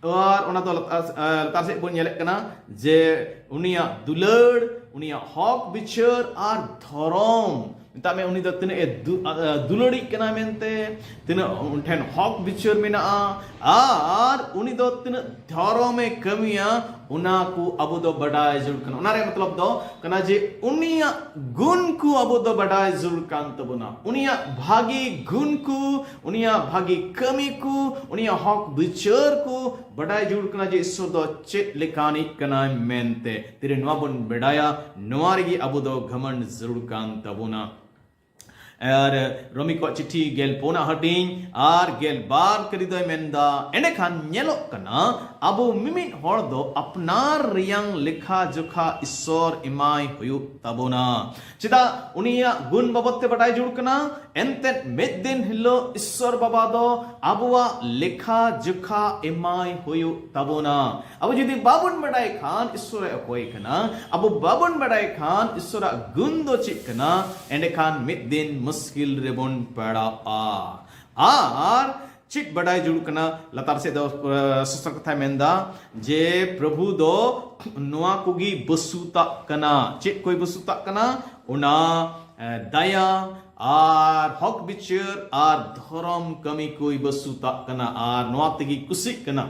ᱟᱨ ᱚᱱᱟ ᱫᱚ ᱞᱟᱛᱟᱨ, ᱞᱟᱛᱟᱨ ᱥᱮᱫ ᱵᱚᱱ ᱧᱮᱞᱮᱫ ᱠᱟᱱᱟ ᱡᱮ ᱩᱱᱤᱭᱟᱜ ᱫᱩᱞᱟᱹᱲ, ᱩᱱᱤᱭᱟᱜ ᱦᱚᱠ ᱵᱤᱪᱟᱹᱨ ᱟᱨ ᱫᱷᱚᱨᱚᱢ᱾ ᱢᱮᱛᱟᱜ ᱢᱮ, ᱩᱱᱤ ᱫᱚ ᱛᱤᱱᱟᱹᱜ ᱮ ᱫᱩ-, ᱟ-, ᱟ-, ᱫᱩᱞᱟᱹᱲᱤᱡ ᱠᱟᱱᱟ ᱢᱮᱱᱛᱮ, ᱛᱤᱱᱟᱹᱜ ᱩᱱᱤ ᱴᱷᱮᱱ ᱦᱚᱠ ᱵᱤᱪᱟᱹᱨ ᱢᱮᱱᱟᱜᱼᱟ, ᱟᱨ ᱩᱱᱤ ᱫᱚ ᱛᱤᱱᱟᱹᱜ ᱫᱷᱚᱨᱚᱢ ᱮ ᱠᱟᱹᱢᱤᱭᱟ, ᱚᱱᱟ ᱠᱚ ᱟᱵᱚ ᱫᱚ ᱵᱟᱰᱟᱭ ᱡᱟᱹᱨᱩᱲ ᱠᱟᱱᱟ᱾ ᱚᱱᱟ ᱨᱮᱭᱟᱜ ᱢᱚᱛᱞᱚᱵ ᱫᱚ ᱠᱟᱱᱟ ᱡᱮ ᱩᱱᱤᱭᱟᱜ ᱜᱩᱱ ᱠᱚ ᱟᱵᱚ ᱫᱚ ᱵᱟᱰᱟᱭ ᱡᱟᱹᱨᱩᱲ ᱠᱟᱱ ᱛᱟᱵᱚᱱᱟ, ᱩᱱᱤᱭᱟᱜ ᱵᱷᱟᱹᱜᱤ ᱜᱩᱱ ᱠᱚ, ᱩᱱᱤᱭᱟᱜ ᱵᱷᱟᱹᱜᱤ ᱠᱟᱹᱢᱤ ᱠᱚ, ᱩᱱᱤᱭᱟᱜ ᱦᱚᱠ ᱵᱤᱪᱟᱹᱨ ᱠᱚ ᱵᱟᱰᱟᱭ ᱡᱟᱹᱨᱩᱲ ᱠᱟᱱᱟ ᱡᱮ ᱤᱥᱥᱚᱨ ᱫᱚ ᱪᱮᱫ ᱞᱮᱠᱟᱱᱤᱡ ᱠᱟᱱᱟᱭ ᱢᱮᱱᱛᱮ᱾ ᱛᱤᱨᱮ ᱱᱚᱣᱟ ᱵᱚᱱ ᱵᱟᱰᱟᱭᱟ, ᱱᱚᱣᱟ ᱨᱮᱜᱮ ᱟᱵᱚ ᱫᱚ ᱜᱷᱟᱢᱚᱱᱰ ᱡᱟᱹᱨᱩᱲ ᱠᱟᱱ ᱛᱟᱵᱚᱱᱟ᱾ ᱟᱨ ᱨᱳᱢᱤ ᱠᱚᱣᱟᱜ ᱪᱤᱴᱷᱤ ᱜᱮᱞ ᱯᱩᱱᱟᱜ ᱦᱟᱹᱴᱤᱧ ᱟᱨ ᱜᱮᱞ ᱵᱟᱨ ᱠᱟᱹᱨᱤ ᱫᱚᱭ ᱢᱮᱱᱫᱟ, ᱮᱸᱰᱮᱠᱷᱟᱱ ᱧᱮᱞᱚᱜ ᱠᱟᱱᱟ, ᱟᱵᱚ ᱢᱤᱢᱤᱫ ᱦᱚᱲ ᱫᱚ ᱟᱯᱱᱟᱨ ᱨᱮᱭᱟᱝ ᱞᱮᱠᱷᱟ ᱡᱚᱠᱷᱟ ᱤᱥᱥᱚᱨ ᱮᱢᱟᱭ ᱦᱩᱭᱩᱜ ᱛᱟᱵᱚᱱᱟ᱾ ᱪᱮᱫᱟᱜ? ᱩᱱᱤᱭᱟᱜ ᱜᱩᱱ ᱵᱟᱵᱚᱫ ᱛᱮ ᱵᱟᱰᱟᱭ ᱡᱟᱹᱨᱩᱲ ᱠᱟᱱᱟ᱾ ᱮᱱᱛᱮᱫ ᱢᱤᱫ ᱫᱤᱱ ᱦᱤᱞᱳᱜ ᱤᱥᱥᱚᱨ ᱵᱟᱵᱟ ᱫᱚ ᱟᱵᱚᱣᱟᱜ ᱞᱮᱠᱷᱟ ᱡᱚᱠᱷᱟ ᱮᱢᱟᱭ ᱦᱩᱭᱩᱜ ᱛᱟᱵᱚᱱᱟ᱾ ᱟᱵᱚ ᱡᱩᱫᱤ ᱵᱟᱵᱚᱱ ᱵᱟᱰᱟᱭ ᱠᱷᱟᱱ ᱤᱥᱥᱚᱨ ᱮ ᱚᱠᱚᱭ ᱠᱟᱱᱟ, ᱟᱵᱚ ᱵᱟᱵᱚᱱ ᱵᱟᱰᱟᱭ ᱠᱷᱟᱱ ᱤᱥᱥᱚᱨᱟᱜ ᱜᱩᱱ ᱫᱚ ᱪᱮᱫ ᱠᱟᱱᱟ, ᱮᱸᱰᱮᱠᱷᱟᱱ ᱢᱤᱫ ᱫᱤᱱ ᱢᱩᱥᱠᱤᱞ ᱨᱮᱵᱚᱱ ᱯᱟᱲᱟᱜᱼᱟ᱾ ᱟᱨ ᱪᱮᱫ ᱵᱟᱰᱟᱭ ᱡᱟᱹᱨᱩᱲ ᱠᱟᱱᱟ? ᱞᱟᱛᱟᱨ ᱥᱮᱫ ᱫᱚ, ᱟ, ᱥᱚᱥᱛᱨ ᱠᱟᱛᱷᱟᱭ ᱢᱮᱱᱫᱟ ᱡᱮ ᱯᱨᱚᱵᱷᱩ ᱫᱚ ᱱᱚᱣᱟ ᱠᱚᱜᱮ ᱵᱟᱹᱥᱩᱛᱟᱜ ᱠᱟᱱᱟ᱾ ᱪᱮᱫ ᱠᱚᱭ ᱵᱟᱹᱥᱩᱛᱟᱜ ᱠᱟᱱᱟ? ᱚᱱᱟ, ᱮ, ᱫᱟᱭᱟ ᱟᱨ ᱦᱚᱠ ᱵᱤᱪᱟᱹᱨ ᱟᱨ ᱫᱷᱚᱨᱚᱢ ᱠᱟᱹᱢᱤ ᱠᱚᱭ ᱵᱟᱹᱥᱩᱛᱟᱜ ᱠᱟᱱᱟ᱾ ᱟᱨ ᱱᱚᱣᱟ ᱛᱮᱜᱮ ᱠᱩᱥᱤᱜ ᱠᱟᱱᱟ᱾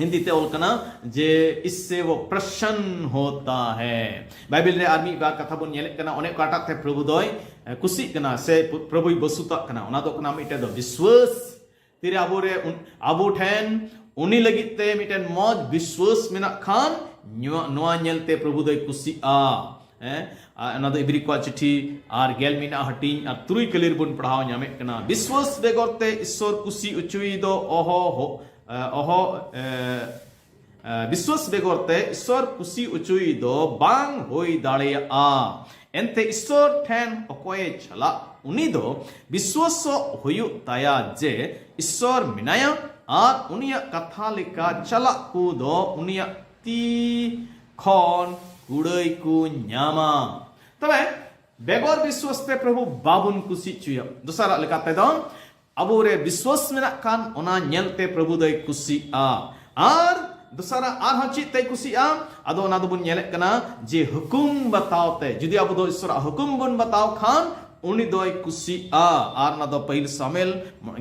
ᱦᱤᱱᱫᱤ ᱛᱮ ᱚᱞ ᱠᱟᱱᱟ ᱡᱮ ᱤᱥᱥᱮ ᱣᱚ ᱯᱨᱚᱥᱚᱱᱱ ᱦᱳᱛᱟ ᱦᱮ᱾ ᱵᱟᱭᱵᱮᱞ ᱨᱮ ᱟᱨ ᱢᱤᱫ ᱵᱟᱨ ᱠᱟᱛᱷᱟ ᱵᱚᱱ ᱧᱮᱞᱮᱫ ᱠᱟᱱᱟ, ᱚᱱᱮ ᱚᱠᱟᱴᱟᱜ ᱛᱮ ᱯᱨᱚᱵᱷᱩ ᱫᱚᱭ, ᱮ, ᱠᱩᱥᱤᱜ ᱠᱟᱱᱟ ᱥᱮ ᱯᱨᱚᱵᱷᱩᱭ ᱵᱟᱹᱥᱩᱛᱟᱜ ᱠᱟᱱᱟ, ᱚᱱᱟ ᱫᱚ ᱠᱟᱱᱟ ᱢᱤᱫᱴᱮᱱ ᱫᱚ ᱵᱤᱥᱣᱟᱹᱥ᱾ ᱛᱤᱨᱮ ᱟᱵᱚ ᱨᱮ ᱩᱱ-, ᱟᱵᱚ ᱴᱷᱮᱱ ᱩᱱᱤ ᱞᱟᱹᱜᱤᱫ ᱛᱮ ᱢᱤᱫᱴᱮᱱ ᱢᱚᱡᱽ ᱵᱤᱥᱣᱟᱹᱥ ᱢᱮᱱᱟᱜ ᱠᱷᱟᱱ, ᱱᱚᱣᱟ, ᱱᱚᱣᱟ ᱧᱮᱞᱛᱮ ᱯᱨᱚᱵᱷᱩ ᱫᱚᱭ ᱠᱩᱥᱤᱜᱼᱟ᱾ ᱦᱮᱸ, ᱟᱨ ᱚᱱᱟ ᱫᱚ ᱤᱵᱨᱤ ᱠᱚᱣᱟᱜ ᱪᱤᱴᱷᱤ ᱟᱨ ᱜᱮᱞ ᱢᱤᱫ ᱟᱜ ᱦᱟᱹᱴᱤᱧ ᱟᱨ ᱛᱩᱨᱩᱭ ᱠᱟᱹᱞᱤ ᱨᱮᱵᱚᱱ ᱯᱟᱲᱦᱟᱣ ᱧᱟᱢᱮᱫ ᱠᱟᱱᱟ, ᱵᱤᱥᱣᱟᱥ ᱵᱮᱜᱚᱨ ᱛᱮ ᱤᱥᱥᱚᱨ ᱠᱩᱥᱤ ᱚᱪᱚᱭ ᱫᱚ ᱚᱦᱚ ᱦᱚ-, ᱮ, ᱚᱦᱚ, ᱮ, ᱮ, ᱵᱤᱥᱣᱟᱥ ᱵᱮᱜᱚᱨ ᱛᱮ ᱤᱥᱥᱚᱨ ᱠᱩᱥᱤ ᱚᱪᱚᱭ ᱫᱚ ᱵᱟᱝ ᱦᱩᱭ ᱫᱟᱲᱮᱭᱟᱜᱼᱟ᱾ ᱮᱱᱛᱮ ᱤᱥᱥᱚᱨ ᱴᱷᱮᱱ ᱚᱠᱚᱭᱮ ᱪᱟᱞᱟᱜ, ᱩᱱᱤ ᱫᱚ ᱵᱤᱥᱣᱟᱥᱚᱜ ᱦᱩᱭᱩᱜ ᱛᱟᱭᱟ ᱡᱮ ᱤᱥᱥᱚᱨ ᱢᱮᱱᱟᱭᱟ ᱟᱨ ᱩᱱᱤᱭᱟᱜ ᱠᱟᱛᱷᱟ ᱞᱮᱠᱟ ᱪᱟᱞᱟᱜ ᱠᱚ ᱫᱚ ᱩᱱᱤᱭᱟᱜ ᱛᱤ ᱠᱷᱚᱱ ᱠᱩᱲᱟᱹᱭ ᱠᱚ ᱧᱟᱢᱟ᱾ ᱛᱚᱵᱮ ᱵᱮᱜᱚᱨ ᱵᱤᱥᱣᱟᱥ ᱛᱮ ᱯᱨᱚᱵᱷᱩ ᱵᱟᱵᱚᱱ ᱠᱩᱥᱤ ᱦᱚᱪᱚᱭᱟ᱾ ᱫᱚᱥᱟᱨᱟᱜ ᱞᱮᱠᱟᱛᱮ ᱫᱚ ᱟᱵᱚ ᱨᱮ ᱵᱤᱥᱣᱟᱥ ᱢᱮᱱᱟᱜ ᱠᱷᱟᱱ ᱚᱱᱟ ᱧᱮᱞᱛᱮ ᱯᱨᱚᱵᱷᱩ ᱫᱚᱭ ᱠᱩᱥᱤᱜᱼᱟ᱾ ᱟᱨ ᱫᱚᱥᱟᱨᱟᱜ ᱟᱨᱦᱚᱸ ᱪᱮᱫ ᱛᱮᱭ ᱠᱩᱥᱤᱜᱼᱟ? ᱟᱫᱚ ᱚᱱᱟ ᱫᱚᱵᱚᱱ ᱧᱮᱞᱮᱫ ᱠᱟᱱᱟ ᱡᱮ ᱦᱩᱠᱩᱢ ᱵᱟᱛᱟᱣ ᱛᱮ, ᱡᱩᱫᱤ ᱟᱵᱚ ᱫᱚ ᱤᱥᱥᱚᱨᱟᱜ ᱦᱩᱠᱩᱢ ᱵᱚᱱ ᱵᱟᱛᱟᱣ ᱠᱷᱟᱱ ᱩᱱᱤ ᱫᱚᱭ ᱠᱩᱥᱤᱜᱼᱟ᱾ ᱟᱨ ᱚᱱᱟ ᱫᱚ ᱯᱟᱹᱦᱤᱞ ᱥᱟᱢᱩᱭᱮᱞ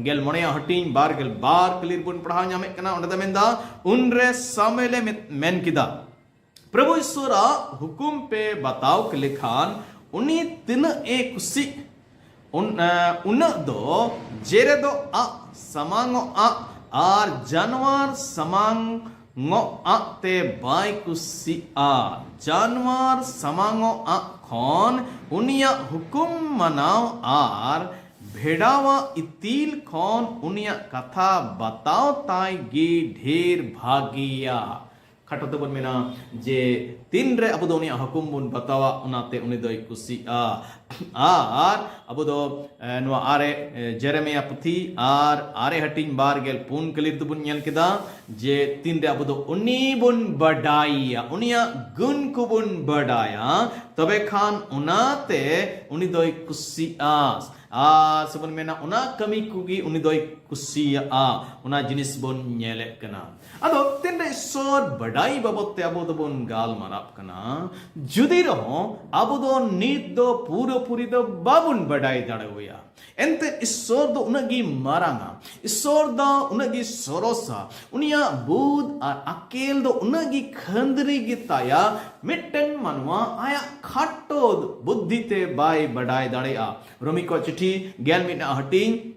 ᱜᱮᱞ ᱢᱚᱬᱮᱭᱟᱜ ᱦᱟᱹᱴᱤᱧ ᱵᱟᱨ ᱜᱮᱞ ᱵᱟᱨ ᱠᱟᱹᱞᱤ ᱨᱮᱵᱚᱱ ᱯᱟᱲᱦᱟᱣ ᱧᱟᱢᱮᱫ ᱠᱟᱱᱟ᱾ ᱚᱸᱰᱮ ᱫᱚ ᱢᱮᱱᱫᱟ, ᱩᱱᱨᱮ ᱥᱟᱢᱩᱭᱮᱞᱮ ᱢᱮᱛ-, ᱢᱮᱱ ᱠᱮᱫᱟ, ᱯᱨᱚᱵᱷᱩ ᱤᱥᱥᱚᱨᱟᱜ ᱦᱩᱠᱩᱢ ᱯᱮ ᱵᱟᱛᱟᱣ ᱞᱮᱠᱷᱟᱱ ᱩᱱᱤ ᱛᱤᱱᱟᱹᱜ ᱮ ᱠᱩᱥᱤᱜ, ᱩᱱ-, ᱮ, ᱩᱱᱟᱹᱜ ᱫᱚ ᱡᱮᱨᱮᱫᱚᱜ ᱟᱜ, ᱥᱟᱢᱟᱝᱚᱜ ᱟᱜ ᱟᱨ ᱡᱟᱱᱣᱟᱨ ᱥᱟᱢᱟᱝᱚᱜ ᱟᱜ ᱛᱮ ᱵᱟᱭ ᱠᱩᱥᱤᱜᱼᱟ᱾ ᱡᱟᱱᱣᱟᱨ ᱥᱟᱢᱟᱝᱚᱜ ᱟᱜ ᱠᱷᱚᱱ ᱩᱱᱤᱭᱟᱜ ᱦᱩᱠᱩᱢ ᱢᱟᱱᱟᱣ ᱟᱨ ᱵᱷᱮᱰᱟᱣᱟᱜ ᱤᱛᱤᱞ ᱠᱷᱚᱱ ᱩᱱᱤᱭᱟᱜ ᱠᱟᱛᱷᱟ ᱵᱟᱛᱟᱣ ᱛᱟᱭ ᱜᱮ ᱰᱷᱮᱨ ᱵᱷᱟᱜᱮᱭᱟ᱾ ᱠᱷᱟᱴᱚ ᱛᱮᱵᱚᱱ ᱢᱮᱱᱟ ᱡᱮ ᱛᱤᱱᱨᱮ ᱟᱵᱚ ᱫᱚ ᱩᱱᱤᱭᱟᱜ ᱦᱩᱠᱩᱢ ᱵᱚᱱ ᱵᱟᱛᱟᱣᱟ, ᱚᱱᱟᱛᱮ ᱩᱱᱤ ᱫᱚᱭ ᱠᱩᱥᱤᱜᱼᱟ᱾ ᱟᱨ ᱟᱵᱚ ᱫᱚ, ᱮ, ᱱᱚᱣᱟ ᱟᱨᱮ, ᱮ, ᱡᱮᱨᱮᱢᱤᱭᱟ ᱯᱩᱛᱷᱤ ᱟᱨ ᱟᱨᱮ ᱦᱟᱹᱴᱤᱧ ᱵᱟᱨ ᱜᱮᱞ ᱯᱩᱱ ᱠᱟᱹᱞᱤ ᱨᱮᱫᱚ ᱵᱚᱱ ᱧᱮᱞ ᱠᱮᱫᱟ ᱡᱮ ᱛᱤᱱᱨᱮ ᱟᱵᱚ ᱫᱚ ᱩᱱᱤ ᱵᱚᱱ ᱵᱟᱰᱟᱭᱟ, ᱩᱱᱤᱭᱟᱜ ᱜᱩᱱ ᱠᱚᱵᱚᱱ ᱵᱟᱰᱟᱭᱟ, ᱛᱚᱵᱮ ᱠᱷᱟᱱ ᱚᱱᱟᱛᱮ ᱩᱱᱤ ᱫᱚᱭ ᱠᱩᱥᱤᱜᱼᱟ᱾ ᱟᱨ ᱥᱮᱵᱚᱱ ᱢᱮᱱᱟ ᱚᱱᱟ ᱠᱟᱹᱢᱤ ᱠᱚᱜᱮ ᱩᱱᱤ ᱫᱚᱭ ᱠᱩᱥᱤᱭᱟᱜᱼᱟ᱾ ᱚᱱᱟ ᱡᱤᱱᱤᱥ ᱵᱚᱱ ᱧᱮᱞᱮᱫ ᱠᱟᱱᱟ᱾ ᱟᱫᱚ ᱛᱤᱱᱨᱮ ᱤᱥᱥᱚᱨ ᱵᱟᱰᱟᱭ ᱵᱟᱵᱚᱫ ᱛᱮ ᱟᱵᱚ ᱫᱚᱵᱚᱱ ᱜᱟᱞᱢᱟᱨᱟᱜ ᱠᱟᱱᱟ, ᱡᱩᱫᱤ ᱨᱮᱦᱚᱸ ᱟᱵᱚ ᱫᱚ ᱱᱤᱛ ᱫᱚ ᱯᱩᱨᱟᱹᱯᱩᱨᱤ ᱫᱚ ᱵᱟᱵᱚᱱ ᱵᱟᱰᱟᱭ ᱫᱟᱲᱮᱣᱟᱭᱟ᱾ ᱮᱱᱛᱮ ᱤᱥᱥᱚᱨ ᱫᱚ ᱩᱱᱟᱹᱜ ᱜᱮ ᱢᱟᱨᱟᱝᱟ, ᱤᱥᱥᱚᱨ ᱫᱚ ᱩᱱᱟᱹᱜ ᱜᱮ ᱥᱚᱨᱚᱥᱟ, ᱩᱱᱤᱭᱟᱜ ᱵᱩᱫ ᱟᱨ ᱟᱠᱮᱞ ᱫᱚ ᱩᱱᱟᱹᱜ ᱜᱮ ᱠᱷᱟᱹᱱᱫᱽᱨᱤ ᱜᱮ ᱛᱟᱭᱟ, ᱢᱤᱫᱴᱮᱱ ᱢᱟᱱᱣᱟ ᱟᱭᱟᱜ ᱠᱷᱟᱴᱚ ᱵᱩᱫᱽᱫᱷᱤ ᱛᱮ ᱵᱟᱭ ᱵᱟᱰᱟᱭ ᱫᱟᱲᱮᱭᱟᱜᱼᱟ᱾ ᱨᱳᱢᱤ ᱠᱚᱣᱟᱜ ᱪᱤᱴᱷᱤ ᱜᱮᱞ ᱢᱤᱫ ᱟᱜ ᱦᱟᱹᱴᱤᱧ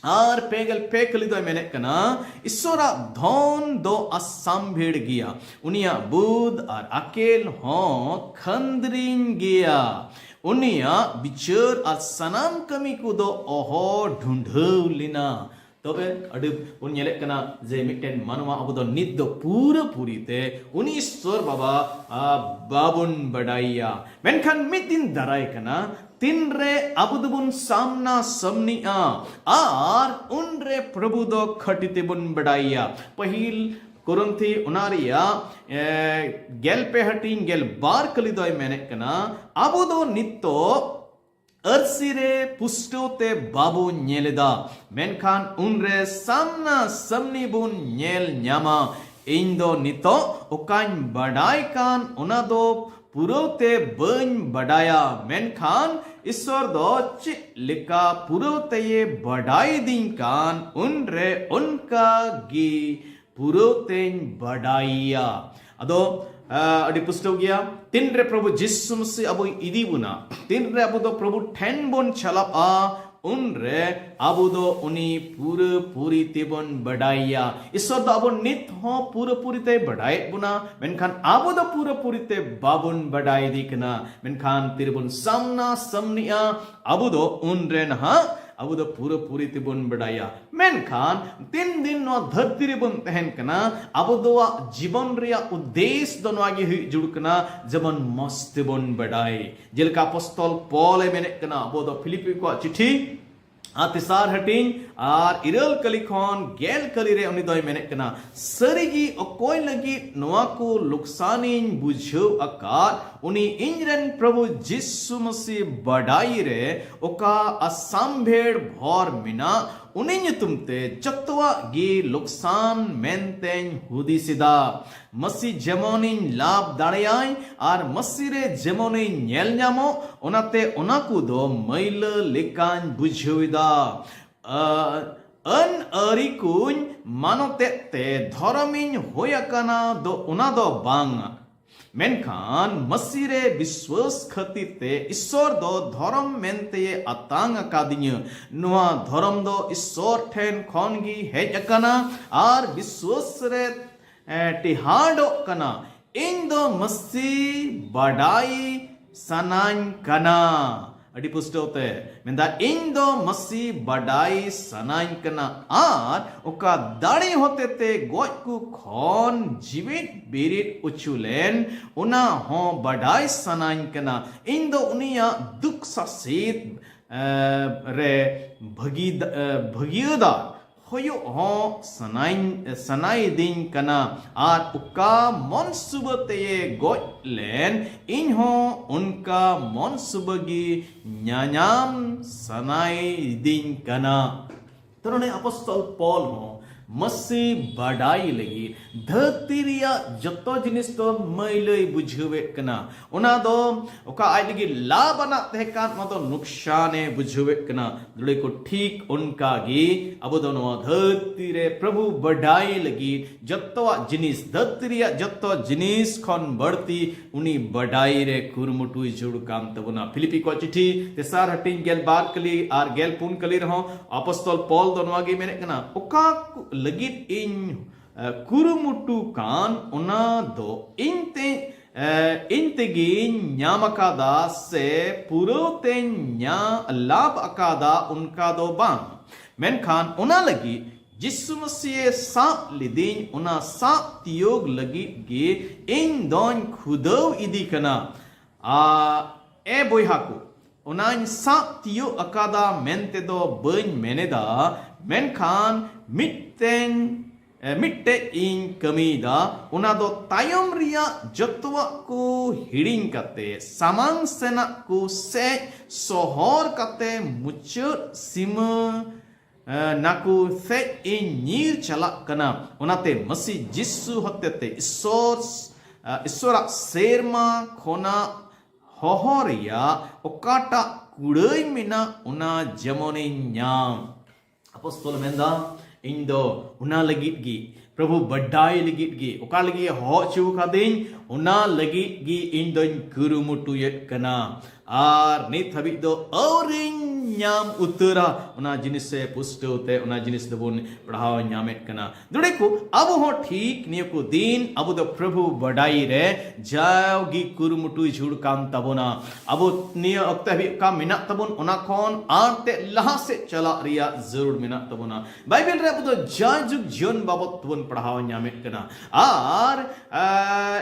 ᱟᱨ ᱯᱮ ᱜᱮᱞ ᱯᱮ ᱠᱟᱹᱞᱤ ᱫᱚᱭ ᱢᱮᱱᱮᱫ ᱠᱟᱱᱟ, ᱤᱥᱥᱚᱨᱟᱜ ᱫᱷᱚᱱ ᱫᱚ ᱟᱥᱟᱢᱵᱷᱮᱲ ᱜᱮᱭᱟ, ᱩᱱᱤᱭᱟᱜ ᱵᱩᱫ ᱟᱨ ᱟᱠᱮᱞ ᱦᱚᱸ ᱠᱷᱟᱹᱱᱫᱽᱨᱤᱧ ᱜᱮᱭᱟ᱾ ᱩᱱᱤᱭᱟᱜ ᱵᱤᱪᱟᱹᱨ ᱟᱨ ᱥᱟᱱᱟᱢ ᱠᱟᱹᱢᱤ ᱠᱚᱫᱚ ᱚᱦᱚ ᱰᱷᱩᱸᱰᱷᱟᱹᱣ ᱞᱮᱱᱟ᱾ ᱛᱚᱵᱮ ᱟᱹᱰᱤ ᱵᱚᱱ ᱧᱮᱞᱮᱫ ᱠᱟᱱᱟ ᱡᱮ ᱢᱤᱫᱴᱮᱱ ᱢᱟᱱᱣᱟ ᱟᱵᱚ ᱫᱚ ᱱᱤᱛ ᱫᱚ ᱯᱩᱨᱟᱹ ᱯᱩᱨᱤ ᱛᱮ ᱩᱱᱤ ᱤᱥᱥᱚᱨ ᱵᱟᱵᱟ, ᱟ, ᱵᱟᱵᱚᱱ ᱵᱟᱰᱟᱭᱟ᱾ ᱢᱮᱱᱠᱷᱟᱱ ᱢᱤᱫ ᱫᱤᱱ ᱫᱟᱨᱟᱭ ᱠᱟᱱᱟ, ᱛᱤᱱᱨᱮ ᱟᱵᱚ ᱫᱚᱵᱚᱱ ᱥᱟᱢᱱᱟ ᱥᱟᱢᱱᱤᱜᱼᱟ ᱟᱨ ᱩᱱᱨᱮ ᱯᱨᱚᱵᱷᱩ ᱫᱚ ᱠᱷᱟᱹᱴᱤ ᱛᱮᱵᱚᱱ ᱵᱟᱰᱟᱭᱟ᱾ ᱯᱟᱹᱦᱤᱞ ᱠᱚᱨᱤᱱᱛᱷᱤ ᱚᱱᱟ ᱨᱮᱭᱟᱜ, ᱮ, ᱜᱮᱞ ᱯᱮ ᱦᱟᱹᱴᱤᱧ ᱜᱮᱞ ᱵᱟᱨ ᱠᱟᱹᱞᱤ ᱫᱚᱭ ᱢᱮᱱᱮᱫ ᱠᱟᱱᱟ, ᱟᱵᱚ ᱫᱚ ᱱᱤᱛᱚᱜ ᱟᱹᱨᱥᱤ ᱨᱮ ᱯᱩᱥᱴᱟᱹᱣ ᱛᱮ ᱵᱟᱵᱚ ᱧᱮᱞ ᱮᱫᱟ, ᱢᱮᱱᱠᱷᱟᱱ ᱩᱱᱨᱮ ᱥᱟᱢᱱᱟ ᱥᱟᱢᱱᱤ ᱵᱚᱱ ᱧᱮᱞ ᱧᱟᱢᱟ᱾ ᱤᱧ ᱫᱚ ᱱᱤᱛᱚᱜ ᱚᱠᱟᱧ ᱵᱟᱰᱟᱭ ᱠᱟᱱ, ᱚᱱᱟ ᱫᱚ ᱯᱩᱨᱟᱹᱣ ᱛᱮ ᱵᱟᱹᱧ ᱵᱟᱰᱟᱭᱟ, ᱢᱮᱱᱠᱷᱟᱱ ᱤᱥᱥᱚᱨ ᱫᱚ ᱪᱮᱫ ᱞᱮᱠᱟ ᱯᱩᱨᱟᱹᱣ ᱛᱮᱭᱮ ᱵᱟᱰᱟᱭ ᱫᱤᱧ ᱠᱟᱱ, ᱩᱱᱨᱮ ᱚᱱᱠᱟ ᱜᱮ ᱯᱩᱨᱟᱹᱣ ᱛᱮᱧ ᱵᱟᱰᱟᱭᱟ᱾ ᱟᱫᱚ, ᱟ, ᱟᱹᱰᱤ ᱯᱩᱥᱴᱟᱹᱣ ᱜᱮᱭᱟ, ᱛᱤᱱᱨᱮ ᱯᱨᱚᱵᱷᱩ ᱡᱤᱥᱩ ᱢᱟᱥᱤ ᱟᱵᱚᱭ ᱤᱫᱤ ᱵᱚᱱᱟ, ᱛᱤᱱᱨᱮ ᱟᱵᱚ ᱫᱚ ᱯᱨᱚᱵᱷᱩ ᱴᱷᱮᱱ ᱵᱚᱱ ᱪᱟᱞᱟᱜᱼᱟ, ᱩᱱᱨᱮ ᱟᱵᱚ ᱫᱚ ᱩᱱᱤ ᱯᱩᱨᱟᱹ ᱯᱩᱨᱤ ᱛᱮᱵᱚᱱ ᱵᱟᱰᱟᱭᱟ᱾ ᱤᱥᱥᱚᱨ ᱫᱚ ᱟᱵᱚ ᱱᱤᱛ ᱦᱚᱸ ᱯᱩᱨᱟᱹ ᱯᱩᱨᱤ ᱛᱮᱭ ᱵᱟᱰᱟᱭᱮᱫ ᱵᱚᱱᱟ, ᱢᱮᱱᱠᱷᱟᱱ ᱟᱵᱚ ᱫᱚ ᱯᱩᱨᱟᱹ ᱯᱩᱨᱤ ᱛᱮ ᱵᱟᱵᱚᱱ ᱵᱟᱰᱟᱭ ᱤᱫᱤ ᱠᱟᱱᱟ᱾ ᱢᱮᱱᱠᱷᱟᱱ ᱛᱤᱨᱮᱵᱚᱱ ᱥᱟᱢᱱᱟ ᱥᱟᱢᱱᱤᱜᱼᱟ, ᱟᱵᱚ ᱫᱚ ᱩᱱᱨᱮ ᱱᱟᱦᱟᱜ ᱟᱵᱚ ᱫᱚ ᱯᱩᱨᱟᱹ ᱯᱩᱨᱤ ᱛᱮᱵᱚᱱ ᱵᱟᱰᱟᱭᱟ᱾ ᱢᱮᱱᱠᱷᱟᱱ ᱛᱤᱱ ᱫᱤᱱ ᱱᱚᱣᱟ ᱫᱷᱟᱹᱨᱛᱤ ᱨᱮᱵᱚᱱ ᱛᱟᱦᱮᱱ ᱠᱟᱱᱟ, ᱟᱵᱚ ᱫᱚᱣᱟᱜ ᱡᱤᱵᱚᱱ ᱨᱮᱭᱟᱜ ᱩᱫᱽᱫᱮᱥ ᱫᱚ ᱱᱚᱣᱟ ᱜᱮ ᱦᱩᱭᱩᱜ ᱡᱟᱹᱨᱩᱲ ᱠᱟᱱᱟ, ᱡᱮᱢᱚᱱ ᱢᱚᱸᱡᱽ ᱛᱮᱵᱚᱱ ᱵᱟᱰᱟᱭ᱾ ᱡᱮᱞᱮᱠᱟ ᱟᱯᱚᱥᱛᱚᱞ ᱯᱚᱞ ᱮ ᱢᱮᱱᱮᱫ ᱠᱟᱱᱟ, ᱟᱵᱚ ᱫᱚ ᱯᱷᱤᱞᱤᱯᱤ ᱠᱚᱣᱟᱜ ᱪᱤᱴᱷᱤ ᱟᱨ ᱛᱮᱥᱟᱨ ᱦᱟᱹᱴᱤᱧ ᱟᱨ ᱤᱨᱟᱹᱞ ᱠᱟᱹᱞᱤ ᱠᱷᱚᱱ ᱜᱮᱞ ᱠᱟᱹᱞᱤ ᱨᱮ ᱩᱱᱤ ᱫᱚᱭ ᱢᱮᱱᱮᱫ ᱠᱟᱱᱟ, ᱥᱟᱹᱨᱤᱜᱮ ᱚᱠᱚᱭ ᱞᱟᱹᱜᱤᱫ ᱱᱚᱣᱟ ᱠᱚ ᱞᱚᱠᱥᱟᱱᱤᱧ ᱵᱩᱡᱷᱟᱹᱣ ᱟᱠᱟᱫ, ᱩᱱᱤ ᱤᱧᱨᱮᱱ ᱯᱨᱚᱵᱷᱩ ᱡᱤᱥᱩ ᱢᱟᱥᱤ ᱵᱟᱰᱟᱭ ᱨᱮ ᱚᱠᱟ ᱟᱥᱟᱢᱵᱷᱮᱲ ᱵᱷᱚᱨ ᱢᱮᱱᱟᱜ, ᱩᱱᱤ ᱧᱩᱛᱩᱢ ᱛᱮ ᱡᱚᱛᱚᱣᱟᱜ ᱜᱮ ᱞᱚᱠᱥᱟᱱ ᱢᱮᱱᱛᱮᱧ ᱦᱩᱫᱤᱥ ᱮᱫᱟ᱾ ᱢᱟᱹᱥᱤ ᱡᱮᱢᱚᱱᱤᱧ ᱞᱟᱵᱷ ᱫᱟᱲᱮᱭᱟᱭ ᱟᱨ ᱢᱟᱹᱥᱤ ᱨᱮ ᱡᱮᱢᱚᱱᱤᱧ ᱧᱮᱞ ᱧᱟᱢᱚᱜ, ᱚᱱᱟᱛᱮ ᱚᱱᱟ ᱠᱚᱫᱚ ᱢᱟᱹᱭᱞᱟᱹ ᱞᱮᱠᱟᱧ ᱵᱩᱡᱷᱟᱹᱣ ᱮᱫᱟ᱾ ᱟ-, ᱟᱹᱱ ᱟᱹᱨᱤ ᱠᱚᱧ ᱢᱟᱱᱚᱛᱮᱫ ᱛᱮ ᱫᱷᱚᱨᱚᱢᱤᱧ ᱦᱩᱭ ᱟᱠᱟᱱᱟ ᱫᱚ ᱚᱱᱟ ᱫᱚ ᱵᱟᱝ᱾ ᱢᱮᱱᱠᱷᱟᱱ ᱢᱟᱹᱥᱤ ᱨᱮ ᱵᱤᱥᱣᱟᱹᱥ ᱠᱷᱟᱹᱛᱤᱨ ᱛᱮ ᱤᱥᱥᱚᱨ ᱫᱚ ᱫᱷᱚᱨᱚᱢ ᱢᱮᱱᱛᱮᱭ ᱟᱛᱟᱝ ᱟᱠᱟᱫᱤᱧᱟᱹ᱾ ᱱᱚᱣᱟ ᱫᱷᱚᱨᱚᱢ ᱫᱚ ᱤᱥᱥᱚᱨ ᱴᱷᱮᱱ ᱠᱷᱚᱱ ᱜᱮ ᱦᱮᱡ ᱟᱠᱟᱱᱟ ᱟᱨ ᱵᱤᱥᱣᱟᱹᱥ ᱨᱮ ᱮ, ᱴᱮᱦᱟᱸᱰᱚᱜ ᱠᱟᱱᱟ᱾ ᱤᱧ ᱫᱚ ᱢᱟᱹᱥᱤ ᱵᱟᱰᱟᱭ ᱥᱟᱱᱟᱧ ᱠᱟᱱᱟ᱾ ᱟᱹᱰᱤ ᱯᱩᱥᱴᱟᱹᱣ ᱛᱮ ᱢᱮᱱᱫᱟ, ᱤᱧ ᱫᱚ ᱢᱟᱹᱥᱤ ᱵᱟᱰᱟᱭ ᱥᱟᱱᱟᱧ ᱠᱟᱱᱟ ᱟᱨ ᱚᱠᱟ ᱫᱟᱲᱮ ᱦᱚᱛᱮᱛᱮ ᱜᱚᱡ ᱠᱚ ᱠᱷᱚᱱ ᱡᱤᱣᱤᱫ ᱵᱤᱨᱤᱫ ᱚᱪᱚ ᱞᱮᱱ, ᱚᱱᱟ ᱦᱚᱸ ᱵᱟᱰᱟᱭ ᱥᱟᱱᱟᱧ ᱠᱟᱱᱟ᱾ ᱤᱧ ᱫᱚ ᱩᱱᱤᱭᱟᱜ ᱫᱩᱠ ᱥᱟᱥᱮᱛ, ᱮ, ᱨᱮ ᱵᱷᱟᱹᱜᱤ, ᱮ, ᱵᱷᱟᱹᱜᱤᱭᱟᱹᱫᱟᱨ ᱦᱩᱭᱩᱜ ᱦᱚᱸ ᱥᱟᱱᱟᱧ, ᱥᱟᱱᱟᱭᱤᱫᱤᱧ ᱠᱟᱱᱟ ᱟᱨ ᱚᱠᱟ ᱢᱚᱱᱥᱩᱵᱟᱹ ᱛᱮᱭᱮ ᱜᱚᱡ ᱞᱮᱱ, ᱤᱧ ᱦᱚᱸ ᱚᱱᱠᱟ ᱢᱚᱱᱥᱩᱵᱟᱹ ᱜᱮ ᱧᱟᱧᱟᱢ ᱥᱟᱱᱟᱭᱤᱫᱤᱧ ᱠᱟᱱᱟ᱾ ᱛᱚ ᱱᱚᱰᱮ ᱟᱯᱚᱥᱛᱚᱞ ᱯᱚᱞ ᱦᱚᱸ ᱢᱟᱹᱥᱤ ᱵᱟᱰᱟᱭ ᱞᱟᱹᱜᱤᱫ ᱫᱷᱟᱹᱨᱛᱤ ᱨᱮᱭᱟᱜ ᱡᱚᱛᱚ ᱡᱤᱱᱤᱥ ᱫᱚ ᱢᱟᱹᱭᱞᱟᱹᱭ ᱵᱩᱡᱷᱟᱹᱣᱮᱫ ᱠᱟᱱᱟ᱾ ᱚᱱᱟ ᱫᱚ ᱚᱠᱟ ᱟᱡ ᱞᱟᱹᱜᱤᱫ ᱞᱟᱵᱷ ᱟᱱᱟᱜ ᱛᱟᱦᱮᱸ ᱠᱟᱱ, ᱚᱱᱟ ᱫᱚ ᱱᱩᱠᱥᱟᱱᱮ ᱵᱩᱡᱷᱟᱹᱣᱮᱫ ᱠᱟᱱᱟ᱾ ᱫᱩᱲᱤ ᱠᱚ ᱴᱷᱤᱠ ᱚᱱᱠᱟ ᱜᱮ ᱟᱵᱚ ᱫᱚ ᱱᱚᱣᱟ ᱫᱷᱟᱹᱨᱛᱤ ᱨᱮ ᱯᱨᱚᱵᱷᱩ ᱵᱟᱰᱟᱭ ᱞᱟᱹᱜᱤᱫ ᱡᱚᱛᱚᱣᱟᱜ ᱡᱤᱱᱤᱥ, ᱫᱷᱟᱹᱨᱛᱤ ᱨᱮᱭᱟᱜ ᱡᱚᱛᱚ ᱡᱤᱱᱤᱥ ᱠᱷᱚᱱ ᱵᱟᱹᱲᱛᱤ ᱩᱱᱤ ᱵᱟᱰᱟᱭ ᱨᱮ ᱠᱩᱨᱩᱢᱩᱴᱩᱭ ᱡᱩᱲ ᱠᱟᱱ ᱛᱟᱵᱚᱱᱟ᱾ ᱯᱷᱤᱞᱤᱯᱤ ᱠᱚ ᱪᱤᱴᱷᱤ ᱛᱮᱥᱟᱨ ᱦᱟᱹᱴᱤᱧ ᱜᱮᱞ ᱵᱟᱨ ᱠᱟᱹᱞᱤ ᱟᱨ ᱜᱮᱞ ᱯᱩᱱ ᱠᱟᱹᱞᱤ ᱨᱮᱦᱚᱸ ᱟᱯᱚᱥᱛᱚᱞ ᱯᱚᱞ ᱫᱚ ᱱᱚᱣᱟ ᱜᱮ ᱢᱮᱱᱮᱫ ᱠᱟᱱᱟ, ᱚᱠᱟ ᱠᱚ ᱞᱟᱹᱜᱤᱫ ᱤᱧ, ᱮ, ᱠᱩᱨᱩᱢᱩᱴᱩ ᱠᱟᱱ, ᱚᱱᱟ ᱫᱚ ᱤᱧ ᱛᱮ, ᱮ, ᱤᱧ ᱛᱮᱜᱮᱧ ᱧᱟᱢ ᱟᱠᱟᱫᱟ ᱥᱮ ᱯᱩᱨᱟᱹᱣ ᱛᱮᱧ ᱧᱟ-, ᱞᱟᱵᱷ ᱟᱠᱟᱫᱟ, ᱚᱱᱠᱟ ᱫᱚ ᱵᱟᱝ᱾ ᱢᱮᱱᱠᱷᱟᱱ ᱚᱱᱟ ᱞᱟᱹᱜᱤᱫ ᱡᱤᱥᱩ ᱢᱟᱹᱥᱤᱭᱮ ᱥᱟᱵ ᱞᱤᱫᱤᱧ, ᱚᱱᱟ ᱥᱟᱵ ᱛᱤᱭᱳᱜ ᱞᱟᱹᱜᱤᱫ ᱜᱮ ᱤᱧ ᱫᱚᱧ ᱠᱷᱩᱫᱟᱹᱣ ᱤᱫᱤ ᱠᱟᱱᱟ᱾ ᱟ, ᱮ ᱵᱚᱭᱦᱟ ᱠᱚ, ᱚᱱᱟᱧ ᱥᱟᱵ ᱛᱤᱭᱳᱜ ᱟᱠᱟᱫᱟ ᱢᱮᱱᱛᱮ ᱫᱚ ᱵᱟᱹᱧ ᱢᱮᱱᱮᱫᱟ, ᱢᱮᱱᱠᱷᱟᱱ ᱢᱤᱫᱴᱮᱱ, ᱮ, ᱢᱤᱫᱴᱮᱡ ᱤᱧ ᱠᱟᱹᱢᱤᱭᱮᱫᱟ, ᱚᱱᱟ ᱫᱚ ᱛᱟᱭᱚᱢ ᱨᱮᱭᱟᱜ ᱡᱚᱛᱚᱣᱟᱜ ᱠᱚ ᱦᱤᱲᱤᱧ ᱠᱟᱛᱮ ᱥᱟᱢᱟᱝ ᱥᱮᱱᱟᱜ ᱠᱚ ᱥᱮᱡ ᱥᱚᱦᱚᱨ ᱠᱟᱛᱮ ᱢᱩᱪᱟᱹᱫ ᱥᱤᱢᱟᱹ ᱮ, ᱱᱟᱠᱩ ᱥᱮᱡ ᱤᱧ ᱧᱤᱨ ᱪᱟᱞᱟᱜ ᱠᱟᱱᱟ᱾ ᱚᱱᱟᱛᱮ ᱢᱟᱹᱥᱤ ᱡᱤᱥᱩ ᱦᱚᱛᱮᱛᱮ ᱤᱥᱥᱚᱨ, ᱮ, ᱤᱥᱥᱚᱨᱟᱜ ᱥᱮᱨᱢᱟ ᱠᱷᱚᱱᱟᱜ ᱦᱚᱦᱚ ᱨᱮᱭᱟᱜ ᱚᱠᱟᱴᱟᱜ ᱠᱩᱲᱟᱹᱭ ᱢᱮᱱᱟᱜ, ᱚᱱᱟ ᱡᱮᱢᱚᱱᱤᱧ ᱧᱟᱢ᱾ ᱟᱯᱚᱥᱛᱚᱞ ᱢᱮᱱᱫᱟ, ᱤᱧ ᱫᱚ ᱚᱱᱟ ᱞᱟᱹᱜᱤᱫ ᱜᱮ, ᱯᱨᱚᱵᱷᱩ ᱵᱟᱰᱟᱭ ᱞᱟᱹᱜᱤᱫ ᱜᱮ, ᱚᱠᱟ ᱞᱟᱹᱜᱤᱫ ᱮ ᱦᱚᱦᱚ ᱦᱚᱪᱚ ᱟᱠᱟᱫᱤᱧ, ᱚᱱᱟ ᱞᱟᱹᱜᱤᱫ ᱜᱮ ᱤᱧ ᱫᱚᱧ ᱠᱩᱨᱩᱢᱩᱴᱩᱭᱮᱫ ᱠᱟᱱᱟ᱾ ᱟᱨ ᱱᱤᱛ ᱦᱟᱹᱵᱤᱡ ᱫᱚ ᱟᱹᱣᱨᱤᱧ ᱧᱟᱢ ᱩᱛᱟᱹᱨᱟ᱾ ᱚᱱᱟ ᱡᱤᱱᱤᱥ ᱥᱮ ᱯᱩᱥᱴᱟᱹᱣ ᱛᱮ ᱚᱱᱟ ᱡᱤᱱᱤᱥ ᱫᱚᱵᱚᱱ ᱯᱟᱲᱦᱟᱣ ᱧᱟᱢᱮᱫ ᱠᱟᱱᱟ᱾ ᱫᱩᱲᱮ ᱠᱚ, ᱟᱵᱚ ᱦᱚᱸ ᱴᱷᱤᱠ ᱱᱤᱭᱟᱹ ᱠᱚ ᱫᱤᱱ ᱟᱵᱚ ᱫᱚ ᱯᱨᱚᱵᱷᱩ ᱵᱟᱰᱟᱭ ᱨᱮ ᱡᱟᱣᱜᱮ ᱠᱩᱨᱩᱢᱩᱴᱩ ᱡᱷᱩᱲ ᱠᱟᱱ ᱛᱟᱵᱚᱱᱟ᱾ ᱟᱵᱚ ᱱᱤᱭᱟᱹ ᱚᱠᱛᱮ ᱦᱟᱹᱵᱤᱡ ᱚᱠᱟ ᱢᱮᱱᱟᱜ ᱛᱟᱵᱚᱱ, ᱚᱱᱟ ᱠᱷᱚᱱ ᱟᱨ ᱛᱮ ᱞᱟᱦᱟ ᱥᱮᱫ ᱪᱟᱞᱟᱜ ᱨᱮᱭᱟᱜ ᱡᱟᱹᱨᱩᱲ ᱢᱮᱱᱟᱜ ᱛᱟᱵᱚᱱᱟ᱾ ᱵᱟᱭᱵᱮᱞ ᱨᱮ ᱟᱵᱚ ᱫᱚ ᱡᱟᱭᱡᱩᱜᱽ ᱡᱤᱭᱚᱱ ᱵᱟᱵᱚᱛ ᱛᱮᱵᱚᱱ ᱯᱟᱲᱦᱟᱣ ᱧᱟᱢᱮᱫ ᱠᱟᱱᱟ᱾ ᱟᱨ, ᱟ,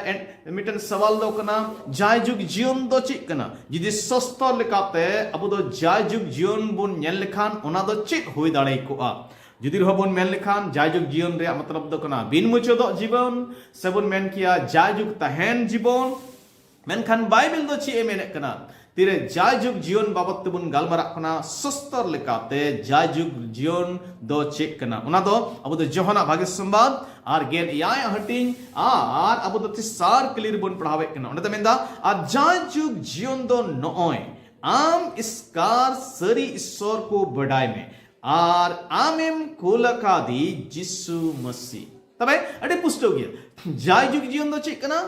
ᱮᱱ-, ᱢᱤᱫᱴᱮᱱ ᱥᱟᱣᱟᱞ ᱫᱚ ᱠᱟᱱᱟ, ᱡᱟᱭᱡᱩᱜᱽ ᱡᱤᱭᱚᱱ ᱫᱚ ᱪᱮᱫ ᱠᱟᱱᱟ? ᱡᱩᱫᱤ ᱥᱚᱥᱛᱚᱨ ᱞᱮᱠᱟᱛᱮ ᱟᱵᱚ ᱫᱚ ᱡᱟᱭᱡᱩᱜᱽ ᱡᱤᱭᱚᱱ ᱵᱚᱱ ᱧᱮᱞ ᱞᱮᱠᱷᱟᱱ, ᱚᱱᱟ ᱫᱚ ᱪᱮᱫ ᱦᱩᱭ ᱫᱟᱲᱮ ᱠᱚᱜᱼᱟ? ᱡᱩᱫᱤ ᱨᱮᱦᱚᱸ ᱵᱚᱱ ᱢᱮᱱ ᱞᱮᱠᱷᱟᱱ, ᱡᱟᱭᱡᱩᱜᱽ ᱡᱤᱭᱚᱱ ᱨᱮᱭᱟᱜ ᱢᱚᱛᱞᱚᱵ ᱫᱚ ᱠᱟᱱᱟ ᱵᱤᱱ ᱢᱩᱪᱟᱹᱫᱚᱜ ᱡᱤᱵᱚᱱ, ᱥᱮᱵᱚᱱ ᱢᱮᱱ ᱠᱮᱭᱟ ᱡᱟᱭᱡᱩᱜᱽ ᱛᱟᱦᱮᱱ ᱡᱤᱵᱚᱱ᱾ ᱢᱮᱱᱠᱷᱟᱱ ᱵᱟᱭᱵᱮᱞ ᱫᱚ ᱪᱮᱫ ᱮ ᱢᱮᱱᱮᱫ ᱠᱟᱱᱟ? ᱛᱤᱨᱮ ᱡᱟᱭᱡᱩᱜᱽ ᱡᱤᱭᱚᱱ ᱵᱟᱵᱚᱛ ᱛᱮᱵᱚᱱ ᱜᱟᱞᱢᱟᱨᱟᱜ ᱠᱟᱱᱟ, ᱥᱚᱥᱛᱚᱨ ᱞᱮᱠᱟᱛᱮ ᱡᱟᱭᱡᱩᱜᱽ ᱡᱤᱭᱚᱱ ᱫᱚ ᱪᱮᱫ ᱠᱟᱱᱟ? ᱚᱱᱟ ᱫᱚ ᱟᱵᱚ ᱫᱚ ᱡᱚᱦᱟᱱᱟᱜ ᱵᱷᱟᱜᱮ ᱥᱚᱢᱵᱟᱫ ᱟᱨ ᱜᱮᱞ ᱮᱭᱟᱭ ᱦᱟᱹᱴᱤᱧ, ᱟᱨ ᱟᱵᱚ ᱫᱚ ᱛᱮᱥᱟᱨ ᱠᱟᱹᱞᱤ ᱨᱮᱵᱚᱱ ᱯᱟᱲᱦᱟᱣᱮᱫ ᱠᱟᱱᱟ᱾ ᱚᱸᱰᱮ ᱫᱚ ᱢᱮᱱᱫᱟ, ᱟᱨ ᱡᱟᱭᱡᱩᱜᱽ ᱡᱤᱭᱚᱱ ᱫᱚ ᱱᱚᱜᱼᱚᱭ, ᱟᱢ ᱮᱥᱠᱟᱨ ᱥᱟᱹᱨᱤ ᱤᱥᱥᱚᱨ ᱠᱚ ᱵᱟᱰᱟᱭ ᱢᱮ, ᱟᱨ ᱟᱢᱮᱢ ᱠᱩᱞ ᱟᱠᱟᱫᱤ ᱡᱤᱥᱩ ᱢᱟᱹᱥᱤ᱾ ᱛᱚᱵᱮ ᱟᱹᱰᱤ ᱯᱩᱥᱴᱟᱹᱣ ᱜᱮᱭᱟ, ᱡᱟᱭᱡᱩᱜᱽ ᱡᱤᱭᱚᱱ ᱫᱚ ᱪᱮᱫ ᱠᱟᱱᱟ?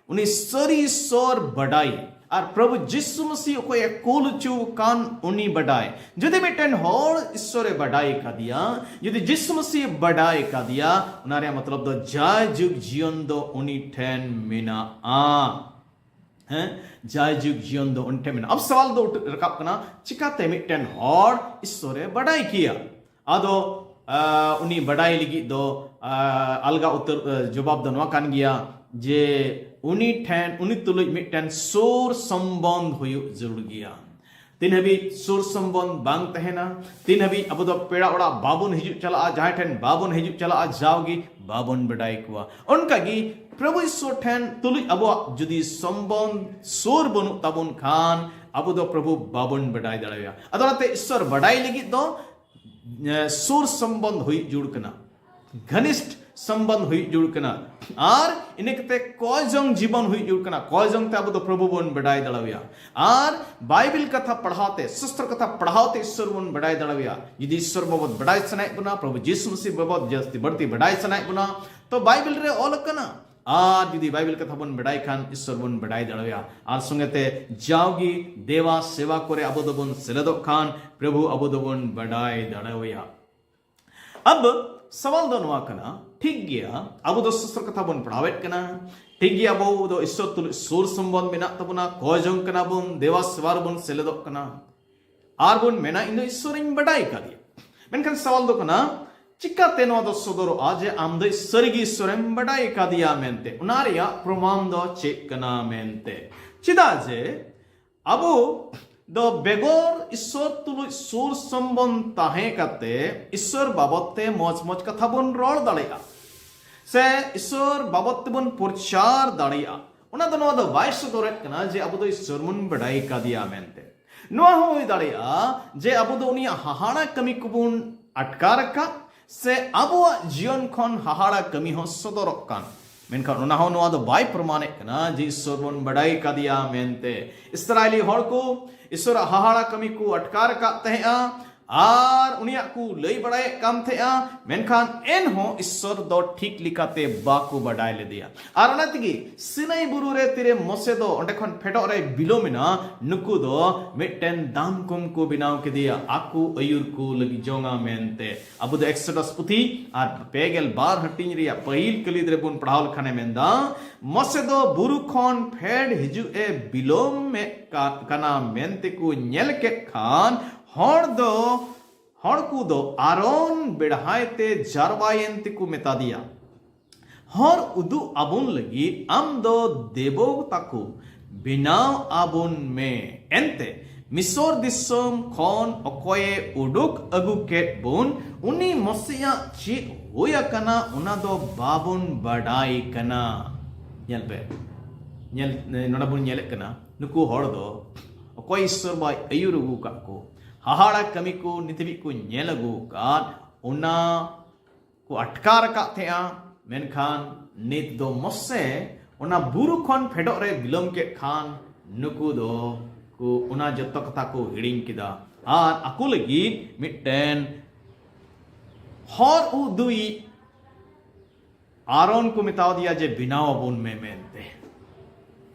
ᱩᱱᱤ ᱥᱟᱹᱨᱤ ᱤᱥᱥᱚᱨ ᱵᱟᱰᱟᱭ᱾ ᱟᱨ ᱯᱨᱚᱵᱷᱩ ᱡᱤᱥᱩ ᱢᱟᱹᱥᱤ ᱚᱠᱚᱭᱮ ᱠᱩᱞ ᱦᱚᱪᱚ ᱟᱠᱟᱱ, ᱩᱱᱤ ᱵᱟᱰᱟᱭ᱾ ᱡᱩᱫᱤ ᱢᱤᱫᱴᱮᱱ ᱦᱚᱲ ᱤᱥᱥᱚᱨᱮ ᱵᱟᱰᱟᱭ ᱠᱟᱫᱮᱭᱟ, ᱡᱩᱫᱤ ᱡᱤᱥᱩ ᱢᱟᱹᱥᱤ ᱵᱟᱰᱟᱭ ᱠᱟᱫᱮᱭᱟ, ᱚᱱᱟ ᱨᱮᱭᱟᱜ ᱢᱚᱛᱞᱚᱵ ᱫᱚ ᱡᱟᱭᱡᱩᱜᱽ ᱡᱤᱭᱚᱱ ᱫᱚ ᱩᱱᱤ ᱴᱷᱮᱱ ᱢᱮᱱᱟᱜᱼᱟ᱾ ᱦᱮᱸ, ᱡᱟᱭᱡᱩᱜᱽ ᱡᱤᱭᱚᱱ ᱫᱚ ᱩᱱᱤ ᱴᱷᱮᱱ ᱢᱮᱱᱟᱜᱼᱟ᱾ ᱟᱵ ᱥᱟᱣᱟᱞ ᱫᱚ ᱩᱴ-, ᱨᱟᱠᱟᱵ ᱠᱟᱱᱟ, ᱪᱤᱠᱟᱛᱮ ᱢᱤᱫᱴᱮᱱ ᱦᱚᱲ ᱤᱥᱥᱚᱨᱮ ᱵᱟᱰᱟᱭ ᱠᱮᱭᱟ? ᱟᱫᱚ, ᱟ, ᱩᱱᱤ ᱵᱟᱰᱟᱭ ᱞᱟᱹᱜᱤᱫ ᱫᱚ, ᱟ, ᱟᱞᱜᱟ ᱩᱛᱟᱹᱨ, ᱟ, ᱡᱚᱵᱟᱵ ᱫᱚ ᱱᱚᱣᱟ ᱠᱟᱱ ᱜᱮᱭᱟ ᱡᱮ ᱩᱱᱤ ᱴᱷᱮᱱ, ᱩᱱᱤ ᱛᱩᱞᱩᱡ ᱢᱤᱫᱴᱮᱱ ᱥᱩᱨ ᱥᱚᱢᱵᱚᱱᱫᱷ ᱦᱩᱭᱩᱜ ᱡᱟᱹᱨᱩᱲ ᱜᱮᱭᱟ᱾ ᱛᱤᱱ ᱦᱟᱹᱵᱤᱡ ᱥᱩᱨ ᱥᱚᱢᱵᱚᱱᱫᱷ ᱵᱟᱝ ᱛᱟᱦᱮᱱᱟ, ᱛᱤᱱ ᱦᱟᱹᱵᱤᱡ ᱟᱵᱚ ᱫᱚ ᱯᱮᱲᱟ ᱚᱲᱟᱜ ᱵᱟᱵᱚᱱ ᱦᱤᱡᱩᱜ ᱪᱟᱞᱟᱜᱼᱟ, ᱡᱟᱦᱟᱸᱭ ᱴᱷᱮᱱ ᱵᱟᱵᱚᱱ ᱦᱤᱡᱩᱜ ᱪᱟᱞᱟᱜᱼᱟ, ᱡᱟᱣᱜᱮ ᱵᱟᱵᱚᱱ ᱵᱟᱰᱟᱭ ᱠᱚᱣᱟ᱾ ᱚᱱᱠᱟᱜᱮ ᱯᱨᱚᱵᱷᱩ ᱤᱥᱥᱚᱨ ᱴᱷᱮᱱ ᱛᱩᱞᱩᱡ ᱟᱵᱚᱣᱟᱜ ᱡᱩᱫᱤ ᱥᱚᱢᱵᱚᱱᱫᱷ ᱥᱩᱨ ᱵᱟᱹᱱᱩᱜ ᱛᱟᱵᱚᱱ ᱠᱷᱟᱱ, ᱟᱵᱚ ᱫᱚ ᱯᱨᱚᱵᱷᱩ ᱵᱟᱵᱚᱱ ᱵᱟᱰᱟᱭ ᱫᱟᱲᱮᱭᱟᱜᱼᱟ᱾ ᱟᱫᱚ ᱚᱱᱟᱛᱮ ᱤᱥᱥᱚᱨ ᱵᱟᱰᱟᱭ ᱞᱟᱹᱜᱤᱫ ᱫᱚ, ᱮ, ᱥᱩᱨ ᱥᱚᱢᱵᱚᱱᱫᱷ ᱦᱩᱭᱩᱜ ᱡᱩᱲ ᱠᱟᱱᱟ, ᱜᱷᱟᱱᱤᱥᱴ ᱥᱚᱢᱵᱚᱱᱫᱷ ᱦᱩᱭᱩᱜ ᱡᱩᱲ ᱠᱟᱱᱟ, ᱟᱨ ᱤᱱᱟᱹ ᱠᱟᱛᱮ ᱠᱚᱭ ᱡᱚᱝ ᱡᱤᱵᱚᱱ ᱦᱩᱭᱩᱜ ᱡᱩᱲ ᱠᱟᱱᱟ᱾ ᱠᱚᱭ ᱡᱚᱝ ᱛᱮ ᱟᱵᱚ ᱫᱚ ᱯᱨᱚᱵᱷᱩ ᱵᱚᱱ ᱵᱟᱰᱟᱭ ᱫᱟᱲᱮᱣᱟᱭᱟ᱾ ᱟᱨ ᱵᱟᱭᱵᱮᱞ ᱠᱟᱛᱷᱟ ᱯᱟᱲᱦᱟᱣ ᱛᱮ, ᱥᱟᱥᱛᱨᱚ ᱠᱟᱛᱷᱟ ᱯᱟᱲᱦᱟᱣ ᱛᱮ ᱤᱥᱥᱚᱨ ᱵᱚᱱ ᱵᱟᱰᱟᱭ ᱫᱟᱲᱮᱣᱟᱭᱟ᱾ ᱡᱩᱫᱤ ᱤᱥᱥᱚᱨ ᱵᱟᱵᱚᱛ ᱵᱟᱰᱟᱭ ᱥᱟᱱᱟᱭᱮᱫ ᱵᱚᱱᱟ, ᱯᱨᱚᱵᱷᱩ ᱡᱤᱥᱩ ᱢᱟᱹᱥᱤ ᱵᱟᱵᱚᱛ ᱡᱟᱹᱥᱛᱤ ᱵᱟᱹᱲᱛᱤ ᱵᱟᱰᱟᱭ ᱥᱟᱱᱟᱭᱮᱫ ᱵᱚᱱᱟ, ᱛᱚ ᱵᱟᱭᱵᱮᱞ ᱨᱮ ᱚᱞ ᱟᱠᱟᱱᱟ, ᱟᱨ ᱡᱩᱫᱤ ᱵᱟᱭᱵᱮᱞ ᱠᱟᱛᱷᱟ ᱵᱚᱱ ᱵᱟᱰᱟᱭ ᱠᱷᱟᱱ, ᱤᱥᱥᱚᱨ ᱵᱚᱱ ᱵᱟᱰᱟᱭ ᱫᱟᱲᱮᱣᱟᱭᱟ᱾ ᱟᱨ ᱥᱚᱸᱜᱮᱛᱮ ᱡᱟᱣᱜᱮ ᱫᱮᱵᱟ ᱥᱮᱵᱟ ᱠᱚᱨᱮ ᱟᱵᱚ ᱫᱚᱵᱚᱱ ᱥᱮᱞᱮᱫᱚᱜ ᱠᱷᱟᱱ, ᱯᱨᱚᱵᱷᱩ ᱟᱵᱚ ᱫᱚᱵᱚᱱ ᱵᱟᱰᱟᱭ ᱫᱟᱲᱮᱣᱟᱭᱟ᱾ ᱟᱵ ᱥᱟᱣᱟᱞ ᱫᱚ ᱱᱚᱣᱟ ᱠᱟᱱᱟ, ᱴᱷᱤᱠ ᱜᱮᱭᱟ, ᱟᱵᱚ ᱫᱚ ᱥᱚᱥᱛᱨᱚ ᱠᱟᱛᱷᱟ ᱵᱚᱱ ᱯᱟᱲᱦᱟᱣᱮᱫ ᱠᱟᱱᱟ, ᱴᱷᱤᱠ ᱜᱮᱭᱟ, ᱟᱵᱚ ᱫᱚ ᱤᱥᱥᱚᱨ ᱛᱩᱞᱩᱡ ᱥᱩᱨ ᱥᱚᱢᱵᱚᱱᱫᱷ ᱢᱮᱱᱟᱜ ᱛᱟᱵᱚᱱᱟ, ᱠᱚᱭ ᱡᱚᱝ ᱠᱟᱱᱟ ᱵᱚᱱ, ᱫᱮᱵᱟ ᱥᱮᱵᱟ ᱨᱮᱵᱚᱱ ᱥᱮᱞᱮᱫᱚᱜ ᱠᱟᱱᱟ, ᱟᱨ ᱵᱚᱱ ᱢᱮᱱᱟ, "ᱤᱧ ᱫᱚ ᱤᱥᱥᱚᱨᱤᱧ ᱵᱟᱰᱟᱭ ᱠᱟᱫᱮᱭᱟ᱾" ᱢᱮᱱᱠᱷᱟᱱ ᱥᱟᱣᱟᱞ ᱫᱚ ᱠᱟᱱᱟ, ᱪᱤᱠᱟᱛᱮ ᱱᱚᱣᱟ ᱫᱚ ᱥᱚᱫᱚᱨᱚᱜᱼᱟ ᱡᱮ ᱟᱢ ᱫᱚ ᱤᱥᱥᱚᱨᱤ ᱜᱮ ᱤᱥᱥᱚᱨᱮᱢ ᱵᱟᱰᱟᱭ ᱠᱟᱫᱮᱭᱟ ᱢᱮᱱᱛᱮ? ᱚᱱᱟ ᱨᱮᱭᱟᱜ ᱯᱨᱚᱢᱟᱱ ᱫᱚ ᱪᱮᱫ ᱠᱟᱱᱟ ᱢᱮᱱᱛᱮ? ᱪᱮᱫᱟᱜ ᱡᱮ ᱟᱵᱚ ᱫᱚ ᱵᱮᱜᱚᱨ ᱤᱥᱥᱚᱨ ᱛᱩᱞᱩᱡ ᱥᱩᱨ ᱥᱚᱢᱵᱚᱱᱫᱷ ᱛᱟᱦᱮᱸ ᱠᱟᱛᱮ ᱤᱥᱥᱚᱨ ᱵᱟᱵᱚᱛ ᱛᱮ ᱢᱚᱡᱽ ᱢᱚᱡᱽ ᱠᱟᱛᱷᱟ ᱵᱚᱱ ᱨᱚᱲ ᱫᱟᱲᱮᱭᱟᱜᱼᱟ, ᱥᱮ ᱤᱥᱥᱚᱨ ᱵᱟᱵᱚᱛ ᱛᱮᱵᱚᱱ ᱯᱨᱚᱪᱟᱨ ᱫᱟᱲᱮᱭᱟᱜᱼᱟ᱾ ᱚᱱᱟ ᱫᱚ ᱱᱚᱣᱟ ᱫᱚ ᱵᱟᱭ ᱥᱚᱫᱚᱨᱮᱫ ᱠᱟᱱᱟ ᱡᱮ ᱟᱵᱚ ᱫᱚ ᱤᱥᱥᱚᱨ ᱵᱚᱱ ᱵᱟᱰᱟᱭ ᱠᱟᱫᱮᱭᱟ ᱢᱮᱱᱛᱮ᱾ ᱱᱚᱣᱟ ᱦᱚᱸ ᱦᱩᱭ ᱫᱟᱲᱮᱭᱟᱜᱼᱟ ᱡᱮ ᱟᱵᱚ ᱫᱚ ᱩᱱᱤᱭᱟᱜ ᱦᱟᱦᱟᱲᱟ ᱠᱟᱹᱢᱤ ᱠᱚᱵᱚᱱ ᱟᱴᱠᱟᱨ ᱟᱠᱟᱫ, ᱥᱮ ᱟᱵᱚᱣᱟᱜ ᱡᱤᱭᱚᱱ ᱠᱷᱚᱱ ᱦᱟᱦᱟᱲᱟ ᱠᱟᱹᱢᱤ ᱦᱚᱸ ᱥᱚᱫᱚᱨᱚᱜ ᱠᱟᱱ᱾ ᱢᱮᱱᱠᱷᱟᱱ ᱚᱱᱟ ᱦᱚᱸ ᱱᱚᱣᱟ ᱫᱚ ᱵᱟᱭ ᱯᱨᱚᱢᱟᱱᱮᱫ ᱠᱟᱱᱟ ᱡᱮ ᱤᱥᱥᱚᱨ ᱵᱚᱱ ᱵᱟᱰᱟᱭ ᱠᱟᱫᱮᱭᱟ ᱢᱮᱱᱛᱮ᱾ ᱤᱥᱨᱟᱭᱮᱞᱤ ᱦᱚᱲ ᱠᱚ ᱤᱥᱥᱚᱨᱟᱜ ᱦᱟᱦᱟᱲᱟ ᱠᱟᱹᱢᱤ ᱠᱚ ᱟᱴᱠᱟᱨ ᱟᱠᱟᱫ ᱛᱟᱦᱮᱸᱜᱼᱟ ᱟᱨ ᱩᱱᱤᱭᱟᱜ ᱠᱚ ᱞᱟᱹᱭ ᱵᱟᱲᱟᱭᱮᱫ ᱠᱟᱱ ᱛᱟᱦᱮᱸᱜᱼᱟ, ᱢᱮᱱᱠᱷᱟᱱ ᱮᱱᱦᱚᱸ ᱤᱥᱥᱚᱨ ᱫᱚ ᱴᱷᱤᱠ ᱞᱮᱠᱟᱛᱮ ᱵᱟᱠᱚ ᱵᱟᱰᱟᱭ ᱞᱮᱫᱮᱭᱟ᱾ ᱟᱨ ᱚᱱᱟ ᱛᱮᱜᱮ ᱥᱤᱱᱟᱹᱭ ᱵᱩᱨᱩ ᱨᱮ ᱛᱤᱨᱮ ᱢᱚᱥᱮ ᱫᱚ ᱚᱸᱰᱮ ᱠᱷᱚᱱ ᱯᱷᱮᱰᱚᱜ ᱨᱮ ᱵᱤᱞᱚᱢ ᱮᱱᱟ, ᱱᱩᱠᱩ ᱫᱚ ᱢᱤᱫᱴᱮᱱ ᱫᱟᱢᱠᱚᱢ ᱠᱚ ᱵᱮᱱᱟᱣ ᱠᱮᱫᱮᱭᱟ ᱟᱠᱚ ᱟᱹᱭᱩᱨ ᱠᱚ ᱞᱟᱹᱜᱤᱫ ᱡᱚᱝᱟ ᱢᱮᱱᱛᱮ᱾ ᱟᱵᱚ ᱫᱚ ᱮᱠᱥᱚᱰᱟᱥ ᱯᱩᱛᱷᱤ ᱟᱨ ᱯᱮ ᱜᱮᱞ ᱵᱟᱨ ᱦᱟᱹᱴᱤᱧ ᱨᱮᱭᱟᱜ ᱯᱟᱹᱦᱤᱞ ᱠᱟᱹᱞᱤᱫ ᱨᱮᱵᱚᱱ ᱯᱟᱲᱦᱟᱣ ᱞᱮᱠᱷᱟᱱᱮ ᱢᱮᱱᱫᱟ, ᱢᱚᱥᱮ ᱫᱚ ᱵᱩᱨᱩ ᱠᱷᱚᱱ ᱯᱷᱮᱰ ᱦᱤᱡᱩᱜ ᱮ ᱵᱤᱞᱚᱢ ᱮᱫ ᱠᱟ-, ᱠᱟᱱᱟ ᱢᱮᱱᱛᱮ ᱠᱚ ᱧᱮᱞ ᱠᱮᱫ ᱠᱷᱟᱱ, ᱦᱚᱲ ᱫᱚ, ᱦᱚᱲ ᱠᱚ ᱫᱚ ᱟᱨᱚᱱ ᱵᱮᱲᱦᱟᱭ ᱛᱮ ᱡᱟᱨᱣᱟᱭᱮᱱ ᱛᱮᱠᱚ ᱢᱮᱛᱟ ᱫᱮᱭᱟ, "ᱦᱚᱨ ᱩᱫᱩᱜ ᱟᱵᱚᱱ ᱞᱟᱹᱜᱤᱫ ᱟᱢ ᱫᱚ ᱫᱮᱵᱚ ᱛᱟᱠᱚ ᱵᱮᱱᱟᱣ ᱟᱵᱚᱱ ᱢᱮ᱾ ᱮᱱᱛᱮ ᱢᱤᱥᱚᱨ ᱫᱤᱥᱚᱢ ᱠᱷᱚᱱ ᱚᱠᱚᱭᱮ ᱩᱰᱩᱠ ᱟᱹᱜᱩ ᱠᱮᱫ ᱵᱚᱱ, ᱩᱱᱤ ᱢᱚᱥᱮᱭᱟᱜ ᱪᱮᱫ ᱦᱩᱭ ᱟᱠᱟᱱᱟ, ᱚᱱᱟ ᱫᱚ ᱵᱟᱵᱚᱱ ᱵᱟᱰᱟᱭ ᱠᱟᱱᱟ᱾" ᱧᱮᱞ ᱯᱮ, ᱧᱮᱞ, ᱱᱚᱰᱮ ᱵᱚᱱ ᱧᱮᱞᱮᱫ ᱠᱟᱱᱟ, ᱱᱩᱠᱩ ᱦᱚᱲ ᱫᱚ ᱚᱠᱚᱭ ᱤᱥᱥᱚᱨ ᱵᱟᱭ ᱟᱹᱭᱩᱨ ᱟᱹᱜᱩ ᱟᱠᱟᱫ ᱠᱚ, ᱦᱟᱦᱟᱲᱟ ᱠᱟᱹᱢᱤ ᱠᱚ ᱱᱤᱛ ᱦᱟᱹᱵᱤᱡ ᱠᱚ ᱧᱮᱞ ᱟᱹᱜᱩ ᱟᱠᱟᱫ, ᱚᱱᱟ ᱠᱚ ᱟᱴᱠᱟᱨ ᱟᱠᱟᱫ ᱛᱟᱦᱮᱸᱜᱼᱟ, ᱢᱮᱱᱠᱷᱟᱱ ᱱᱤᱛ ᱫᱚ ᱢᱚᱥᱮ ᱚᱱᱟ ᱵᱩᱨᱩ ᱠᱷᱚᱱ ᱯᱷᱮᱰᱚᱜ ᱨᱮ ᱵᱤᱞᱚᱢ ᱠᱮᱫ ᱠᱷᱟᱱ, ᱱᱩᱠᱩ ᱫᱚ ᱠᱚ ᱚᱱᱟ ᱡᱚᱛᱚ ᱠᱟᱛᱷᱟ ᱠᱚ ᱦᱤᱲᱤᱧ ᱠᱮᱫᱟ ᱟᱨ ᱟᱠᱚ ᱞᱟᱹᱜᱤᱫ ᱢᱤᱫᱴᱮᱱ ᱦᱚᱨ ᱩᱫᱩᱭᱤᱡ ᱟᱨᱚᱱ ᱠᱚ ᱢᱮᱛᱟᱣ ᱫᱮᱭᱟ ᱡᱮ ᱵᱮᱱᱟᱣ ᱟᱵᱚᱱ ᱢᱮ ᱢᱮᱱᱛᱮ᱾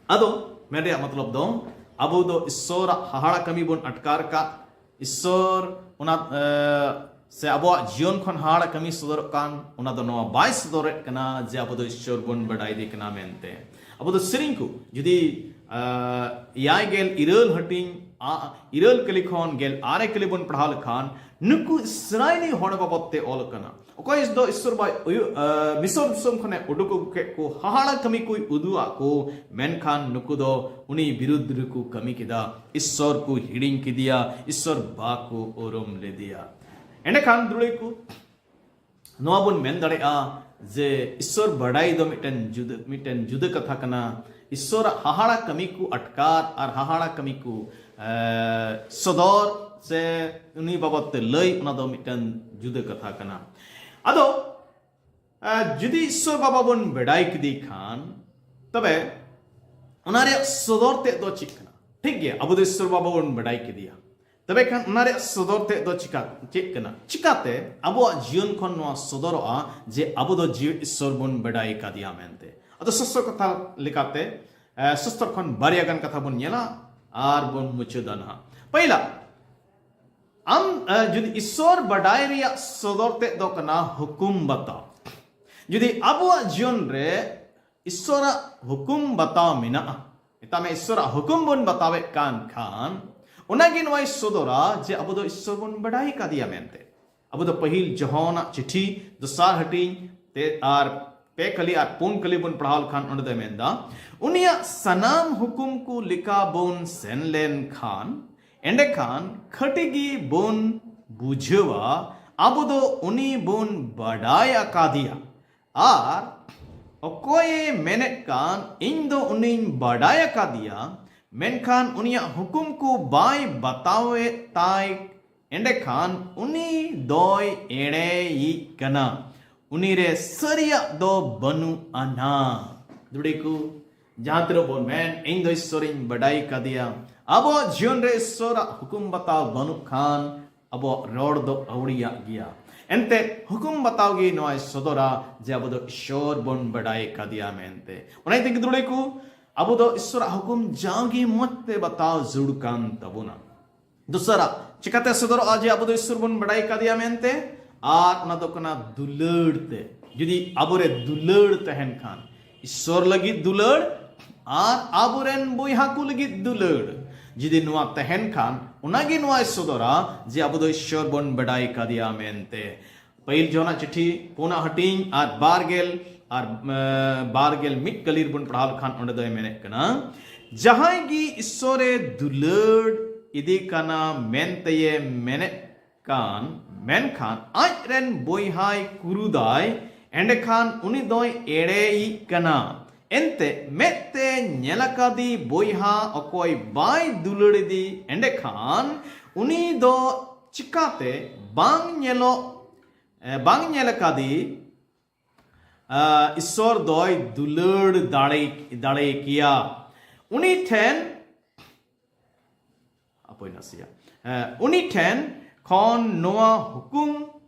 ᱟᱫᱚ ᱢᱮᱱ ᱨᱮᱭᱟᱜ ᱢᱚᱛᱞᱚᱵ ᱫᱚ, ᱟᱵᱚ ᱫᱚ ᱤᱥᱥᱚᱨᱟᱜ ᱦᱟᱦᱟᱲᱟ ᱠᱟᱹᱢᱤ ᱵᱚᱱ ᱟᱴᱠᱟᱨ ᱠᱟᱜ᱾ ᱤᱥᱥᱚᱨ ᱚᱱᱟ ᱮ, ᱥᱮ ᱟᱵᱚᱣᱟᱜ ᱡᱤᱭᱚᱱ ᱠᱷᱚᱱ ᱦᱟᱦᱟᱲᱟ ᱠᱟᱹᱢᱤ ᱥᱚᱫᱚᱨᱚᱜ ᱠᱟᱱ, ᱚᱱᱟ ᱫᱚ ᱱᱚᱣᱟ ᱵᱟᱭ ᱥᱚᱫᱚᱨᱮᱫ ᱠᱟᱱᱟ ᱡᱮ ᱟᱵᱚ ᱫᱚ ᱤᱥᱥᱚᱨ ᱵᱚᱱ ᱵᱟᱰᱟᱭ ᱫᱮ ᱠᱟᱱᱟ ᱢᱮᱱᱛᱮ᱾ ᱟᱵᱚ ᱫᱚ ᱥᱮᱨᱮᱧ ᱠᱚ ᱡᱩᱫᱤ ᱮ, ᱮᱭᱟᱭ ᱜᱮᱞ ᱤᱨᱟᱹᱞ ᱦᱟᱹᱴᱤᱧ ᱟ, ᱤᱨᱟᱹᱞ ᱠᱟᱹᱞᱤ ᱠᱷᱚᱱ ᱜᱮᱞ ᱟᱨᱮ ᱠᱟᱹᱞᱤ ᱵᱚᱱ ᱯᱟᱲᱦᱟᱣ ᱞᱮᱠᱷᱟᱱ, ᱱᱩᱠᱩ ᱤᱥᱨᱟᱭᱞᱤ ᱦᱚᱲ ᱵᱟᱵᱚᱫ ᱛᱮ ᱚᱞ ᱟᱠᱟᱱᱟ᱾ ᱚᱠᱚᱭ ᱫᱚ ᱤᱥᱥᱚᱨ ᱵᱟᱭ ᱩᱭᱩ-, ᱟ, ᱢᱤᱥᱚᱨ ᱫᱤᱥᱚᱢ ᱠᱷᱚᱱᱮ ᱩᱰᱩᱠ ᱟᱹᱜᱩ ᱠᱮᱫ ᱠᱚ, ᱦᱟᱦᱟᱲᱟ ᱠᱟᱹᱢᱤ ᱠᱚᱭ ᱩᱫᱩᱜ ᱟᱫ ᱠᱚ, ᱢᱮᱱᱠᱷᱟᱱ ᱱᱩᱠᱩ ᱫᱚ ᱩᱱᱤ ᱵᱤᱨᱩᱫᱽ ᱨᱮᱠᱚ ᱠᱟᱹᱢᱤ ᱠᱮᱫᱟ᱾ ᱤᱥᱥᱚᱨ ᱠᱚ ᱦᱤᱲᱤᱧ ᱠᱮᱫᱮᱭᱟ, ᱤᱥᱥᱚᱨ ᱵᱟᱠᱚ ᱩᱨᱩᱢ ᱞᱮᱫᱮᱭᱟ᱾ ᱮᱸᱰᱮᱠᱷᱟᱱ ᱫᱩᱲᱟᱹᱭ ᱠᱚ, ᱱᱚᱣᱟ ᱵᱚᱱ ᱢᱮᱱ ᱫᱟᱲᱮᱭᱟᱜᱼᱟ ᱡᱮ ᱤᱥᱥᱚᱨ ᱵᱟᱰᱟᱭ ᱫᱚ ᱢᱤᱫᱴᱮᱱ ᱡᱩᱫᱟᱹ, ᱢᱤᱫᱴᱮᱱ ᱡᱩᱫᱟᱹ ᱠᱟᱛᱷᱟ ᱠᱟᱱᱟ᱾ ᱤᱥᱥᱚᱨᱟᱜ ᱦᱟᱦᱟᱲᱟ ᱠᱟᱹᱢᱤ ᱠᱚ ᱟᱴᱠᱟᱨ ᱟᱨ ᱦᱟᱦᱟᱲᱟ ᱠᱟᱹᱢᱤ ᱠᱚ, ᱮ, ᱥᱚᱫᱚᱨ ᱥᱮ ᱩᱱᱤ ᱵᱟᱵᱚᱫ ᱛᱮ ᱞᱟᱹᱭ, ᱚᱱᱟ ᱫᱚ ᱢᱤᱫᱴᱮᱱ ᱡᱩᱫᱟᱹ ᱠᱟᱛᱷᱟ ᱠᱟᱱᱟ᱾ ᱟᱫᱚ, ᱮ, ᱡᱩᱫᱤ ᱤᱥᱥᱚᱨ ᱵᱟᱵᱟ ᱵᱚᱱ ᱵᱟᱰᱟᱭ ᱠᱮᱫᱮ ᱠᱷᱟᱱ, ᱛᱚᱵᱮ ᱚᱱᱟ ᱨᱮᱭᱟᱜ ᱥᱚᱫᱚᱨ ᱛᱮᱫ ᱫᱚ ᱪᱮᱫ ᱠᱟᱱᱟ? ᱴᱷᱤᱠ ᱜᱮᱭᱟ, ᱟᱵᱚ ᱫᱚ ᱤᱥᱥᱚᱨ ᱵᱟᱵᱟ ᱵᱚᱱ ᱵᱟᱰᱟᱭ ᱠᱮᱫᱮᱭᱟ, ᱛᱚᱵᱮ ᱠᱷᱟᱱ ᱚᱱᱟ ᱨᱮᱭᱟᱜ ᱥᱚᱫᱚᱨ ᱛᱮᱫ ᱫᱚ ᱪᱤᱠᱟ, ᱪᱮᱫ ᱠᱟᱱᱟ? ᱪᱤᱠᱟᱛᱮ ᱟᱵᱚᱣᱟᱜ ᱡᱤᱭᱚᱱ ᱠᱷᱚᱱ ᱱᱚᱣᱟ ᱥᱚᱫᱚᱨᱚᱜᱼᱟ ᱡᱮ ᱟᱵᱚ ᱫᱚ ᱡᱤᱣᱤ ᱤᱥᱥᱚᱨ ᱵᱚᱱ ᱵᱟᱰᱟᱭ ᱠᱟᱫᱮᱭᱟ ᱢᱮᱱᱛᱮ? ᱟᱫᱚ ᱥᱚᱥᱛᱚᱨ ᱠᱟᱛᱷᱟ ᱞᱮᱠᱟᱛᱮ, ᱮ, ᱥᱚᱥᱛᱚᱨ ᱠᱷᱚᱱ ᱵᱟᱨᱭᱟ ᱜᱟᱱ ᱠᱟᱛᱷᱟ ᱵᱚᱱ ᱧᱮᱞᱟ ᱟᱨ ᱵᱚᱱ ᱢᱩᱪᱟᱹᱫᱟ ᱱᱟᱦᱟᱜ᱾ ᱯᱟᱹᱭᱞᱟ, ᱟᱢ, ᱮ, ᱡᱩᱫᱤ ᱤᱥᱥᱚᱨ ᱵᱟᱰᱟᱭ ᱨᱮᱭᱟᱜ ᱥᱚᱫᱚᱨ ᱛᱮᱫ ᱫᱚ ᱠᱟᱱᱟ ᱦᱩᱠᱩᱢ ᱵᱟᱛᱟᱣ᱾ ᱡᱩᱫᱤ ᱟᱵᱚᱣᱟᱜ ᱡᱤᱭᱚᱱ ᱨᱮ ᱤᱥᱥᱚᱨᱟᱜ ᱦᱩᱠᱩᱢ ᱵᱟᱛᱟᱣ ᱢᱮᱱᱟᱜᱼᱟ, ᱢᱮᱛᱟᱜ ᱢᱮ ᱤᱥᱥᱚᱨᱟᱜ ᱦᱩᱠᱩᱢ ᱵᱚᱱ ᱵᱟᱛᱟᱣᱮᱫ ᱠᱟᱱ ᱠᱷᱟᱱ, ᱚᱱᱟᱜᱮ ᱱᱚᱣᱟᱭ ᱥᱚᱫᱚᱨᱟ ᱡᱮ ᱟᱵᱚ ᱫᱚ ᱤᱥᱥᱚᱨ ᱵᱚᱱ ᱵᱟᱰᱟᱭ ᱠᱟᱫᱮᱭᱟ ᱢᱮᱱᱛᱮ᱾ ᱟᱵᱚ ᱫᱚ ᱯᱟᱹᱦᱤᱞ ᱡᱚᱦᱚᱱᱟᱜ ᱪᱤᱴᱷᱤ ᱫᱚᱥᱟᱨ ᱦᱟᱹᱴᱤᱧ ᱛᱮ ᱟᱨ ᱯᱮ ᱠᱟᱹᱞᱤ ᱟᱨ ᱯᱩᱱ ᱠᱟᱹᱞᱤ ᱵᱚᱱ ᱯᱟᱲᱦᱟᱣ ᱞᱮᱠᱷᱟᱱ, ᱚᱸᱰᱮ ᱫᱚᱭ ᱢᱮᱱᱫᱟ, ᱩᱱᱤᱭᱟᱜ ᱥᱟᱱᱟᱢ ᱦᱩᱠᱩᱢ ᱠᱚ ᱞᱮᱠᱟ ᱵᱚᱱ ᱥᱮᱱ ᱞᱮᱱ ᱠᱷᱟᱱ, ᱮᱸᱰᱮᱠᱷᱟᱱ ᱠᱷᱟᱹᱴᱤ ᱜᱮ ᱵᱚᱱ ᱵᱩᱡᱷᱟᱹᱣᱟ, ᱟᱵᱚ ᱫᱚ ᱩᱱᱤ ᱵᱚᱱ ᱵᱟᱰᱟᱭ ᱟᱠᱟᱫᱮᱭᱟ᱾ ᱟᱨ ᱚᱠᱚᱭᱮ ᱢᱮᱱᱮᱫ ᱠᱟᱱ, "ᱤᱧ ᱫᱚ ᱩᱱᱤᱧ ᱵᱟᱰᱟᱭ ᱟᱠᱟᱫᱮᱭᱟ," ᱢᱮᱱᱠᱷᱟᱱ ᱩᱱᱤᱭᱟᱜ ᱦᱩᱠᱩᱢ ᱠᱚ ᱵᱟᱭ ᱵᱟᱛᱟᱣᱮᱫ ᱛᱟᱭ, ᱮᱸᱰᱮᱠᱷᱟᱱ ᱩᱱᱤ ᱫᱚᱭ ᱮᱲᱮᱭᱤᱡ ᱠᱟᱱᱟ, ᱩᱱᱤᱨᱮ ᱥᱟᱹᱨᱤᱭᱟᱜ ᱫᱚ ᱵᱟᱹᱱᱩᱜ ᱟᱱᱟ᱾ ᱫᱩᱲᱤ ᱠᱚ, ᱡᱟᱦᱟᱸ ᱛᱤᱱᱟᱹᱜ ᱵᱚᱱ ᱢᱮᱱ, "ᱤᱧ ᱫᱚ ᱤᱥᱥᱚᱨᱤᱧ ᱵᱟᱰᱟᱭ ᱠᱟᱫᱮᱭᱟ," ᱟᱵᱚᱣᱟᱜ ᱡᱤᱭᱚᱱ ᱨᱮ ᱤᱥᱥᱚᱨᱟᱜ ᱦᱩᱠᱩᱢ ᱵᱟᱛᱟᱣ ᱵᱟᱹᱱᱩᱜ ᱠᱷᱟᱱ, ᱟᱵᱚᱣᱟᱜ ᱨᱚᱲ ᱫᱚ ᱟᱹᱣᱲᱤᱭᱟᱜ ᱜᱮᱭᱟ᱾ ᱮᱱᱛᱮ ᱦᱩᱠᱩᱢ ᱵᱟᱛᱟᱣ ᱜᱮ ᱱᱚᱣᱟᱭ ᱥᱚᱫᱚᱨᱟ ᱡᱮ ᱟᱵᱚ ᱫᱚ ᱤᱥᱥᱚᱨ ᱵᱚᱱ ᱵᱟᱰᱟᱭ ᱠᱟᱫᱮᱭᱟ ᱢᱮᱱᱛᱮ᱾ ᱚᱱᱟ ᱤᱭᱟᱹᱛᱮ ᱜᱤᱫᱽᱨᱟᱹ ᱠᱚ, ᱟᱵᱚ ᱫᱚ ᱤᱥᱥᱚᱨᱟᱜ ᱦᱩᱠᱩᱢ ᱡᱟᱣᱜᱮ ᱢᱚᱡᱽ ᱛᱮ ᱵᱟᱛᱟᱣ ᱡᱟᱹᱨᱩᱲ ᱠᱟᱱ ᱛᱟᱵᱚᱱᱟ᱾ ᱫᱚᱥᱟᱨᱟᱜ, ᱪᱤᱠᱟᱛᱮ ᱥᱚᱫᱚᱨᱚᱜᱼᱟ ᱡᱮ ᱟᱵᱚ ᱫᱚ ᱤᱥᱥᱚᱨ ᱵᱚᱱ ᱵᱟᱰᱟᱭ ᱠᱟᱫᱮᱭᱟ ᱢᱮᱱᱛᱮ? ᱟᱨ ᱚᱱᱟ ᱫᱚ ᱠᱟᱱᱟ ᱫᱩᱞᱟᱹᱲ ᱛᱮ᱾ ᱡᱩᱫᱤ ᱟᱵᱚᱨᱮ ᱫᱩᱞᱟᱹᱲ ᱛᱟᱦᱮᱱ ᱠᱷᱟᱱ, ᱤᱥᱥᱚᱨ ᱞᱟᱹᱜᱤᱫ ᱫᱩᱞᱟᱹᱲ ᱟᱨ ᱟᱵᱚᱨᱮᱱ ᱵᱚᱭᱦᱟ ᱠᱚ ᱞᱟᱹᱜᱤᱫ ᱫᱩᱞᱟᱹᱲ ᱡᱩᱫᱤ ᱱᱚᱣᱟ ᱛᱟᱦᱮᱱ ᱠᱷᱟᱱ, ᱚᱱᱟᱜᱮ ᱱᱚᱣᱟᱭ ᱥᱚᱫᱚᱨᱟ ᱡᱮ ᱟᱵᱚ ᱫᱚ ᱤᱥᱥᱚᱨ ᱵᱚᱱ ᱵᱟᱰᱟᱭ ᱠᱟᱫᱮᱭᱟ ᱢᱮᱱᱛᱮ᱾ ᱯᱟᱹᱦᱤᱞ ᱡᱚᱦᱚᱱᱟᱜ ᱪᱤᱴᱷᱤ ᱯᱩᱱᱟᱜ ᱦᱟᱹᱴᱤᱧ ᱟᱨ ᱵᱟᱨ ᱜᱮᱞ ᱟᱨ, ᱮ, ᱵᱟᱨ ᱜᱮᱞ ᱢᱤᱫ ᱠᱟᱹᱞᱤ ᱨᱮᱵᱚᱱ ᱯᱟᱲᱦᱟᱣ ᱞᱮᱠᱷᱟᱱ ᱚᱸᱰᱮ ᱫᱚᱭ ᱢᱮᱱᱮᱫ ᱠᱟᱱᱟ, ᱡᱟᱦᱟᱸᱭ ᱜᱮ ᱤᱥᱥᱚᱨᱮ ᱫᱩᱞᱟᱹᱲ ᱤᱫᱤ ᱠᱟᱱᱟ ᱢᱮᱱᱛᱮᱭᱮ ᱢᱮᱱᱮᱫ ᱠᱟᱱ, ᱢᱮᱱᱠᱷᱟᱱ ᱟᱡ ᱨᱮᱱ ᱵᱚᱭᱦᱟᱭ ᱠᱩᱨᱩᱫᱟᱭ, ᱮᱸᱰᱮᱠᱷᱟᱱ ᱩᱱᱤ ᱫᱚᱭ ᱮᱲᱮᱭᱤᱡ ᱠᱟᱱᱟ᱾ ᱮᱱᱛᱮ ᱢᱮᱫ ᱛᱮ ᱧᱮᱞ ᱟᱠᱟᱫᱤ ᱵᱚᱭᱦᱟ ᱚᱠᱚᱭ ᱵᱟᱭ ᱫᱩᱞᱟᱹᱲ ᱤᱫᱤ, ᱮᱸᱰᱮᱠᱷᱟᱱ ᱩᱱᱤ ᱫᱚ ᱪᱤᱠᱟᱛᱮ ᱵᱟᱝ ᱧᱮᱞᱚᱜ, ᱮ, ᱵᱟᱝ ᱧᱮᱞ ᱟᱠᱟᱫᱤ, ᱮ, ᱤᱥᱥᱚᱨ ᱫᱚᱭ ᱫᱩᱞᱟᱹᱲ ᱫᱟᱲᱮ, ᱫᱟᱲᱮ ᱠᱮᱭᱟ? ᱩᱱᱤ ᱴᱷᱮᱱ, ᱦᱟᱯᱳᱭ ᱱᱟᱥᱮᱭᱟᱜ, ᱮ, ᱩᱱᱤ ᱴᱷᱮᱱ ᱠᱷᱚᱱ ᱱᱚᱣᱟ ᱦᱩᱠᱩᱢ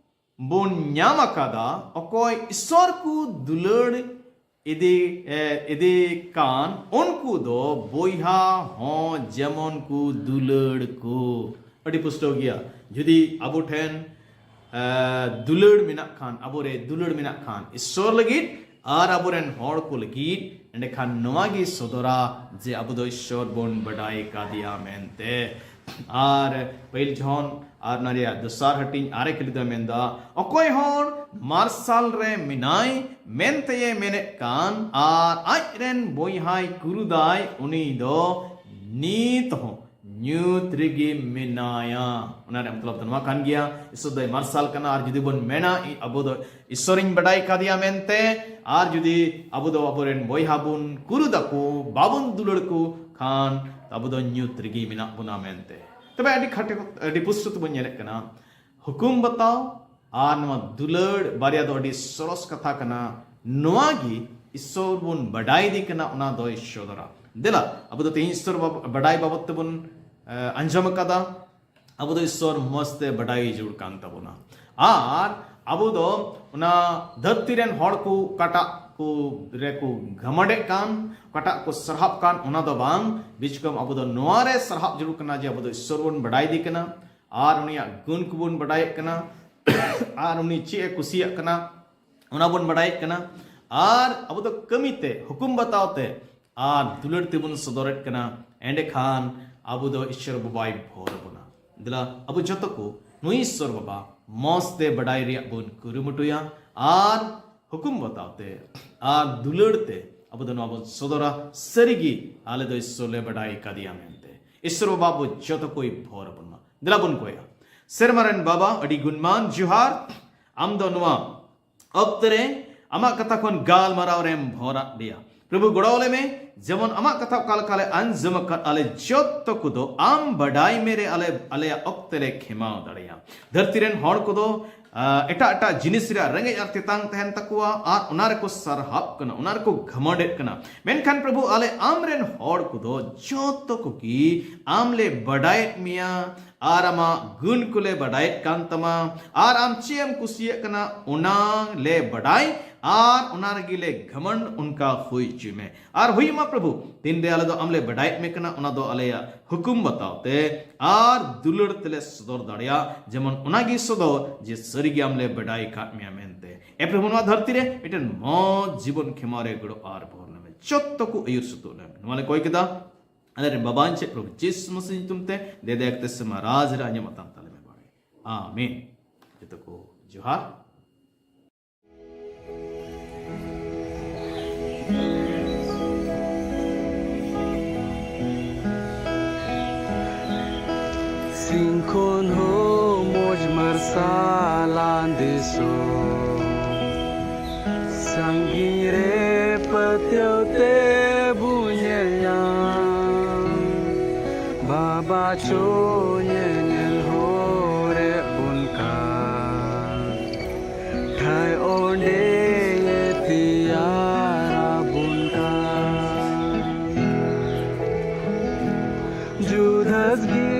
ᱵᱚᱱ ᱧᱟᱢ ᱟᱠᱟᱫᱟ, ᱚᱠᱚᱭ ᱤᱥᱥᱚᱨ ᱠᱚ ᱫᱩᱞᱟᱹᱲ ᱤᱫᱤ, ᱮ, ᱤᱫᱤ ᱠᱟᱱ, ᱩᱱᱠᱩ ᱫᱚ ᱵᱚᱭᱦᱟ ᱦᱚᱸ ᱡᱮᱢᱚᱱ ᱠᱚ ᱫᱩᱞᱟᱹᱲ ᱠᱚ᱾ ᱟᱹᱰᱤ ᱯᱩᱥᱴᱟᱹᱣ ᱜᱮᱭᱟ᱾ ᱡᱩᱫᱤ ᱟᱵᱚ ᱴᱷᱮᱱ, ᱮ, ᱫᱩᱞᱟᱹᱲ ᱢᱮᱱᱟᱜ ᱠᱷᱟᱱ, ᱟᱵᱚᱨᱮ ᱫᱩᱞᱟᱹᱲ ᱢᱮᱱᱟᱜ ᱠᱷᱟᱱ ᱤᱥᱥᱚᱨ ᱞᱟᱹᱜᱤᱫ ᱟᱨ ᱟᱵᱚᱨᱮᱱ ᱦᱚᱲ ᱠᱚ ᱞᱟᱹᱜᱤᱫ, ᱮᱸᱰᱮᱠᱷᱟᱱ ᱱᱚᱣᱟ ᱜᱮ ᱥᱚᱫᱚᱨᱟ ᱡᱮ ᱟᱵᱚ ᱫᱚ ᱤᱥᱥᱚᱨ ᱵᱚᱱ ᱵᱟᱰᱟᱭ ᱠᱟᱫᱮᱭᱟ ᱢᱮᱱᱛᱮ᱾ ᱟᱨ ᱯᱟᱹᱦᱤᱞ ᱡᱚᱦᱚᱱ ᱟᱨ ᱚᱱᱟ ᱨᱮᱭᱟᱜ ᱫᱚᱥᱟᱨ ᱦᱟᱹᱴᱤᱧ ᱟᱨᱮ ᱠᱟᱹᱞᱤ ᱫᱚᱭ ᱢᱮᱱᱫᱟ, ᱚᱠᱚᱭ ᱦᱚᱲ ᱢᱟᱨᱥᱟᱞ ᱨᱮ ᱢᱮᱱᱟᱭ ᱢᱮᱱᱛᱮᱭᱮ ᱢᱮᱱᱮᱫ ᱠᱟᱱ ᱟᱨ ᱟᱡ ᱨᱮᱱ ᱵᱚᱭᱦᱟᱭ ᱠᱩᱨᱩᱫᱟᱭ, ᱩᱱᱤ ᱫᱚ ᱱᱤᱛ ᱦᱚᱸ ᱧᱩᱛ ᱨᱮᱜᱮ ᱢᱮᱱᱟᱭᱟ᱾ ᱚᱱᱟ ᱨᱮᱭᱟᱜ ᱢᱚᱛᱞᱚᱵ ᱫᱚ ᱱᱚᱣᱟ ᱠᱟᱱ ᱜᱮᱭᱟ, ᱤᱥᱥᱚᱨ ᱫᱚᱭ ᱢᱟᱨᱥᱟᱞ ᱠᱟᱱᱟ, ᱟᱨ ᱡᱩᱫᱤ ᱵᱚᱱ ᱢᱮᱱᱟ, ᱤ-, ᱟᱵᱚ ᱫᱚ ᱤᱥᱥᱚᱨᱤᱧ ᱵᱟᱰᱟᱭ ᱠᱟᱫᱮᱭᱟ ᱢᱮᱱᱛᱮ, ᱟᱨ ᱡᱩᱫᱤ ᱟᱵᱚ ᱫᱚ ᱟᱵᱚᱨᱮᱱ ᱵᱚᱭᱦᱟ ᱵᱚᱱ ᱠᱩᱨᱩᱫ ᱟᱠᱚ, ᱵᱟᱵᱚᱱ ᱫᱩᱞᱟᱹᱲ ᱠᱚ ᱠᱷᱟᱱ, ᱟᱵᱚ ᱫᱚ ᱧᱩᱛ ᱨᱮᱜᱮ ᱢᱮᱱᱟᱜ ᱵᱚᱱᱟ ᱢᱮᱱᱛᱮ᱾ ᱛᱚᱵᱮ ᱟᱹᱰᱤ ᱠᱷᱟᱴᱮ, ᱟᱹᱰᱤ ᱯᱩᱥᱴᱟᱹ ᱛᱮᱵᱚᱱ ᱧᱮᱞᱮᱫ ᱠᱟᱱᱟ, ᱦᱩᱠᱩᱢ ᱵᱟᱛᱟᱣ ᱟᱨ ᱱᱚᱣᱟ ᱫᱩᱞᱟᱹᱲ ᱵᱟᱨᱭᱟ ᱫᱚ ᱟᱹᱰᱤ ᱥᱚᱨᱚᱥ ᱠᱟᱛᱷᱟ ᱠᱟᱱᱟ᱾ ᱱᱚᱣᱟ ᱜᱮ ᱤᱥᱥᱚᱨ ᱵᱚᱱ ᱵᱟᱰᱟᱭ ᱤᱫᱤ ᱠᱟᱱᱟ, ᱚᱱᱟ ᱫᱚᱭ ᱥᱚᱫᱚᱨᱟ᱾ ᱫᱮᱞᱟ, ᱟᱵᱚ ᱫᱚ ᱛᱮᱦᱮᱧ ᱤᱥᱥᱚᱨ ᱵᱟᱵ-, ᱵᱟᱰᱟᱭ ᱵᱟᱵᱚᱫ ᱛᱮᱵᱚᱱ, ᱮ, ᱟᱸᱡᱚᱢ ᱟᱠᱟᱫᱟ᱾ ᱟᱵᱚ ᱫᱚ ᱤᱥᱥᱚᱨ ᱢᱚᱡᱽ ᱛᱮ ᱵᱟᱰᱟᱭ ᱡᱟᱹᱨᱩᱲ ᱠᱟᱱ ᱛᱟᱵᱚᱱᱟ᱾ ᱟᱨ ᱟᱵᱚ ᱫᱚ ᱚᱱᱟ ᱫᱷᱟᱹᱨᱛᱤ ᱨᱮᱱ ᱦᱚᱲ ᱠᱚ ᱚᱠᱟᱴᱟᱜ ᱠᱚ ᱨᱮᱠᱚ ᱜᱷᱟᱢᱚᱸᱰᱮᱫ ᱠᱟᱱ, ᱚᱠᱟᱴᱟᱜ ᱠᱚ ᱥᱟᱨᱦᱟᱣ ᱠᱟᱱ, ᱚᱱᱟ ᱫᱚ ᱵᱟᱝ᱾ ᱵᱤᱪᱠᱚᱢ ᱟᱵᱚ ᱫᱚ ᱱᱚᱣᱟ ᱨᱮ ᱥᱟᱨᱦᱟᱣ ᱡᱟᱹᱨᱩᱲ ᱠᱟᱱᱟ ᱡᱮ ᱟᱵᱚ ᱫᱚ ᱤᱥᱥᱚᱨ ᱵᱚᱱ ᱵᱟᱰᱟᱭ ᱫᱮ ᱠᱟᱱᱟ ᱟᱨ ᱩᱱᱤᱭᱟᱜ ᱜᱩᱱ ᱠᱚᱵᱚᱱ ᱵᱟᱰᱟᱭᱮᱫ ᱠᱟᱱᱟ ᱟᱨ ᱩᱱᱤ ᱪᱮᱫ ᱮ ᱠᱩᱥᱤᱭᱟᱜ ᱠᱟᱱᱟ, ᱚᱱᱟ ᱵᱚᱱ ᱵᱟᱰᱟᱭᱮᱫ ᱠᱟᱱᱟ᱾ ᱟᱨ ᱟᱵᱚ ᱫᱚ ᱠᱟᱹᱢᱤ ᱛᱮ, ᱦᱩᱠᱩᱢ ᱵᱟᱛᱟᱣ ᱛᱮ ᱟᱨ ᱫᱩᱞᱟᱹᱲ ᱛᱮᱵᱚᱱ ᱥᱚᱫᱚᱨᱮᱫ ᱠᱟᱱᱟ᱾ ᱮᱸᱰᱮᱠᱷᱟᱱ ᱟᱵᱚ ᱫᱚ ᱤᱥᱥᱚᱨ ᱵᱟᱵᱟᱭ ᱵᱷᱚᱨ ᱟᱵᱚᱱᱟ᱾ ᱫᱮᱞᱟ ᱟᱵᱚ ᱡᱚᱛᱚ ᱠᱚ ᱱᱩᱭ ᱤᱥᱥᱚᱨ ᱵᱟᱵᱟ ᱢᱚᱸᱡᱽ ᱛᱮ ᱵᱟᱰᱟᱭ ᱨᱮᱭᱟᱜ ᱵᱚᱱ ᱠᱩᱨᱩᱢᱩᱴᱩᱭᱟ ᱟᱨ ᱦᱩᱠᱩᱢ ᱵᱟᱛᱟᱣ ᱛᱮ ᱟᱨ ᱫᱩᱞᱟᱹᱲ ᱛᱮ ᱟᱵᱚ ᱫᱚ ᱱᱚᱣᱟ ᱵᱚᱱ ᱥᱚᱫᱚᱨᱟ, ᱥᱟᱹᱨᱤᱜᱮ ᱟᱞᱮ ᱫᱚ ᱤᱥᱥᱚᱨ ᱞᱮ ᱵᱟᱰᱟᱭ ᱠᱟᱫᱮᱭᱟ ᱢᱮᱱᱛᱮ᱾ ᱤᱥᱥᱚᱨ ᱵᱟᱵᱟ ᱟᱵᱚ ᱡᱚᱛᱚ ᱠᱚᱭ ᱵᱷᱚᱨ ᱟᱵᱚᱱ ᱢᱟ᱾ ᱫᱮᱞᱟ ᱵᱚᱱ ᱠᱚᱭᱟ᱾ ᱥᱮᱨᱢᱟ ᱨᱮᱱ ᱵᱟᱵᱟ, ᱟᱹᱰᱤ ᱜᱩᱱᱢᱟᱱ ᱡᱚᱦᱟᱨ᱾ ᱟᱢ ᱫᱚ ᱱᱚᱣᱟ ᱚᱠᱛᱮ ᱨᱮ ᱟᱢᱟᱜ ᱠᱟᱛᱷᱟ ᱠᱷᱚᱱ ᱜᱟᱞᱢᱟᱨᱟᱣ ᱨᱮᱢ ᱵᱷᱚᱨᱟᱜ ᱞᱮᱭᱟ᱾ ᱯᱨᱚᱵᱷᱩ, ᱜᱚᱲᱚ ᱟᱞᱮ ᱢᱮ, ᱡᱮᱢᱚᱱ ᱟᱢᱟᱜ ᱠᱟᱛᱷᱟ ᱚᱠᱟ ᱞᱮᱠᱟ ᱞᱮ ᱟᱸᱡᱚᱢ ᱟᱠᱟᱫ, ᱟᱞᱮ ᱡᱚᱛᱚ ᱠᱚᱫᱚ ᱟᱢ ᱵᱟᱰᱟᱭ ᱢᱮ ᱨᱮ ᱟᱞᱮ, ᱟᱞᱮᱭᱟᱜ ᱚᱠᱛᱮ ᱞᱮ ᱠᱷᱮᱢᱟᱣ ᱫᱟᱲᱮᱭᱟᱜ᱾ ᱫᱷᱟᱹᱨᱛᱤ ᱨᱮᱱ ᱦᱚᱲ ᱠᱚᱫᱚ, ᱟ, ᱮᱴᱟᱜ ᱮᱴᱟᱜ ᱡᱤᱱᱤᱥ ᱨᱮᱭᱟᱜ ᱨᱮᱸᱜᱮᱡ ᱟᱨ ᱛᱮᱛᱟᱝ ᱛᱟᱦᱮᱱ ᱛᱟᱠᱚᱣᱟ ᱟᱨ ᱚᱱᱟ ᱨᱮᱠᱚ ᱥᱟᱨᱦᱟᱣ ᱠᱟᱱᱟ, ᱚᱱᱟ ᱨᱮᱠᱚ ᱜᱷᱟᱢᱚᱸᱰᱮᱫ ᱠᱟᱱᱟ᱾ ᱢᱮᱱᱠᱷᱟᱱ ᱯᱨᱚᱵᱷᱩ, ᱟᱞᱮ ᱟᱢ ᱨᱮᱱ ᱦᱚᱲ ᱠᱚᱫᱚ ᱡᱚᱛᱚ ᱠᱚᱜᱮ ᱟᱢ ᱞᱮ ᱵᱟᱰᱟᱭᱮᱫ ᱢᱮᱭᱟ ᱟᱨ ᱟᱢᱟᱜ ᱜᱩᱱ ᱠᱚᱞᱮ ᱵᱟᱰᱟᱭᱮᱫ ᱠᱟᱱ ᱛᱟᱢᱟ ᱟᱨ ᱟᱢ ᱪᱮᱫ ᱮᱢ ᱠᱩᱥᱤᱭᱟᱜ ᱠᱟᱱᱟ, ᱚᱱᱟ ᱞᱮ ᱵᱟᱰᱟᱭ ᱟᱨ ᱚᱱᱟ ᱨᱮᱜᱮ ᱞᱮ ᱜᱷᱟᱢᱚᱸᱰ᱾ ᱚᱱᱠᱟ ᱦᱩᱭ ᱦᱚᱪᱚᱭ ᱢᱮ ᱟᱨ ᱦᱩᱭᱩᱜ ᱢᱟ ᱯᱨᱚᱵᱷᱩ, ᱛᱤᱱᱨᱮ ᱟᱞᱮ ᱫᱚ ᱟᱢ ᱞᱮ ᱵᱟᱰᱟᱭᱮᱫ ᱢᱮ ᱠᱟᱱᱟ, ᱚᱱᱟ ᱫᱚ ᱟᱞᱮᱭᱟᱜ ᱦᱩᱠᱩᱢ ᱵᱟᱛᱟᱣ ᱛᱮ ᱟᱨ ᱫᱩᱞᱟᱹᱲ ᱛᱮᱞᱮ ᱥᱚᱫᱚᱨ ᱫᱟᱲᱮᱭᱟᱜ, ᱡᱮᱢᱚᱱ ᱚᱱᱟᱜᱮ ᱥᱚᱫᱚᱨ ᱡᱮ ᱥᱟᱹᱨᱤᱜᱮ ᱟᱢ ᱞᱮ ᱵᱟᱰᱟᱭ ᱟᱠᱟᱫ ᱢᱮᱭᱟ ᱢᱮᱱᱛᱮ᱾ ᱮ ᱯᱨᱚᱵᱷᱩ, ᱱᱚᱣᱟ ᱫᱷᱟᱹᱨᱛᱤ ᱨᱮ ᱢᱤᱫᱴᱮᱱ ᱢᱚᱡᱽ ᱡᱤᱵᱚᱱ ᱠᱷᱮᱢᱟᱣ ᱨᱮ ᱜᱚᱲᱚ ᱟᱨ ᱵᱷᱚᱨ ᱞᱮᱢᱮ᱾ ᱡᱚᱛᱚ ᱠᱚ ᱟᱹᱭᱩᱨ ᱥᱩᱛᱩᱜ ᱞᱮᱢ, ᱱᱚᱣᱟ ᱞᱮ ᱠᱚᱭ ᱠᱮᱫᱟ ᱟᱞᱮᱨᱮᱱ ᱵᱟᱵᱟ ᱟᱧᱪᱮ ᱯᱨᱚᱵᱷᱩ ᱡᱤᱥᱩ ᱢᱟᱥᱤ ᱧᱩᱛᱩᱢ ᱛᱮ᱾ ᱫᱮ ᱫᱟᱭᱟ ᱠᱟᱛᱮ ᱥᱮᱢᱟ ᱨᱟᱡᱽ ᱨᱮ ᱟᱸᱡᱚᱢ ᱟᱛᱟᱢ ᱛᱟᱞᱮ ᱢᱮ ᱵᱟᱲᱮ᱾ ᱟᱢᱮᱱ᱾ ᱡᱚᱛᱚ ᱠᱚ ᱡᱚᱦᱟᱨ᱾ ᱥᱤᱧ ᱠᱷᱚᱱ ᱦᱚᱸ ᱢᱚᱡᱽ ᱢᱟᱨᱥᱟᱞᱟᱱ ᱫᱤᱥᱚᱢ, ᱥᱟᱺᱜᱤᱧ ᱨᱮ ᱯᱟᱹᱛᱭᱟᱹᱣ ᱛᱮ ᱵᱚᱱ ᱧᱮᱞ ᱧᱟᱢ᱾ ᱵᱟᱵᱟ ᱪᱚ ᱧᱮᱧᱮᱞ ᱦᱚᱨᱮ ᱵᱚᱱ ᱠᱟᱱ, ᱴᱷᱟᱹᱭ ᱚᱸᱰᱮ ᱛᱮᱭᱟᱨ ᱟᱵᱚᱱ ᱠᱟᱱ᱾ ᱡᱩᱫᱟᱥ ᱜᱮ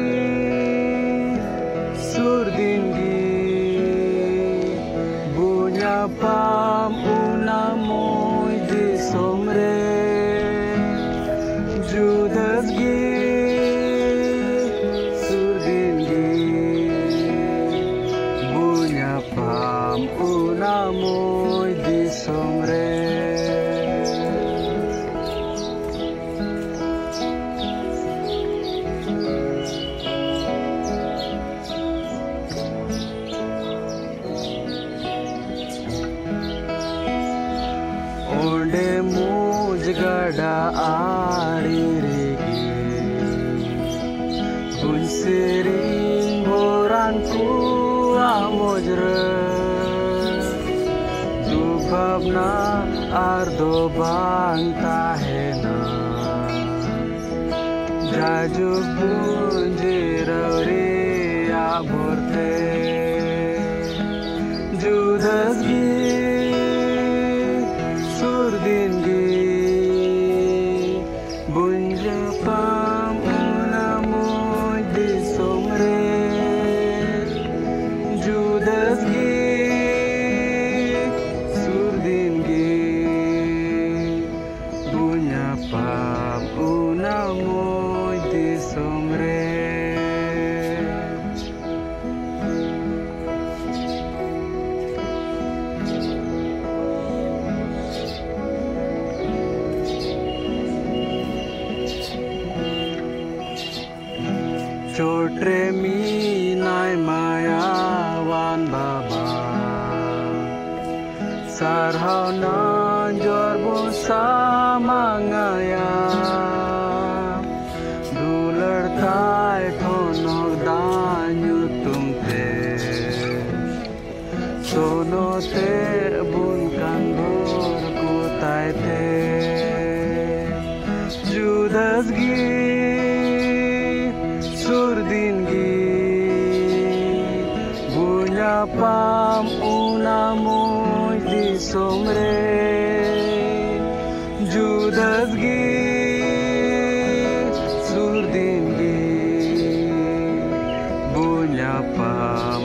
ᱥᱮᱨᱮᱧ ᱵᱷᱚᱨᱟᱱ ᱠᱚᱣᱟᱜ ᱢᱚᱡᱽᱨᱟᱹ, ᱫᱩᱠ ᱵᱷᱟᱵᱽᱱᱟ ᱟᱨ ᱫᱚ ᱵᱟᱝ ᱛᱟᱦᱮᱱᱟ᱾ ᱡᱟᱭᱡᱩᱜᱽ ᱵᱚᱱ ᱡᱤᱨᱟᱹᱣ ᱨᱮᱭᱟᱜ ᱵᱷᱚᱨᱛᱮ, ᱡᱩᱫᱟᱹᱥ ᱜᱮ ᱥᱩᱨ ᱫᱤᱱ ᱜᱮ ᱵᱚᱱ ᱧᱟᱯᱟᱢ ᱚᱱᱟ ᱢᱚᱡᱽ ᱫᱤᱥᱚᱢ ᱨᱮ᱾ ᱡᱩᱫᱟᱹᱥ ᱜᱮ ᱥᱩᱨ ᱫᱤᱱ ᱜᱮ ᱵᱚᱱ ᱧᱟᱯᱟᱢ ᱚᱱᱟ ᱢᱚᱡᱽ ᱫᱤᱥᱚᱢ ᱨᱮ᱾ ᱪᱚᱴ ᱨᱮ ᱢᱮᱱᱟᱭ ᱢᱟᱭᱟᱣᱟᱱ ᱵᱟᱵᱟ, ᱥᱟᱨᱦᱟᱣ ᱱᱟᱡᱚᱨ ᱵᱚ ᱥᱟᱢᱟᱝᱟᱭᱟ᱾ ᱫᱩᱞᱟᱹᱲ ᱛᱟᱭ ᱴᱷᱚᱱᱚᱠ ᱫᱟᱜ ᱧᱩᱛᱩᱢ ᱛᱮ, ᱥᱚᱱᱚᱛᱮ ᱵᱚᱱ ᱠᱟᱱ ᱵᱷᱳᱨ ᱠᱚ ᱛᱟᱭ ᱛᱮ᱾ ᱡᱩᱫᱟᱹᱥ ᱜᱮ ᱥᱩᱨ ᱫᱤᱱ ᱜᱮ ᱵᱚ ᱧᱟᱯᱟᱢ ᱚᱱᱟ ᱢᱚᱡᱽ ᱫᱤᱥᱚᱢ ᱨᱮ᱾ ᱡᱩᱫᱟᱹᱥ ᱜᱮ ᱥᱩᱨ ᱫᱤᱱ ᱜᱮ ᱵᱚ ᱧᱟᱯᱟᱢ